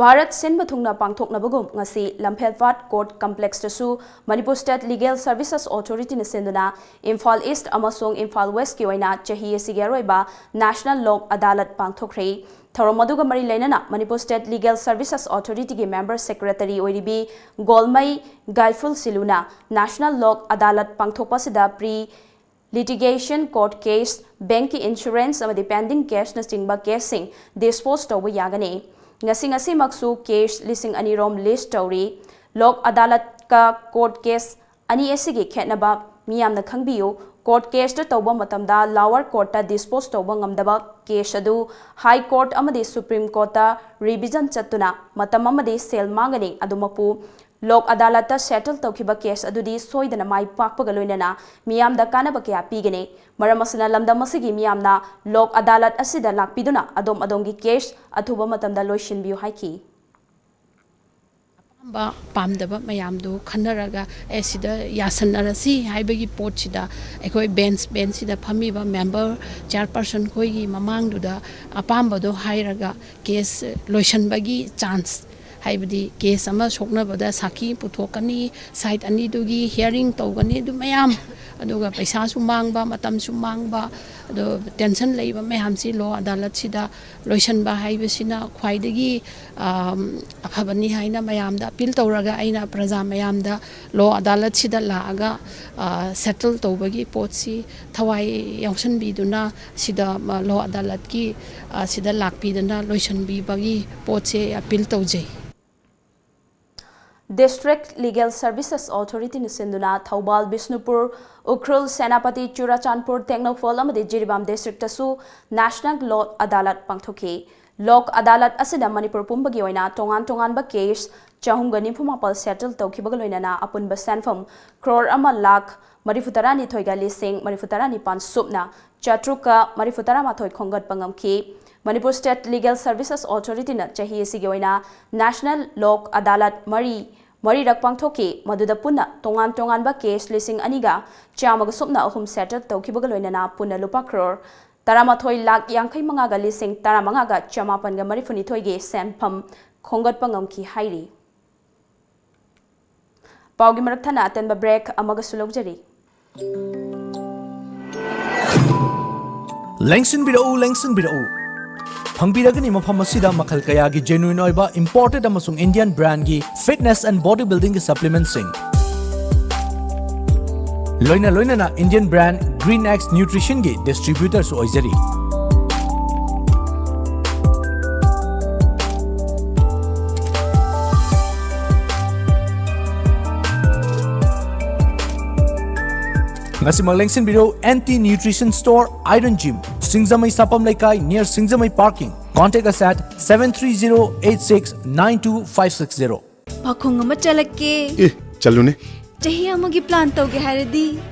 ꯚꯥꯔꯠ ꯁꯤꯟꯕ ꯊꯨꯡꯅ ꯄꯥꯡꯊꯣꯛꯅꯕꯒꯨꯝ ꯉꯁꯤ ꯂꯝꯐꯦꯜꯄꯥꯠ ꯀꯣꯔꯠ ꯀꯝꯄ꯭ꯂꯦꯛꯁꯇꯁꯨ ꯃꯅꯤꯄꯨꯔ ꯁ꯭ꯇꯦꯠ ꯂꯤꯒꯦꯜ ꯁꯔꯚꯤꯁꯦꯁ ꯑꯣꯊꯣꯔꯤꯇꯤꯅ ꯁꯤꯟꯗꯨꯅ ꯏꯝꯐꯥꯜ ꯏꯁ꯭ꯠ ꯑꯃꯁꯨꯡ ꯏꯝꯐꯥꯜ ꯋꯦꯁ꯭ꯠꯀꯤ ꯑꯣꯏꯅ ꯆꯍꯤ ꯑꯁꯤꯒꯤ ꯑꯔꯣꯏꯕ ꯅꯦꯁꯅꯦꯜ ꯂꯣꯛ ꯑꯗꯥꯂꯠ ꯄꯥꯡꯊꯣꯛꯈ꯭ꯔꯦ꯫ ꯊꯧꯔꯝ ꯑꯗꯨꯒ ꯃꯔꯤ ꯂꯩꯅꯅ ꯃꯅꯤꯄꯨꯔ ꯁ꯭ꯇꯦꯠ ꯂꯤꯒꯦꯜ ꯁꯔꯚꯤꯁꯦꯁ ꯑꯣꯊꯣꯔꯤꯇꯤꯒꯤ ꯃꯦꯝꯕꯔ ꯁꯦꯀ꯭ꯔꯦꯇꯔꯤ ꯑꯣꯏꯔꯤꯕꯤ ꯒꯣꯜꯃꯩ ꯒꯥꯏꯐꯨꯜ ꯁꯤꯂꯨꯅ ꯅꯦꯁꯅꯦꯜ ꯂꯣꯛ ꯑꯗꯥꯂꯠ ꯄꯥꯡꯊꯣꯛꯄ ꯑꯁꯤꯗ ꯄ꯭ꯔꯤ ꯂꯤꯇꯤꯒꯦꯁꯟ ꯀꯣꯔꯠ ꯀꯦꯁ, ꯕꯦꯡꯛꯀꯤ ꯏꯟꯁꯨꯔꯦꯟꯁ ꯑꯃꯗꯤ ꯄꯦꯟꯗꯤꯡ ꯀꯦꯁꯅꯆꯤꯡꯕ ꯀꯦꯁꯁꯤꯡ ꯗꯤꯁꯄꯣꯖ ꯇꯧꯕ ꯌꯥꯒꯅꯤ꯫ ꯉꯁꯤ ꯉꯁꯤꯃꯛꯁꯨ ꯀꯦꯁ ꯂꯤꯁꯤꯡ ꯑꯅꯤ ꯔꯣꯝ ꯂꯤꯁ ꯇꯧꯔꯤ꯫ ꯂꯣꯛ ꯑꯗꯥꯂꯠꯀ ꯀꯣꯔꯠ ꯀꯦꯁ ꯑꯅꯤ ꯑꯁꯤꯒꯤ ꯈꯦꯠꯅꯕ ꯃꯤꯌꯥꯝꯅ ꯈꯪꯕꯤꯌꯨ꯫ ꯀꯣꯔꯠ ꯀꯦꯁꯇ ꯇꯧꯕ ꯃꯇꯝꯗ ꯂꯥꯋꯔ ꯀꯣꯔꯠꯇ ꯗꯤꯁꯄꯣꯖ ꯇꯧꯕ ꯉꯝꯗꯕ ꯀꯦꯁ ꯑꯗꯨ ꯍꯥꯏ ꯀꯣꯔꯠ ꯑꯃꯗꯤ ꯁꯨꯄ꯭ꯔꯤꯝ ꯀꯣꯔꯠꯇ ꯔꯤꯚꯤꯖꯟ ꯆꯠꯇꯨꯅ ꯃꯇꯝ ꯑꯃꯗꯤ ꯁꯦꯜ ꯃꯥꯡꯒꯅꯤ꯫ ꯑꯗꯨꯃꯛꯄꯨ ꯂꯣꯛ ꯑꯗꯥꯂꯠꯇ ꯁꯦꯇꯜ ꯇꯧꯈꯤꯕ ꯀꯦꯁ ꯑꯗꯨꯗꯤ ꯁꯣꯏꯗꯅ ꯃꯥꯏ ꯄꯥꯛꯄꯒ ꯂꯣꯏꯅꯅ ꯃꯤꯌꯥꯝꯗ ꯀꯥꯟꯅꯕ ꯀꯌꯥ ꯄꯤꯒꯅꯤ꯫ ꯃꯔꯝ ꯑꯁꯤꯅ ꯂꯝꯗꯝ ꯑꯁꯤꯒꯤ ꯃꯤꯌꯥꯝꯅ ꯂꯣꯛ ꯑꯗꯥꯂꯠ ꯑꯁꯤꯗ ꯂꯥꯛꯄꯤꯗꯨꯅ ꯑꯗꯣꯝ ꯑꯗꯣꯝꯒꯤ ꯀꯦꯁ ꯑꯊꯨꯕ ꯃꯇꯝꯗ ꯂꯣꯏꯁꯤꯟꯕꯤꯌꯨ ꯍꯥꯏꯈꯤ꯫ ꯑꯄꯥꯝꯕ ꯄꯥꯝꯗꯕ ꯃꯌꯥꯝꯗꯨ ꯈꯟꯅꯔꯒ ꯑꯦ ꯁꯤꯗ ꯌꯥꯁꯟꯅꯔꯁꯤ ꯍꯥꯏꯕꯒꯤ ꯄꯣꯠꯁꯤꯗ ꯑꯩꯈꯣꯏ ꯕꯦꯟꯁ ꯕꯦꯟꯁꯁꯤꯗ ꯐꯝꯃꯤꯕ ꯃꯦꯝꯕꯔ ꯆꯤꯌꯔꯄꯔꯁꯟ ꯈꯣꯏꯒꯤ ꯃꯃꯥꯡꯗꯨꯗ ꯑꯄꯥꯝꯕꯗꯣ ꯍꯥꯏꯔꯒ ꯀꯦꯁ ꯂꯣꯏꯁꯟꯕꯒꯤ ꯆꯥꯟꯁ, ꯍꯥꯏꯕꯗꯤ ꯀꯦꯁ ꯑꯃ ꯁꯣꯛꯅꯕꯗ ꯁꯥꯈꯤ ꯄꯨꯊꯣꯛꯀꯅꯤ, ꯁꯥꯏꯠ ꯑꯅꯤꯗꯨꯒꯤ ꯍꯤꯌꯥꯔꯤꯡ ꯇꯧꯒꯅꯤ, ꯑꯗꯨ ꯃꯌꯥꯝ, ꯑꯗꯨꯒ ꯄꯩꯁꯥꯁꯨ ꯃꯥꯡꯕ, ꯃꯇꯝꯁꯨ ꯃꯥꯡꯕ, ꯑꯗꯣ ꯇꯦꯟꯁꯟ ꯂꯩꯕ ꯃꯌꯥꯝꯁꯤ ꯂꯣ ꯑꯗꯥꯂꯠꯁꯤꯗ ꯂꯣꯏꯁꯟꯕ ꯍꯥꯏꯕꯁꯤꯅ ꯈ꯭ꯋꯥꯏꯗꯒꯤ ꯑꯐꯕꯅꯤ ꯍꯥꯏꯅ ꯃꯌꯥꯝꯗ ꯑꯄꯤꯜ ꯇꯧꯔꯒ ꯑꯩꯅ ꯄ꯭ꯔꯖꯥ ꯃꯌꯥꯝꯗ ꯂꯣ ꯑꯗꯥꯂꯠꯁꯤꯗ ꯂꯥꯛꯑꯒ ꯁꯦꯇꯜ ꯇꯧꯕꯒꯤ ꯄꯣꯠꯁꯤ ꯊꯋꯥꯏ ꯌꯥꯎꯁꯟꯕꯤꯗꯨꯅ ꯁꯤꯗ ꯂꯣ ꯑꯗꯥꯂꯠꯀꯤ ꯁꯤꯗ ꯂꯥꯛꯄꯤꯗꯅ ꯂꯣꯏꯁꯟꯕꯤꯕꯒꯤ ꯄꯣꯠꯁꯦ ꯑꯄꯤꯜ ꯇꯧꯖꯩ꯫ ꯗꯤꯁꯇ꯭ꯔꯤꯛ ꯂꯤꯒꯦꯜ ꯁꯔꯚꯤꯁꯦꯁ ꯑꯣꯊꯣꯔꯤꯇꯤꯅ ꯁꯤꯟꯗꯨꯅ ꯊꯧꯕꯥꯜ, ꯕꯤꯁꯅꯨꯄꯨꯔ, ꯎꯈ꯭ꯔꯨꯜ, ꯁꯦꯅꯥꯄꯇꯤ, ꯆꯨꯔꯥꯆꯥꯟꯄꯨꯔ, ꯇꯦꯡꯅꯧꯄꯜ ꯑꯃꯗꯤ ꯖꯤꯔꯤꯕꯥꯝ ꯗꯤꯁꯇ꯭ꯔꯤꯛꯇꯁꯨ ꯅꯦꯁꯅꯦꯜ ꯂꯣꯛ ꯑꯗꯥꯂꯠ ꯄꯥꯡꯊꯣꯛꯈꯤ꯫ ꯂꯣꯛ ꯑꯗꯥꯂꯠ ꯑꯁꯤꯗ ꯃꯅꯤꯄꯨꯔ ꯄꯨꯝꯕꯒꯤ ꯑꯣꯏꯅ ꯇꯣꯉꯥꯟ ꯇꯣꯉꯥꯟꯕ ꯀꯦꯁ ꯆꯍꯨꯝꯒ ꯅꯤꯐꯨ ꯃꯥꯄꯜ ꯁꯦꯇꯜ ꯇꯧꯈꯤꯕꯒ ꯂꯣꯏꯅꯅ ꯑꯄꯨꯟꯕ ꯁꯦꯟꯐꯝ ꯀ꯭ꯔꯣꯔ ꯑꯃ ꯂꯥꯈ ꯃꯔꯤꯐꯨ ꯇꯔꯥꯅꯤꯊꯣꯏꯒ ꯂꯤꯁꯤꯡ ꯃꯔꯤꯐꯨ ꯇꯔꯥꯅꯤꯄꯥꯟ ꯁꯨꯞꯅ ꯆꯥꯇ꯭ꯔꯨꯛꯀ ꯃꯔꯤꯐꯨ ꯇꯔꯥꯃꯥꯊꯣꯏ ꯈꯣꯝꯒꯠꯄ ꯉꯝꯈꯤ꯫ ꯃꯅꯤꯄꯨꯔ ꯁ꯭ꯇꯦꯠ ꯂꯤꯒꯦꯜ ꯁꯔꯚꯤꯁꯦꯁ ꯑꯣꯊꯣꯔꯤꯇꯤꯅ ꯆꯍꯤ ꯑꯁꯤꯒꯤ ꯑꯣꯏꯅ ꯅꯦꯁꯅꯦꯜ ꯂꯣꯛ ꯑꯗꯥꯂꯠ ꯃꯔꯤ ꯃꯔꯤꯔꯛ ꯄꯥꯡꯊꯣꯛꯈꯤ꯫ ꯃꯗꯨꯗ ꯄꯨꯟꯅ ꯇꯣꯉꯥꯟ ꯇꯣꯉꯥꯟꯕ ꯀꯦꯁ ꯂꯤꯁꯤꯡ ꯑꯅꯤꯒ ꯆꯥꯝꯃꯒ ꯁꯨꯞꯅ ꯑꯍꯨꯝ ꯁꯦꯇꯜ ꯇꯧꯈꯤꯕꯒ ꯂꯣꯏꯅꯅ ꯄꯨꯟꯅ ꯂꯨꯄꯥ ꯀ꯭ꯔꯣꯔ ꯇꯔꯥꯃꯥꯊꯣꯏ ꯂꯥꯈ ꯌꯥꯡꯈꯩ ꯃꯉꯥꯒ ꯂꯤꯁꯤꯡ ꯇꯔꯥꯃꯉꯥꯒ ꯆꯃꯥꯄꯟꯒ ꯃꯔꯤꯐꯨꯅꯤꯊꯣꯏꯒꯤ ꯁꯦꯟꯐꯝ ꯈꯣꯝꯒꯠꯄ ꯉꯝꯈꯤ ꯍꯥꯏꯔꯤ꯫ ꯄꯥꯎꯒꯤ ꯃꯔꯛ ꯊꯠꯅ ꯑꯇꯦꯟꯕ break ꯑꯃꯒꯁꯨ ꯂꯧꯖꯔꯤ꯫ ꯂꯦꯡꯁꯤꯟꯕꯤꯔꯛꯎ, ꯂꯦꯡꯁꯤꯟꯕꯤꯔꯛꯎ꯫ ꯐꯪꯕꯤꯔꯒꯅꯤ ꯃꯐꯝ ꯑꯁꯤꯗ ꯃꯈꯜ ꯀꯌꯥꯒꯤ genuine ꯑꯣꯏꯕ imported ꯑꯃꯁꯨꯡ Indian brandꯒꯤ fitness and body buildingꯒꯤ supplementꯁꯤꯡ, ꯂꯣꯏꯅ ꯂꯣꯏꯅꯅ Indian brand Green X Nutritionꯒꯤ distributorꯁꯨ ꯑꯣꯏꯖꯔꯤ꯫ ꯉꯁꯤꯃꯛ ꯂꯦꯡꯁꯤꯟꯕꯤꯔꯣ, N T Nutrition Store, Iron Gym, ꯁꯤꯡꯖꯃꯩ ꯁꯥꯄꯝ ꯂꯩꯀꯥꯏ, near Singjamei parking. Contact us at seven three zero eight six nine two five six zero꯫ ꯄꯥꯈꯣꯡ ꯑꯃ ꯆꯠꯂꯛꯀꯦ꯫ ꯑꯦ, ꯆꯠꯂꯨꯅꯦ꯫ ꯆꯍꯤ ꯑꯃꯒꯤ plan ꯇꯧꯒꯦ ꯍꯥꯏꯔꯗꯤ?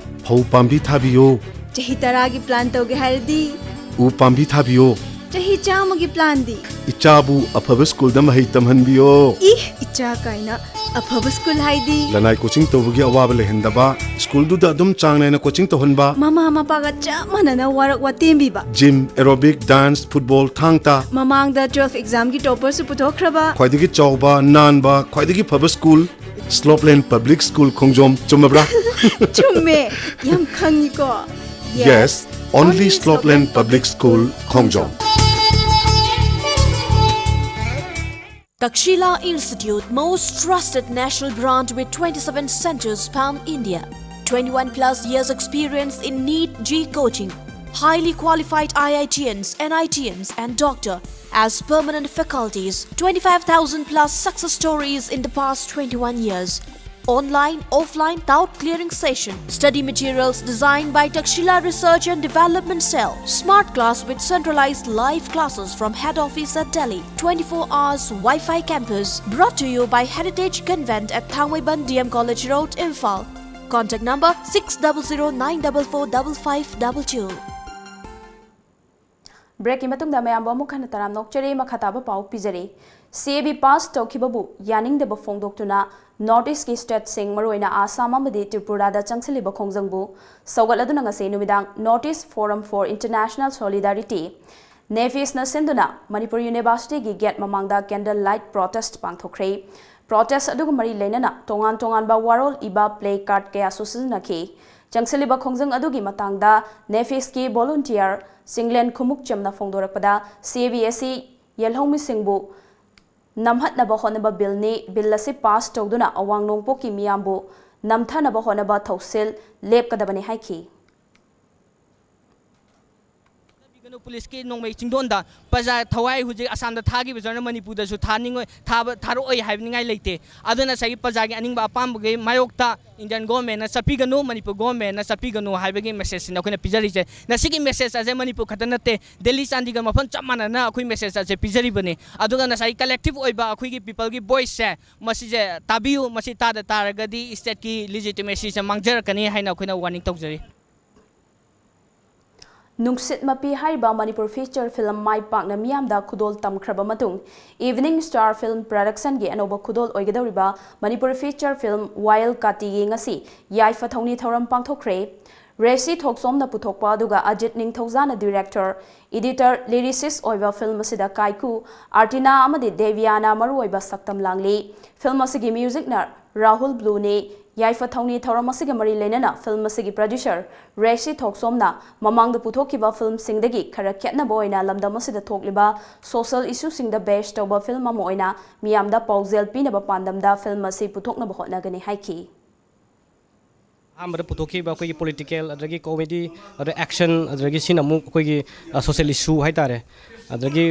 ꯐꯧ ꯄꯥꯝꯕꯤ ꯊꯥꯕꯤꯌꯣ꯫ ꯆꯍꯤ ꯇꯔꯥꯒꯤ plan ꯇꯧꯒꯦ ꯍꯥꯏꯔꯗꯤ? ꯎ ꯄꯥꯝꯕꯤ ꯊꯥꯕꯤꯌꯣ꯫ ꯆꯍꯤ ꯆꯥꯝꯃꯒꯤ planꯗꯤ? ꯏꯆꯥꯕꯨ ꯑꯐꯕ ꯁ꯭ꯀꯨꯜꯗ ꯃꯍꯩ ꯇꯝꯍꯟꯕꯤꯌꯣ꯫ ꯏ, ꯏꯆꯥ ꯀꯥꯏꯅ꯫ ꯑꯐꯕ ꯁ꯭ꯀꯨꯜ ꯍꯥꯏꯗꯤ? ꯂꯅꯥꯏ coaching ꯇꯧꯕꯒꯤ ꯑꯋꯥꯕ ꯂꯩꯍꯟꯗꯕ, ꯁ꯭ꯀꯨꯜꯗꯨꯗ ꯑꯗꯨꯝ ꯆꯥꯡ ꯅꯥꯏꯅ coaching ꯇꯧꯍꯟꯕ꯫ ꯃꯃꯥ ꯃꯄꯥꯒ ꯆꯞ ꯃꯥꯟꯅꯅ work ꯋꯥꯇꯦꯝꯕꯤꯕ꯫ Gym, aerobic, dance, football, ꯊꯥꯡ ꯇꯥ꯫ ꯃꯃꯥꯡꯗ twelve examꯒꯤ topperꯁꯨ ꯄꯨꯊꯣꯛꯈ꯭ꯔꯕ꯫ ꯈ꯭ꯋꯥꯏꯗꯒꯤ ꯆꯥꯎꯕ, ꯅꯥꯟꯕ, ꯈ꯭ꯋꯥꯏꯗꯒꯤ ꯐꯕ ꯁ꯭ꯀꯨꯜ, Slopeland Public School, ꯈꯣꯡꯖꯣꯝ꯫ ꯆꯨꯝꯃꯕ꯭ꯔꯥ? ꯆꯨꯝꯃꯦ, ꯌꯥꯝ ꯈꯪꯉꯤꯀꯣ꯫ Yes, only Slopeland Public School, Khongjom. Takshila Institute, most trusted national brand with twenty-seven centers pan India. Twenty-one plus years experience in NEET G coaching. Highly qualified I I T Ns, N I T Ns, and doctor as permanent faculties. Twenty-five thousand plus success stories in the past twenty-one years. Online, offline, doubt clearing session. Study materials designed by Takshila Research and Development Cell. Smart class with centralized live classes from head office at Delhi. Twenty-four hours Wi-Fi campus. Brought to you by Heritage Convent at Thangmeiban D M College Road, Imphal. Contact number six double zero nine double four double five double two. Breakꯀꯤ ꯃꯇꯨꯡꯗ ꯃꯌꯥꯝꯕꯨ ꯑꯃꯨꯛ ꯍꯟꯅ ꯇꯔꯥꯝꯅ ꯑꯣꯛꯆꯔꯤ꯫ ꯃꯈꯥ ꯇꯥꯕ ꯄꯥꯎ ꯄꯤꯖꯔꯤ꯫ C A B pass ꯇꯧꯈꯤꯕꯕꯨ ꯌꯥꯅꯤꯡꯗꯕ ꯐꯣꯡꯗꯣꯛꯇꯨꯅ North Eastꯀꯤ stateꯁꯤꯡ, ꯃꯔꯨꯑꯣꯏꯅ ꯑꯥꯁꯥꯝ ꯑꯃꯗꯤ ꯇ꯭ꯔꯤꯄꯨꯔꯥꯗ ꯆꯪꯁꯤꯜꯂꯤꯕ ꯈꯣꯡꯖꯪꯕꯨ ꯁꯧꯒꯠꯂꯗꯨꯅ ꯉꯁꯤ ꯅꯨꯃꯤꯗꯥꯡ North East Forum for International Solidarity, NEFISꯅ ꯁꯤꯟꯗꯨꯅ ꯃꯅꯤꯄꯨꯔ ꯌꯨꯅꯤꯚꯔꯁꯤꯇꯤꯒꯤ ꯒꯦꯠ ꯃꯃꯥꯡꯗ candle light protest ꯄꯥꯡꯊꯣꯛꯈ꯭ꯔꯦ꯫ Protest ꯑꯗꯨꯒ ꯃꯔꯤ ꯂꯩꯅꯅ ꯇꯣꯉꯥꯟ ꯇꯣꯉꯥꯟꯕ ꯋꯥꯔꯣꯜ ꯏꯕ placard ꯀꯌꯥꯁꯨ ꯁꯤꯖꯤꯟꯅꯈꯤ꯫ ꯆꯪꯁꯤꯜꯂꯤꯕ ꯈꯣꯡꯖꯪ ꯑꯗꯨꯒꯤ ꯃꯇꯥꯡꯗ NEFISꯀꯤ volunteer ꯆꯤꯡꯂꯦꯟ ꯈꯨꯃꯨꯛꯆꯝꯅ ꯐꯣꯡꯗꯣꯔꯛꯄꯗ, CAB ꯑꯁꯤ ꯌꯦꯜꯍꯧꯃꯤꯁꯤꯡꯕꯨ ꯅꯝꯍꯠꯅꯕ ꯍꯣꯠꯅꯕ billꯅꯤ꯫ Bill ꯑꯁꯤ pass ꯇꯧꯗꯨꯅ ꯑꯋꯥꯡ ꯅꯣꯡꯄꯣꯛꯀꯤ ꯃꯤꯌꯥꯝꯕꯨ ꯅꯝꯊꯅꯕ ꯍꯣꯠꯅꯕ ꯊꯧꯁꯤꯜ ꯂꯦꯞꯀꯗꯕꯅꯤ ꯍꯥꯏꯈꯤ꯫ ꯆꯠꯄꯤꯒꯅꯨ, ꯄꯨꯂꯤꯁꯀꯤ ꯅꯣꯡꯃꯩ ꯆꯤꯡꯗꯣꯟꯗ ꯄ꯭ꯔꯖꯥ ꯊꯋꯥꯏ ꯍꯧꯖꯤꯛ ꯑꯁꯥꯝꯗ ꯊꯥꯈꯤꯕꯁꯨ ꯃꯅꯤꯄꯨꯔꯗꯁꯨ ꯊꯥꯅꯤꯡꯉꯣꯏ, ꯊꯥꯕ, ꯊꯥꯔꯛꯑꯣꯏ ꯍꯥꯏꯕꯅꯤꯡꯉꯥꯏ ꯂꯩꯇꯦ꯫ ꯑꯗꯨꯅ ꯉꯁꯥꯏꯒꯤ ꯄ꯭ꯔꯖꯥꯒꯤ ꯑꯅꯤꯡꯕ ꯑꯄꯥꯝꯕꯒꯤ ꯃꯥꯌꯣꯛꯇ Indian governmentꯅ ꯆꯠꯄꯤꯒꯅꯨ, ꯃꯅꯤꯄꯨꯔ governmentꯅ ꯆꯠꯄꯤꯒꯅꯨ ꯍꯥꯏꯕꯒꯤ messageꯁꯤꯅꯤ ꯑꯩꯈꯣꯏꯅ ꯄꯤꯖꯔꯤꯁꯦ꯫ ꯉꯁꯤꯒꯤ message ꯑꯁꯦ ꯃꯅꯤꯄꯨꯔ ꯈꯛꯇ ꯅꯠꯇꯦ, ꯗꯦꯜꯂꯤ, ꯆꯥꯟꯗꯤꯒꯔ ꯃꯐꯝ ꯆꯞ ꯃꯥꯟꯅꯅ ꯑꯩꯈꯣꯏ message ꯑꯁꯦ ꯄꯤꯖꯔꯤꯕꯅꯤ꯫ ꯑꯗꯨꯒ ꯉꯁꯥꯏꯒꯤ collective ꯑꯣꯏꯕ ꯑꯩꯈꯣꯏꯒꯤ peopleꯒꯤ voiceꯁꯦ, ꯃꯁꯤꯁꯦ ꯇꯥꯕꯤꯌꯨ꯫ ꯃꯁꯤ ꯇꯥꯗ ꯇꯥꯔꯒꯗꯤ stateꯀꯤ legitimacyꯁꯦ ꯃꯥꯡꯖꯔꯛꯀꯅꯤ ꯍꯥꯏꯅ ꯑꯩꯈꯣꯏꯅ warning ꯇꯧꯖꯔꯤ꯫ ꯅꯨꯡꯁꯤꯠ ꯃꯄꯤ ꯍꯥꯏꯔꯤꯕ ꯃꯅꯤꯄꯨꯔ feature film ꯃꯥꯏ ꯄꯥꯛꯅ ꯃꯤꯌꯥꯝꯗ ꯈꯨꯗꯣꯜ ꯇꯝꯈ꯭ꯔꯕ ꯃꯇꯨꯡ, Evening Star Film Productionꯒꯤ ꯑꯅꯧꯕ ꯈꯨꯗꯣꯜ ꯑꯣꯏꯒꯗꯧꯔꯤꯕ ꯃꯅꯤꯄꯨꯔ feature film ꯋꯥꯌꯦꯜ ꯀꯥꯇꯤꯒꯤ ꯉꯁꯤ ꯌꯥꯏꯐ ꯊꯧꯅꯤ ꯊꯧꯔꯝ ꯄꯥꯡꯊꯣꯛꯈ꯭ꯔꯦ꯫ ꯔꯦꯁꯤ ꯊꯣꯛꯆꯣꯝꯅ ꯄꯨꯊꯣꯛꯄ ꯑꯗꯨꯒ ꯑꯖꯤꯠ ꯅꯤꯡꯊꯧꯖꯥꯅ director, editor, lyricist ꯑꯣꯏꯕ film ꯑꯁꯤꯗ ꯀꯥꯏꯀꯨ, ꯑꯥꯔꯇꯤꯅꯥ ꯑꯃꯗꯤ ꯗꯦꯕꯤꯌꯥꯅ ꯃꯔꯨꯑꯣꯏꯕ ꯁꯛꯇꯝ ꯂꯥꯡꯂꯤ꯫ Film ꯑꯁꯤꯒꯤ musicꯅ ꯔꯥꯍꯨꯜ ꯕ꯭ꯂꯨꯅꯤ꯫ ꯌꯥꯏꯐ ꯊꯧꯅꯤ ꯊꯧꯔꯝ ꯑꯁꯤꯒ ꯃꯔꯤ ꯂꯩꯅꯅ film ꯑꯁꯤꯒꯤ producer ꯔꯦꯁꯤ ꯊꯣꯛꯆꯣꯝꯅ ꯃꯃꯥꯡꯗ ꯄꯨꯊꯣꯛꯈꯤꯕ filmꯁꯤꯡꯗꯒꯤ ꯈꯔ ꯈꯦꯠꯅꯕ ꯑꯣꯏꯅ ꯂꯝꯗꯝ ꯑꯁꯤꯗ ꯊꯣꯛꯂꯤꯕ social issueꯁꯤꯡꯗ base ꯇꯧꯕ film ꯑꯃ ꯑꯣꯏꯅ ꯃꯤꯌꯥꯝꯗ ꯄꯥꯎꯖꯦꯜ ꯄꯤꯅꯕ ꯄꯥꯟꯗꯝꯗ film ꯑꯁꯤ ꯄꯨꯊꯣꯛꯅꯕ ꯍꯣꯠꯅꯒꯅꯤ ꯍꯥꯏꯈꯤ꯫ ꯑꯍꯥꯟꯕꯗ ꯄꯨꯊꯣꯛꯈꯤꯕ ꯑꯩꯈꯣꯏꯒꯤ political, ꯑꯗꯒꯤ comedy, ꯑꯗ action, ꯑꯗꯒꯤ ꯁꯤꯅ ꯑꯃꯨꯛ ꯑꯩꯈꯣꯏꯒꯤ, ꯑ, social issue ꯍꯥꯏꯇꯥꯔꯦ꯫ ꯑꯗꯒꯤ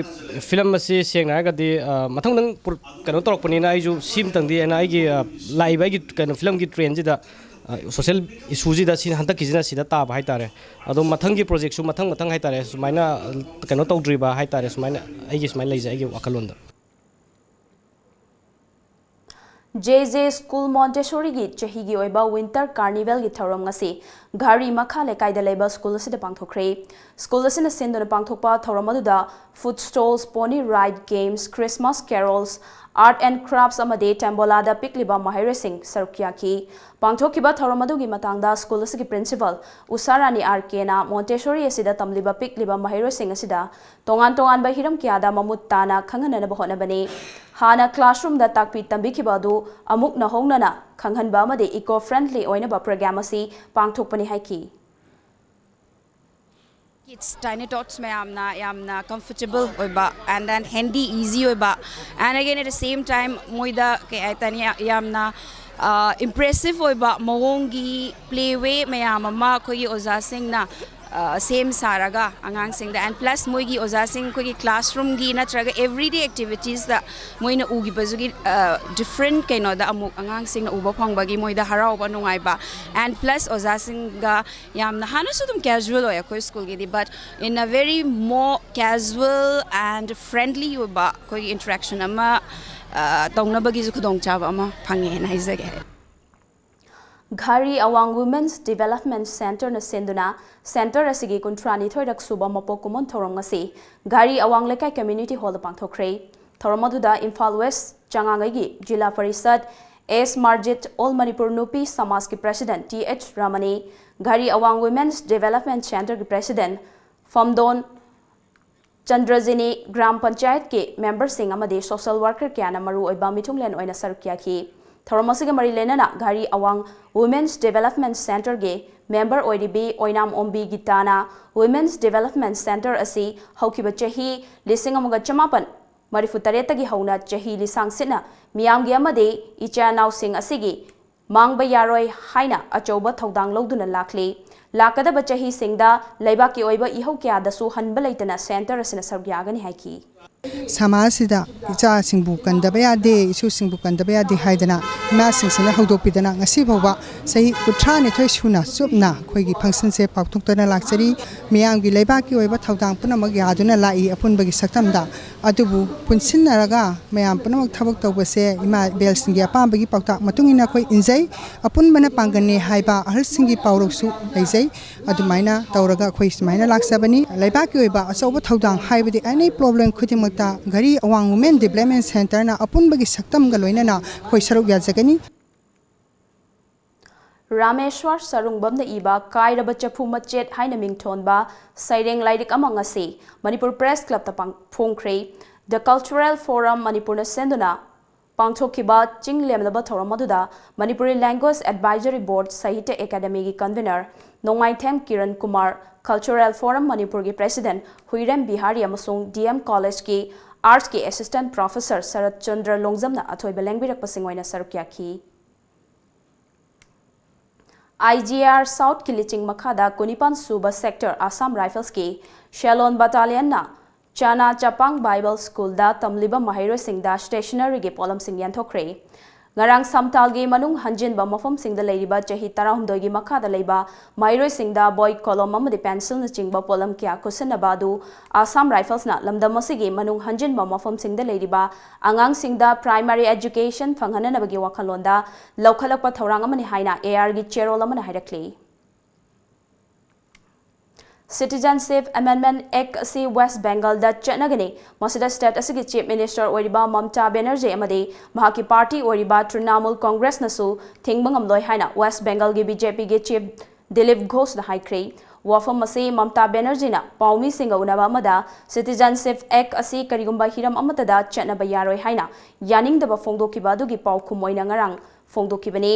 film ꯑꯁꯤ ꯁꯦꯡꯅ ꯍꯥꯏꯔꯒꯗꯤ, ꯑ, ꯃꯊꯪ ꯃꯊꯪ ꯄꯨꯔ-, ꯀꯩꯅꯣ ꯇꯧꯔꯛꯄꯅꯤꯅ ꯑꯩꯁꯨ ꯁꯤꯃꯇꯪꯗꯤ ꯑꯩꯅ ꯑꯩꯒꯤ, ꯑ, ꯂꯥꯛꯏꯕ ꯑꯩꯒꯤ ꯀꯩꯅꯣ filmꯒꯤ trendꯁꯤꯗ, ꯑ, social issueꯁꯤꯗ ꯁꯤꯅ ꯍꯟꯗꯛꯀꯤꯁꯤꯅ ꯁꯤꯗ ꯇꯥꯕ ꯍꯥꯏꯇꯥꯔꯦ꯫ ꯑꯗꯣ ꯃꯊꯪꯒꯤ projectꯁꯨ ꯃꯊꯪ ꯃꯊꯪ ꯍꯥꯏꯇꯥꯔꯦ, ꯁꯨꯃꯥꯏꯅ, ꯑ, ꯀꯩꯅꯣ ꯇꯧꯗ꯭ꯔꯤꯕ ꯍꯥꯏꯇꯥꯔꯦ, ꯁꯨꯃꯥꯏꯅ ꯑꯩꯒꯤ ꯁꯨꯃꯥꯏꯅ ꯂꯩꯖꯩ ꯑꯩꯒꯤ ꯋꯥꯈꯜꯂꯣꯟꯗ꯫ JJ School Montessoriꯒꯤ ꯆꯍꯤꯒꯤ ꯑꯣꯏꯕ Winter Carnivalꯒꯤ ꯊꯧꯔꯝ ꯉꯁꯤ ꯘꯥꯔꯤ ꯃꯈꯥ ꯂꯩꯀꯥꯏꯗ ꯂꯩꯕ ꯁ꯭ꯀꯨꯜ ꯑꯁꯤꯗ ꯄꯥꯡꯊꯣꯛꯈ꯭ꯔꯦ꯫ ꯁ꯭ꯀꯨꯜ ꯑꯁꯤꯅ ꯁꯤꯟꯗꯨꯅ ꯄꯥꯡꯊꯣꯛꯄ ꯊꯧꯔꯝ ꯑꯗꯨꯗ food stalls, pony ride games, Christmas carols, art and crafts ꯑꯃꯗꯤ ꯇꯦꯝꯕꯣꯂꯥꯗ ꯄꯤꯛꯂꯤꯕ ꯃꯍꯩꯔꯣꯏꯁꯤꯡ ꯁꯔꯨꯛ ꯌꯥꯈꯤ꯫ ꯄꯥꯡꯊꯣꯛꯈꯤꯕ ꯊꯧꯔꯝ ꯑꯗꯨꯒꯤ ꯃꯇꯥꯡꯗ ꯁ꯭ꯀꯨꯜ ꯑꯁꯤꯒꯤ principal ꯎꯁꯥ ꯔꯥꯅꯤ ꯑꯥꯔ ꯀꯦꯅ ꯃꯣꯟꯇꯦꯁꯣꯔꯤ ꯑꯁꯤꯗ ꯇꯝꯂꯤꯕ ꯄꯤꯛꯂꯤꯕ ꯃꯍꯩꯔꯣꯏꯁꯤꯡ ꯑꯁꯤꯗ ꯇꯣꯉꯥꯟ ꯇꯣꯉꯥꯟꯕ ꯍꯤꯔꯝ ꯀꯌꯥꯗ ꯃꯃꯨꯠ ꯇꯥꯅ ꯈꯪꯍꯟꯅꯅꯕ ꯍꯣꯠꯅꯕꯅꯤ꯫ ꯍꯥꯟꯅ classroomꯗ ꯇꯥꯛꯄꯤ ꯇꯝꯕꯤꯈꯤꯕ ꯑꯗꯨ ꯑꯃꯨꯛ ꯅꯧꯍꯧꯅꯅ ꯈꯪꯍꯟꯕ ꯑꯃꯗꯤ eco friendly ꯑꯣꯏꯅꯕ program ꯑꯁꯤ ꯄꯥꯡꯊꯣꯛꯄꯅꯤ ꯍꯥꯏꯈꯤ꯫ Kids, tiny tots ꯃꯌꯥꯝꯅ ꯌꯥꯝꯅ comfortable ꯑꯣꯏꯕ and then handy, easy ꯑꯣꯏꯕ, and again at the same time ꯃꯣꯏꯗ ꯀꯩ ꯍꯥꯏꯇꯥꯔꯦ, ꯌꯥꯝꯅ impressive ꯑꯣꯏꯕ ꯃꯑꯣꯡꯒꯤ play way ꯃꯌꯥꯝ ꯑꯃ ꯑꯩꯈꯣꯏꯒꯤ ꯑꯣꯖꯥꯁꯤꯡꯅ ꯁꯦꯝ ꯁꯥꯔꯒ ꯑꯉꯥꯡꯁꯤꯡꯗ, and plus ꯃꯣꯏꯒꯤ ꯑꯣꯖꯥꯁꯤꯡ ꯑꯩꯈꯣꯏꯒꯤ classroomꯒꯤ ꯅꯠꯇ꯭ꯔꯒ everyday activitiesꯇ ꯃꯣꯏꯅ ꯎꯈꯤꯕꯁꯤꯒꯤ different ꯀꯩꯅꯣꯗ ꯑꯃꯨꯛ ꯑꯉꯥꯡꯁꯤꯡꯅ ꯎꯕ ꯐꯪꯕꯒꯤ ꯃꯣꯏꯗ ꯍꯔꯥꯎꯕ, ꯅꯨꯡꯉꯥꯏꯕ, and plus ꯑꯣꯖꯥꯁꯤꯡꯒ ꯌꯥꯝꯅ, ꯍꯥꯟꯅꯁꯨ ꯑꯗꯨꯝ casual ꯑꯣꯏ ꯑꯩꯈꯣꯏ ꯁ꯭ꯀꯨꯜꯒꯤꯗꯤ, but in a very more casual and friendly ꯑꯣꯏꯕ ꯑꯩꯈꯣꯏꯒꯤ interaction ꯑꯃ ꯇꯧꯅꯕꯒꯤꯁꯨ ꯈꯨꯗꯣꯡꯆꯥꯕ ꯑꯃ ꯐꯪꯉꯦꯅ ꯍꯥꯏꯖꯒꯦ꯫ ꯘꯥꯔꯤ ꯑꯋꯥꯡ Women's Development Centreꯅ ꯁꯤꯟꯗꯨꯅ centre ꯑꯁꯤꯒꯤ ꯀꯨꯟꯊ꯭ꯔꯥ ꯅꯤꯊꯣꯏꯔꯛ ꯁꯨꯕ ꯃꯄꯣꯛ ꯀꯨꯝꯑꯣꯟ ꯊꯧꯔꯝ ꯉꯁꯤ ꯘꯥꯔꯤ ꯑꯋꯥꯡ ꯂꯩꯀꯥꯏ community hallꯗ ꯄꯥꯡꯊꯣꯛꯈ꯭ꯔꯦ꯫ ꯊꯧꯔꯝ ꯑꯗꯨꯗ ꯏꯝꯐꯥꯜ West ꯆꯉꯥꯡꯒꯩꯒꯤ ꯖꯤꯂꯥ parishad, S Marjit, All Manipur ꯅꯨꯄꯤ ꯁꯃꯥꯖꯀꯤ president T H ꯔꯃꯅꯤ, ꯘꯥꯔꯤ ꯑꯋꯥꯡ Women's Development Centreꯒꯤ president ꯐꯝꯗꯣꯟ ꯆꯟꯗ꯭ꯔꯖꯤꯅꯤ, ꯒ꯭ꯔꯥꯝ ꯄꯟꯆꯥꯌꯠꯀꯤ memberꯁꯤꯡ ꯑꯃꯗꯤ social worker ꯀꯌꯥꯅ ꯃꯔꯨꯑꯣꯏꯕ ꯃꯤꯊꯨꯡꯂꯦꯟ ꯑꯣꯏꯅ ꯁꯔꯨꯛ ꯌꯥꯈꯤ꯫ ꯊꯧꯔꯝ ꯑꯁꯤꯒ ꯃꯔꯤ ꯂꯩꯅꯅ ꯘꯥꯔꯤ ꯑꯋꯥꯡ Women's Development Centreꯒꯤ member ꯑꯣꯏꯔꯤꯕꯤ ꯑꯣꯏꯅꯥꯝ ꯑꯣꯝꯕꯤ ꯒꯤꯇꯥꯅ Women's Development Centre ꯑꯁꯤ ꯍꯧꯈꯤꯕ ꯆꯍꯤ ꯂꯤꯁꯤꯡ ꯑꯃꯒ ꯆꯃꯥꯄꯟ ꯃꯔꯤꯐꯨ ꯇꯔꯦꯠꯇꯒꯤ ꯍꯧꯅ ꯆꯍꯤ ꯂꯤꯁꯥꯡ ꯁꯤꯠꯅ ꯃꯤꯌꯥꯝꯒꯤ ꯑꯃꯗꯤ ꯏꯆꯥ ꯏꯅꯥꯎꯁꯤꯡ ꯑꯁꯤꯒꯤ ꯃꯥꯡꯕ ꯌꯥꯔꯣꯏ ꯍꯥꯏꯅ ꯑꯆꯧꯕ ꯊꯧꯗꯥꯡ ꯂꯧꯗꯨꯅ ꯂꯥꯛꯂꯤ꯫ ꯂꯥꯛꯀꯗꯕ ꯆꯍꯤꯁꯤꯡꯗ ꯂꯩꯕꯥꯛꯀꯤ ꯑꯣꯏꯕ ꯏꯍꯧ ꯀꯌꯥꯗꯁꯨ ꯍꯟꯕ ꯂꯩꯇꯅ centre ꯑꯁꯤꯅ ꯁꯔꯨꯛ ꯌꯥꯒꯅꯤ ꯍꯥꯏꯈꯤ꯫ ꯁꯃꯥꯖꯁꯤꯗ ꯏꯆꯥꯁꯤꯡꯕꯨ ꯀꯟꯗꯕ ꯌꯥꯗꯦ, ꯏꯁꯨꯁꯤꯡꯕꯨ ꯀꯟꯗꯕ ꯌꯥꯗꯦ ꯍꯥꯏꯗꯅ ꯏꯃꯥꯁꯤꯡꯁꯤꯅ ꯍꯧꯗꯣꯛꯄꯤꯗꯅ ꯉꯁꯤ ꯐꯥꯎꯕ ꯆꯍꯤ ꯀꯨꯟꯊ꯭ꯔꯥ ꯅꯤꯊꯣꯏ ꯁꯨꯅ ꯆꯨꯞꯅ ꯑꯩꯈꯣꯏꯒꯤ functionꯁꯦ ꯄꯥꯡꯊꯣꯛꯇꯨꯅ ꯂꯥꯛꯆꯔꯤ꯫ ꯃꯤꯌꯥꯝꯒꯤ ꯂꯩꯕꯥꯛꯀꯤ ꯑꯣꯏꯕ ꯊꯧꯗꯥꯡ ꯄꯨꯝꯅꯃꯛ ꯌꯥꯗꯨꯅ ꯂꯥꯛꯏ ꯑꯄꯨꯟꯕꯒꯤ ꯁꯛꯇꯝꯗ꯫ ꯑꯗꯨꯕꯨ ꯄꯨꯟꯁꯤꯟꯅꯔꯒ ꯃꯌꯥꯝ ꯄꯨꯝꯅꯃꯛ ꯊꯕꯛ ꯇꯧꯕꯁꯦ ꯏꯃꯥ ꯏꯕꯦꯜꯁꯤꯡꯒꯤ ꯑꯄꯥꯝꯕꯒꯤ ꯄꯥꯎꯇꯥꯛ ꯃꯇꯨꯡ ꯏꯟꯅ ꯑꯩꯈꯣꯏ ꯏꯟꯖꯩ꯫ ꯑꯄꯨꯟꯕꯅ ꯄꯥꯡꯒꯜꯅꯤ ꯍꯥꯏꯕ ꯑꯍꯜꯁꯤꯡꯒꯤ ꯄꯥꯎꯔꯧꯁꯨ ꯂꯩꯖꯩ꯫ ꯑꯗꯨꯃꯥꯏꯅ ꯇꯧꯔꯒ ꯑꯩꯈꯣꯏ ꯁꯨꯃꯥꯏꯅ ꯂꯥꯛꯆꯕꯅꯤ꯫ ꯂꯩꯕꯥꯛꯀꯤ ꯑꯣꯏꯕ ꯑꯆꯧꯕ ꯊꯧꯗꯥꯡ ꯍꯥꯏꯕꯗꯤ any problem ꯈꯨꯗꯤꯡꯃꯛꯇ ꯘꯔꯤ ꯑꯋꯥꯡ Women Development Centreꯅ ꯑꯄꯨꯟꯕꯒꯤ ꯁꯛꯇꯝꯒ ꯂꯣꯏꯅꯅ ꯑꯩꯈꯣꯏ ꯁꯔꯨꯛ ꯌꯥꯖꯒꯅꯤ꯫ ꯔꯥꯃꯦꯁ꯭ꯋꯔ ꯁꯔꯨꯡꯕꯝꯅ ꯏꯕ ꯀꯥꯏꯔꯕ ꯆꯐꯨ ꯃꯆꯦꯠ ꯍꯥꯏꯅ ꯃꯤꯡꯊꯣꯟꯕ ꯁꯩꯔꯦꯡ ꯂꯥꯏꯔꯤꯛ ꯑꯃ ꯉꯁꯤ ꯃꯅꯤꯄꯨꯔ Press Clubꯇ ꯄꯥꯡ-, ꯐꯣꯡꯈ꯭ꯔꯦ꯫ The Cultural Forum ꯃꯅꯤꯄꯨꯔꯅ ꯁꯤꯟꯗꯨꯅ ꯄꯥꯡꯊꯣꯛꯈꯤꯕ ꯆꯤꯡ ꯂꯦꯝꯂꯕ ꯊꯧꯔꯝ ꯑꯗꯨꯗ ꯃꯅꯤꯄꯨꯔꯤ Language Advisory Board ꯁꯥꯍꯤꯇ꯭ꯌ ꯑꯦꯀꯥꯗꯃꯤꯒꯤ convener ꯅꯣꯡꯃꯥꯏꯊꯦꯝ ꯀꯤꯔꯟ ꯀꯨꯃꯥꯔ, Cultural Forum ꯃꯅꯤꯄꯨꯔꯒꯤ President ꯍꯨꯏꯔꯦꯝ ꯕꯤꯍꯥꯔꯤ ꯑꯃꯁꯨꯡ D M Collegeꯀꯤ Artsꯀꯤ Assistant Professor ꯁꯔꯠ ꯆꯟꯗ꯭ꯔ ꯂꯣꯡꯖꯝꯅ ꯑꯊꯣꯏꯕ ꯂꯦꯡꯕꯤꯔꯛꯄꯁꯤꯡ ꯑꯣꯏꯅ ꯁꯔꯨꯛ ꯌꯥꯈꯤ꯫ I G R Southꯀꯤ ꯂꯤꯆꯤꯡ ꯃꯈꯥꯗ ꯀꯨꯟꯅꯤꯄꯥꯟ ꯁꯨꯕ Sector Assam Riflesꯀꯤ ꯁꯦꯂꯣꯟ Battalionꯅ ꯆꯥꯅꯥ ꯆꯄꯥꯡ Bible Schoolꯗ ꯇꯝꯂꯤꯕ ꯃꯍꯩꯔꯣꯏꯁꯤꯡꯗ stationeryꯒꯤ ꯄꯣꯠꯂꯝꯁꯤꯡ ꯌꯦꯟꯊꯣꯛꯈ꯭ꯔꯦ꯫ ꯉꯔꯥꯡ ꯁꯝꯇꯥꯜꯒꯤ ꯃꯅꯨꯡ ꯍꯟꯖꯤꯟꯕ ꯃꯐꯝꯁꯤꯡꯗ ꯂꯩꯔꯤꯕ ꯆꯍꯤ ꯇꯔꯥꯍꯨꯝꯗꯣꯏꯒꯤ ꯃꯈꯥꯗ ꯂꯩꯕ ꯃꯍꯩꯔꯣꯏꯁꯤꯡꯗ ꯕꯣꯏ, ꯀꯣꯂꯣꯝ ꯑꯃꯗꯤ pencilꯅꯆꯤꯡꯕ ꯄꯣꯠꯂꯝ ꯀꯌꯥ ꯈꯨꯠꯁꯤꯟꯅꯕ ꯑꯗꯨ Assam Riflesꯅ ꯂꯝꯗꯝ ꯑꯁꯤꯒꯤ ꯃꯅꯨꯡ ꯍꯟꯖꯤꯟꯕ ꯃꯐꯝꯁꯤꯡꯗ ꯂꯩꯔꯤꯕ ꯑꯉꯥꯡꯁꯤꯡꯗ primary education ꯐꯪꯍꯟꯅꯅꯕꯒꯤ ꯋꯥꯈꯜꯂꯣꯟꯗ ꯂꯧꯈꯠꯂꯛꯄ ꯊꯧꯔꯥꯡ ꯑꯃꯅꯤ ꯍꯥꯏꯅ ARꯒꯤ ꯆꯦꯔꯣꯜ ꯑꯃꯅ ꯍꯥꯏꯔꯛꯂꯤ꯫ Citizenship Amendment Act ꯑꯁꯤ West Bengalꯗ ꯆꯠꯅꯒꯅꯤ꯫ ꯃꯁꯤꯗ state ꯑꯁꯤꯒꯤ Chief Minister ꯑꯣꯏꯔꯤꯕ ꯃꯝꯇꯥ ꯕꯦꯅꯔꯖꯤ ꯑꯃꯗꯤ ꯃꯍꯥꯛꯀꯤ party ꯑꯣꯏꯔꯤꯕ Trinamool Congressꯅꯁꯨ ꯊꯤꯡꯕ ꯉꯝꯂꯣꯏ ꯍꯥꯏꯅ West Bengalꯒꯤ BJPꯒꯤ Chief ꯗꯤꯂꯤꯞ ꯘꯣꯁꯅ ꯍꯥꯏꯈ꯭ꯔꯦ꯫ ꯋꯥꯐꯝ ꯑꯁꯤ ꯃꯝꯇꯥ ꯕꯦꯅꯔꯖꯤꯅ ꯄꯥꯎꯃꯤꯁꯤꯡꯒ ꯎꯅꯕ ꯑꯃꯗ Citizenship Act ꯑꯁꯤ ꯀꯔꯤꯒꯨꯝꯕ ꯍꯤꯔꯝ ꯑꯃꯠꯇꯗ ꯆꯠꯅꯕ ꯌꯥꯔꯣꯏ ꯍꯥꯏꯅ ꯌꯥꯅꯤꯡꯗꯕ ꯐꯣꯡꯗꯣꯛꯈꯤꯕ ꯑꯗꯨꯒꯤ ꯄꯥꯎꯈꯨꯝ ꯑꯣꯏꯅ ꯉꯔꯥꯡ ꯐꯣꯡꯗꯣꯛꯈꯤꯕꯅꯤ꯫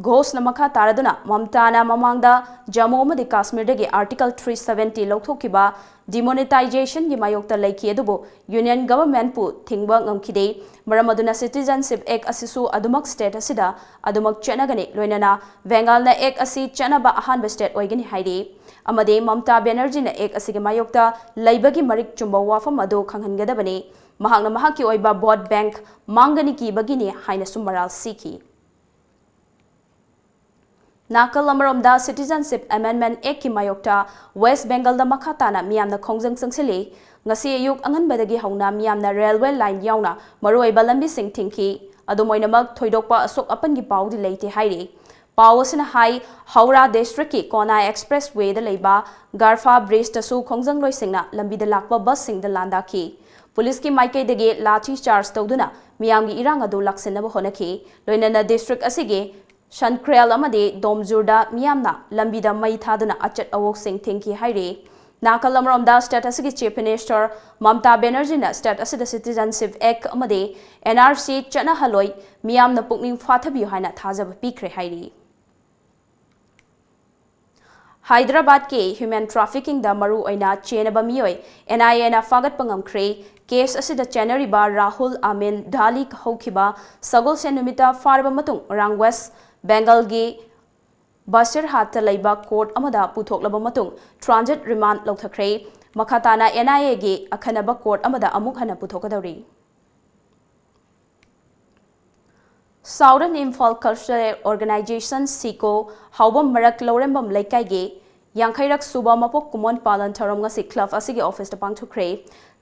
ꯘꯣꯁꯅ ꯃꯈꯥ ꯇꯥꯔꯗꯨꯅ ꯃꯝꯇꯥꯅ ꯃꯃꯥꯡꯗ ꯖꯝꯃꯨ ꯑꯃꯗꯤ ꯀꯥꯁꯃꯤꯔꯗꯒꯤ Article three seventy ꯂꯧꯊꯣꯛꯈꯤꯕ demonetizationꯒꯤ ꯃꯥꯌꯣꯛꯇ ꯂꯩꯈꯤ, ꯑꯗꯨꯕꯨ Union Governmentꯄꯨ ꯊꯤꯡꯕ ꯉꯝꯈꯤꯗꯦ꯫ ꯃꯔꯝ ꯑꯗꯨꯅ Citizenship Act ꯑꯁꯤꯁꯨ ꯑꯗꯨꯃꯛ state ꯑꯁꯤꯗ ꯑꯗꯨꯃꯛ ꯆꯠꯅꯒꯅꯤ, ꯂꯣꯏꯅꯅ ꯕꯦꯡꯒꯥꯜꯅ Act ꯑꯁꯤ ꯆꯠꯅꯕ ꯑꯍꯥꯟꯕ state ꯑꯣꯏꯒꯅꯤ ꯍꯥꯏꯔꯤ꯫ ꯑꯃꯗꯤ ꯃꯝꯇꯥ ꯕꯦꯅꯔꯖꯤꯅ Act ꯑꯁꯤꯒꯤ ꯃꯥꯌꯣꯛꯇ ꯂꯩꯕꯒꯤ ꯃꯔꯤꯛ ꯆꯨꯝꯕ ꯋꯥꯐꯝ ꯑꯗꯨ ꯈꯪꯍꯟꯒꯗꯕꯅꯤ꯫ ꯃꯍꯥꯛꯅ ꯃꯍꯥꯛꯀꯤ ꯑꯣꯏꯕ vote bank ꯃꯥꯡꯒꯅꯤ ꯀꯤꯕꯒꯤꯅꯤ ꯍꯥꯏꯅꯁꯨ ꯃꯔꯥꯜ ꯁꯤꯈꯤ꯫ ꯅꯥꯀꯜ ꯑꯃꯔꯣꯝꯗ Citizenship Amendment Actꯀꯤ ꯃꯥꯌꯣꯛꯇ West Bengalꯗ ꯃꯈꯥ ꯇꯥꯅ ꯃꯤꯌꯥꯝꯅ ꯈꯣꯡꯖꯪ ꯆꯪꯁꯤꯜꯂꯤ꯫ ꯉꯁꯤ ꯑꯌꯨꯛ ꯑꯉꯟꯕꯗꯒꯤ ꯍꯧꯅ ꯃꯤꯌꯥꯝꯅ railway line ꯌꯥꯎꯅ ꯃꯔꯨꯑꯣꯏꯕ ꯂꯝꯕꯤꯁꯤꯡ ꯊꯤꯡꯈꯤ꯫ ꯑꯗꯨꯝ ꯑꯣꯏꯅꯃꯛ, ꯊꯣꯏꯗꯣꯛꯄ ꯑꯁꯣꯛ ꯑꯄꯟꯒꯤ ꯄꯥꯎꯗꯤ ꯂꯩꯇꯦ ꯍꯥꯏꯔꯤ꯫ ꯄꯥꯎ ꯑꯁꯤꯅ ꯍꯥꯏ, ꯍꯧꯔꯥ districtꯀꯤ ꯀꯣꯅꯥꯏ Expresswayꯗ ꯂꯩꯕ ꯒꯥꯔꯐꯥ bridgeꯇꯁꯨ ꯈꯣꯡꯖꯪꯂꯣꯏꯁꯤꯡꯅ ꯂꯝꯕꯤꯗ ꯂꯥꯛꯄ busꯁꯤꯡꯗ ꯂꯥꯟꯗꯥꯈꯤ꯫ ꯄꯨꯂꯤꯁꯀꯤ ꯃꯥꯏꯀꯩꯗꯒꯤ ꯂꯥꯊꯤ charge ꯇꯧꯗꯨꯅ ꯃꯤꯌꯥꯝꯒꯤ ꯏꯔꯥꯡ ꯑꯗꯨ ꯂꯥꯛꯁꯤꯟꯅꯕ ꯍꯣꯠꯅꯈꯤ꯫ ꯂꯣꯏꯅꯅ district ꯑꯁꯤꯒꯤ ꯁꯟꯀ꯭ꯔꯦꯜ ꯑꯃꯗꯤ ꯗꯣꯝꯖꯨꯔꯗ ꯃꯤꯌꯥꯝꯅ ꯂꯝꯕꯤꯗ ꯃꯩ ꯊꯥꯗꯨꯅ ꯑꯆꯠ ꯑꯋꯣꯛꯁꯤꯡ ꯊꯤꯡꯈꯤ ꯍꯥꯏꯔꯤ꯫ ꯅꯥꯀꯜ ꯑꯃꯔꯣꯝꯗ, state ꯑꯁꯤꯒꯤ Chief Minister ꯃꯝꯇꯥ ꯕꯦꯅꯔꯖꯤꯅ state ꯑꯁꯤꯗ Citizenship Act ꯑꯃꯗꯤ N R C ꯆꯠꯅꯍꯜꯂꯣꯏ, ꯃꯤꯌꯥꯝꯅ ꯄꯨꯛꯅꯤꯡ ꯐꯥꯊꯕꯤꯌꯨ ꯍꯥꯏꯅ ꯊꯥꯖꯕ ꯄꯤꯈ꯭ꯔꯦ ꯍꯥꯏꯔꯤ꯫ ꯍꯥꯏꯗ꯭ꯔꯕꯥꯗꯀꯤ human traffickingꯗ ꯃꯔꯨ ꯑꯣꯏꯅ ꯆꯦꯟꯅꯕ ꯃꯤꯑꯣꯏ N I Aꯅ ꯐꯥꯒꯠꯄ ꯉꯝꯈ꯭ꯔꯦ꯫ Case ꯑꯁꯤꯗ ꯆꯦꯟꯅꯔꯤꯕ ꯔꯥꯍꯨꯜ ꯑꯃꯤꯟ ꯙꯥꯂꯤ ꯍꯧꯈꯤꯕ ꯁꯒꯣꯜꯁꯦꯟ ꯅꯨꯃꯤꯠꯇ ꯐꯥꯔꯕ ꯃꯇꯨꯡ ꯉꯔꯥꯡ West Bengalꯒꯤ ꯕꯁꯤꯔꯍꯥꯠꯇ ꯂꯩꯕ court ꯑꯃꯗ ꯄꯨꯊꯣꯛꯂꯕ ꯃꯇꯨꯡ transit remand ꯂꯧꯊꯈ꯭ꯔꯦ꯫ ꯃꯈꯥ ꯇꯥꯅ N I Aꯒꯤ ꯑꯈꯟꯅꯕ court ꯑꯃꯗ ꯑꯃꯨꯛ ꯍꯟꯅ ꯄꯨꯊꯣꯛꯀꯗꯧꯔꯤ꯫ Southern Imphal Cultural Organization, SICO, ꯍꯥꯎꯕꯝ ꯃꯔꯛ ꯂꯧꯔꯦꯝꯕꯝ ꯂꯩꯀꯥꯏꯒꯤ ꯌꯥꯡꯈꯩꯔꯛ ꯁꯨꯕ ꯃꯄꯣꯛ ꯀꯨꯝꯑꯣꯟ ꯄꯥꯂꯟ ꯊꯧꯔꯝ ꯉꯁꯤ club ꯑꯁꯤꯒꯤ officeꯇ ꯄꯥꯡꯊꯣꯛꯈ꯭ꯔꯦ꯫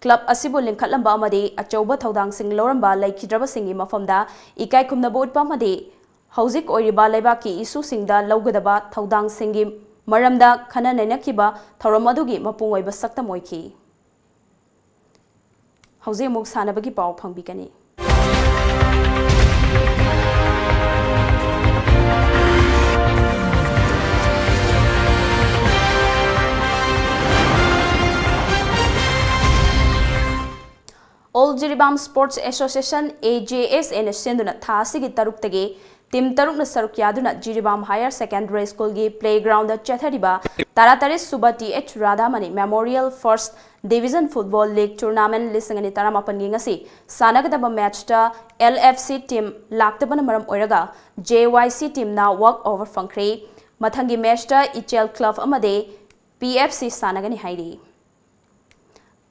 Club ꯑꯁꯤꯕꯨ ꯂꯤꯡꯈꯠꯂꯝꯕ ꯑꯃꯗꯤ ꯑꯆꯧꯕ ꯊꯧꯗꯥꯡꯁꯤꯡ ꯂꯧꯔꯝꯕ ꯂꯩꯈꯤꯗ꯭ꯔꯕꯁꯤꯡꯒꯤ ꯃꯐꯝꯗ ꯏꯀꯥꯏ ꯈꯨꯝꯅꯕ ꯎꯠꯄ ꯑꯃꯗꯤ ꯍꯧꯖꯤꯛ ꯑꯣꯏꯔꯤꯕ ꯂꯩꯕꯥꯛꯀꯤ issueꯁꯤꯡꯗ ꯂꯧꯒꯗꯕ ꯊꯧꯗꯥꯡꯁꯤꯡꯒꯤ ꯃꯔꯝꯗ ꯈꯟꯅ ꯅꯩꯅꯈꯤꯕ ꯊꯧꯔꯝ ꯑꯗꯨꯒꯤ ꯃꯄꯨꯡ ꯑꯣꯏꯕ ꯁꯛꯇꯝ ꯑꯣꯏꯈꯤ꯫ ꯍꯧꯖꯤꯛ ꯑꯃꯨꯛ ꯁꯥꯟꯅꯕꯒꯤ ꯄꯥꯎ ꯐꯪꯕꯤꯒꯅꯤ꯫ All Jiribam Sports Association, A J S Aꯅ ꯁꯤꯟꯗꯨꯅ ꯊꯥ ꯑꯁꯤꯒꯤ ꯇꯔꯨꯛꯇꯒꯤ team ꯇꯔꯨꯛꯅ ꯁꯔꯨꯛ ꯌꯥꯗꯨꯅ ꯖꯤꯔꯤꯕꯥꯝ Higher Secondary Schoolꯒꯤ playgroundꯗ ꯆꯠꯊꯔꯤꯕ ꯇꯔꯥꯇꯔꯦꯠ ꯁꯨꯕ T H ꯔꯥꯙꯥꯃꯅꯤ Memorial First Division Football League Tournament ꯂꯤꯁꯤꯡ ꯑꯅꯤ ꯇꯔꯥꯃꯥꯄꯟꯒꯤ ꯉꯁꯤ ꯁꯥꯟꯅꯒꯗꯕ matchꯇ L F C team ꯂꯥꯛꯇꯕꯅ ꯃꯔꯝ ꯑꯣꯏꯔꯒ J Y C teamꯅ walk over ꯐꯪꯈ꯭ꯔꯦ꯫ ꯃꯊꯪꯒꯤ matchꯇ ꯏꯆꯦꯜ club ꯑꯃꯗꯤ P F C ꯁꯥꯟꯅꯒꯅꯤ ꯍꯥꯏꯔꯤ꯫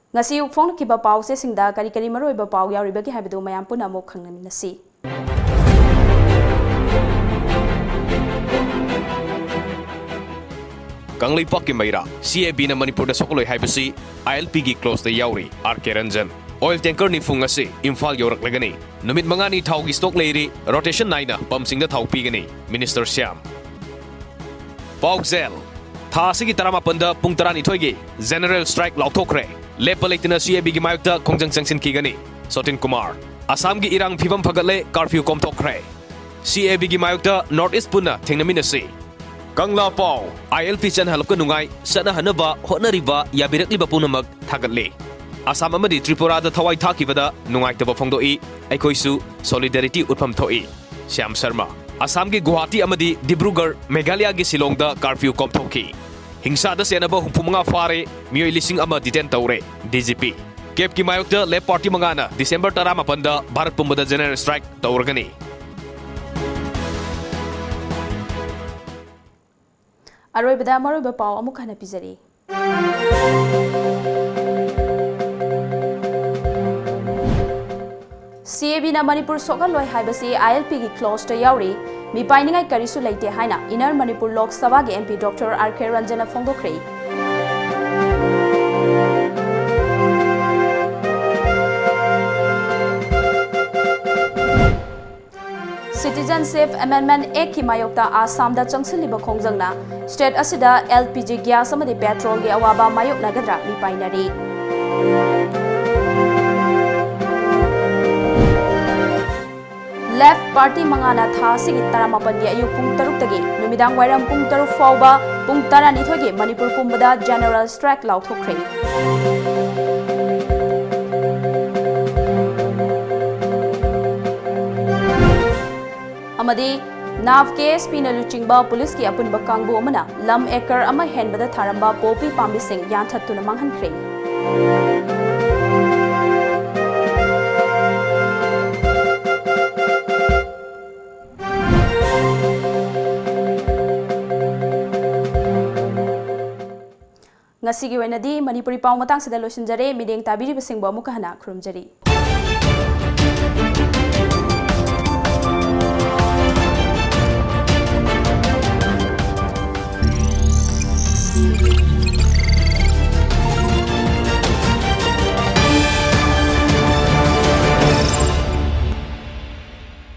ꯉꯁꯤ ꯑꯌꯨꯛ ꯐꯣꯡꯂꯛꯈꯤꯕ ꯄꯥꯎꯆꯦꯁꯤꯡꯗ ꯀꯔꯤ ꯀꯔꯤ ꯃꯔꯨꯑꯣꯏꯕ ꯄꯥꯎ ꯌꯥꯎꯔꯤꯕꯒꯦ ꯍꯥꯏꯕꯗꯨ ꯃꯌꯥꯝ ꯄꯨꯟꯅ ꯑꯃꯨꯛ ꯈꯪꯃꯤꯟꯅꯁꯤ꯫ ꯀꯪꯂꯩꯄꯥꯛꯀꯤ ꯃꯩꯔꯥ, C A B ꯅ ꯃꯅꯤꯄꯨꯔꯗ ꯁꯣꯛꯂꯣꯏ ꯍꯥꯏꯕꯁꯤ I L P ꯒꯤ clause ꯇ ꯌꯥꯎꯔꯤ, R K Ranjan꯫ Oil tanker ꯅꯤꯐꯨ ꯉꯁꯤ ꯏꯝꯐꯥꯜ ꯌꯧꯔꯛꯂꯒꯅꯤ꯫ ꯅꯨꯃꯤꯠ ꯃꯉꯥꯅꯤ ꯊꯥꯎꯒꯤ stock ꯂꯩꯔꯤ, rotation ꯅꯥꯏꯅ pump ꯁꯤꯡꯗ ꯊꯥꯎ ꯄꯤꯒꯅꯤ, Minister ꯁ꯭ꯌꯥꯝ꯫ ꯄꯥꯎꯖꯦꯜ, ꯊꯥ ꯑꯁꯤꯒꯤ ꯇꯔꯥꯃꯥꯄꯟꯗ ꯄꯨꯡ ꯇꯔꯥꯅꯤꯊꯣꯏꯒꯤ general strike ꯂꯥꯎꯊꯣꯛꯈ꯭ꯔꯦ꯫ ꯂꯦꯞꯄ ꯂꯩꯇꯅ C A B ꯒꯤ ꯃꯥꯌꯣꯛꯇ ꯈꯣꯡꯖꯪ ꯆꯪꯁꯤꯟꯈꯤꯒꯅꯤ, ꯁꯣꯇꯤꯟ ꯀꯨꯃꯥꯔ꯫ ꯑꯁꯥꯝꯒꯤ ꯏꯔꯥꯡ ꯐꯤꯕꯝ ꯐꯒꯠꯂꯦ, curfew ꯀꯣꯝꯊꯣꯛꯈ꯭ꯔꯦ꯫ C A B ꯒꯤ ꯃꯥꯌꯣꯛꯇ North East ꯄꯨꯟꯅ ꯊꯦꯡꯅꯃꯤꯟꯅꯁꯤ꯫ ꯀꯪꯂꯥ ꯄꯥꯎ, I L P ꯆꯠꯅꯍꯜꯂꯛꯄ ꯅꯨꯡꯉꯥꯏ, ꯆꯠꯅꯍꯟꯅꯕ ꯍꯣꯠꯅꯔꯤꯕ, ꯌꯥꯕꯤꯔꯛꯂꯤꯕ ꯄꯨꯝꯅꯃꯛ ꯊꯥꯒꯠꯂꯤ꯫ ꯑꯁꯥꯝ ꯑꯃꯗꯤ ꯇ꯭ꯔꯤꯄꯨꯔꯥꯗ ꯊꯋꯥꯏ ꯊꯥꯈꯤꯕꯗ ꯅꯨꯡꯉꯥꯏꯇꯕ ꯐꯣꯡꯗꯣꯛꯏ, ꯑꯩꯈꯣꯏꯁꯨ solidarity ꯎꯠꯐꯝ ꯊꯣꯛꯏ꯫ ꯁ꯭ꯌꯥꯝ ꯁꯔꯃ꯫ ꯑꯁꯥꯝꯒꯤ ꯒꯨꯋꯥꯍꯥꯇꯤ ꯑꯃꯗꯤ ꯗꯤꯕ꯭ꯔꯨꯒꯔ, ꯃꯦꯘꯥꯂꯌꯥꯒꯤ ꯁꯤꯂꯣꯡꯗ curfew ꯀꯣꯝꯊꯣꯛꯈꯤ꯫ ꯍꯤꯡꯁꯥꯗ ꯆꯦꯟꯅꯕ ꯍꯨꯝꯐꯨ ꯃꯉꯥ ꯐꯥꯔꯦ, ꯃꯤꯑꯣꯏ ꯂꯤꯁꯤꯡ ꯑꯃ detain ꯇꯧꯔꯦ, D G P꯫ CAB ꯀꯤ ꯃꯥꯌꯣꯛꯇ left party ꯃꯉꯥꯅ December ꯇꯔꯥꯃꯥꯄꯟꯗ ꯚꯥꯔꯠ ꯄꯨꯝꯕꯗ general strike ꯇꯧꯔꯒꯅꯤ꯫ ꯑꯔꯣꯏꯕꯗ ꯃꯔꯨꯑꯣꯏꯕ ꯄꯥꯎ ꯑꯃꯨꯛ ꯍꯟꯅ ꯄꯤꯖꯔꯤ꯫ C A B ꯅ ꯃꯅꯤꯄꯨꯔ ꯁꯣꯛꯍꯜꯂꯣꯏ ꯍꯥꯏꯕꯁꯤ I L P ꯒꯤ clause ꯇ ꯌꯥꯎꯔꯤ, ꯃꯤꯄꯥꯏꯅꯤꯡꯉꯥꯏ ꯀꯔꯤꯁꯨ ꯂꯩꯇꯦ ꯍꯥꯏꯅ Inner Manipur Lok Sabha ꯒꯤ M P Doctor R K Ranjan ꯅ ꯐꯣꯡꯗꯣꯛꯈ꯭ꯔꯦ꯫ Citizenship Amendment Act ꯀꯤ ꯃꯥꯌꯣꯛꯇ ꯑꯁꯥꯝꯗ ꯆꯪꯁꯤꯜꯂꯤꯕ ꯈꯣꯡꯖꯪꯅ state ꯑꯁꯤꯗ L P G gas ꯑꯃꯗꯤ petrol ꯒꯤ ꯑꯋꯥꯕ ꯃꯥꯌꯣꯛꯅꯒꯗ꯭ꯔꯥ ꯃꯤꯄꯥꯏꯅꯔꯤ꯫ Left party ꯃꯉꯥꯅ ꯊꯥ ꯑꯁꯤꯒꯤ ꯇꯔꯥꯃꯥꯄꯟꯒꯤ ꯑꯌꯨꯛ ꯄꯨꯡ ꯇꯔꯨꯛꯇꯒꯤ ꯅꯨꯃꯤꯗꯥꯡ ꯋꯥꯏꯔꯝ ꯄꯨꯡ ꯇꯔꯨꯛ ꯐꯥꯎꯕ ꯄꯨꯡ ꯇꯔꯥꯅꯤꯊꯣꯏꯒꯤ ꯃꯅꯤꯄꯨꯔ ꯄꯨꯝꯕꯗ general strike ꯂꯥꯎꯊꯣꯛꯈ꯭ꯔꯦ꯫ ꯑꯃꯗꯤ NAV K S P ꯅ ꯂꯨꯆꯤꯡꯕ ꯄꯨꯂꯤꯁꯀꯤ ꯑꯄꯨꯟꯕ ꯀꯥꯡꯕꯨ ꯑꯃꯅ ꯂꯝ acre ꯑꯃ ꯍꯦꯟꯕꯗ ꯊꯥꯔꯝꯕ poppy ꯄꯥꯝꯕꯤꯁꯤꯡ ꯌꯥꯟꯊꯠꯇꯨꯅ ꯃꯥꯡꯍꯟꯈ꯭ꯔꯦ꯫ ꯉꯁꯤꯒꯤ ꯑꯣꯏꯅꯗꯤ ꯃꯅꯤꯄꯨꯔꯤ ꯄꯥꯎ ꯃꯇꯥꯡꯁꯤꯗ ꯂꯣꯏꯁꯤꯟꯖꯔꯦ꯫ ꯃꯤꯠꯌꯦꯡ ꯇꯥꯕꯤꯔꯤꯕꯁꯤꯡꯕꯨ ꯑꯃꯨꯛꯀ ꯍꯟꯅ ꯈꯨꯔꯨꯝꯖꯔꯤ꯫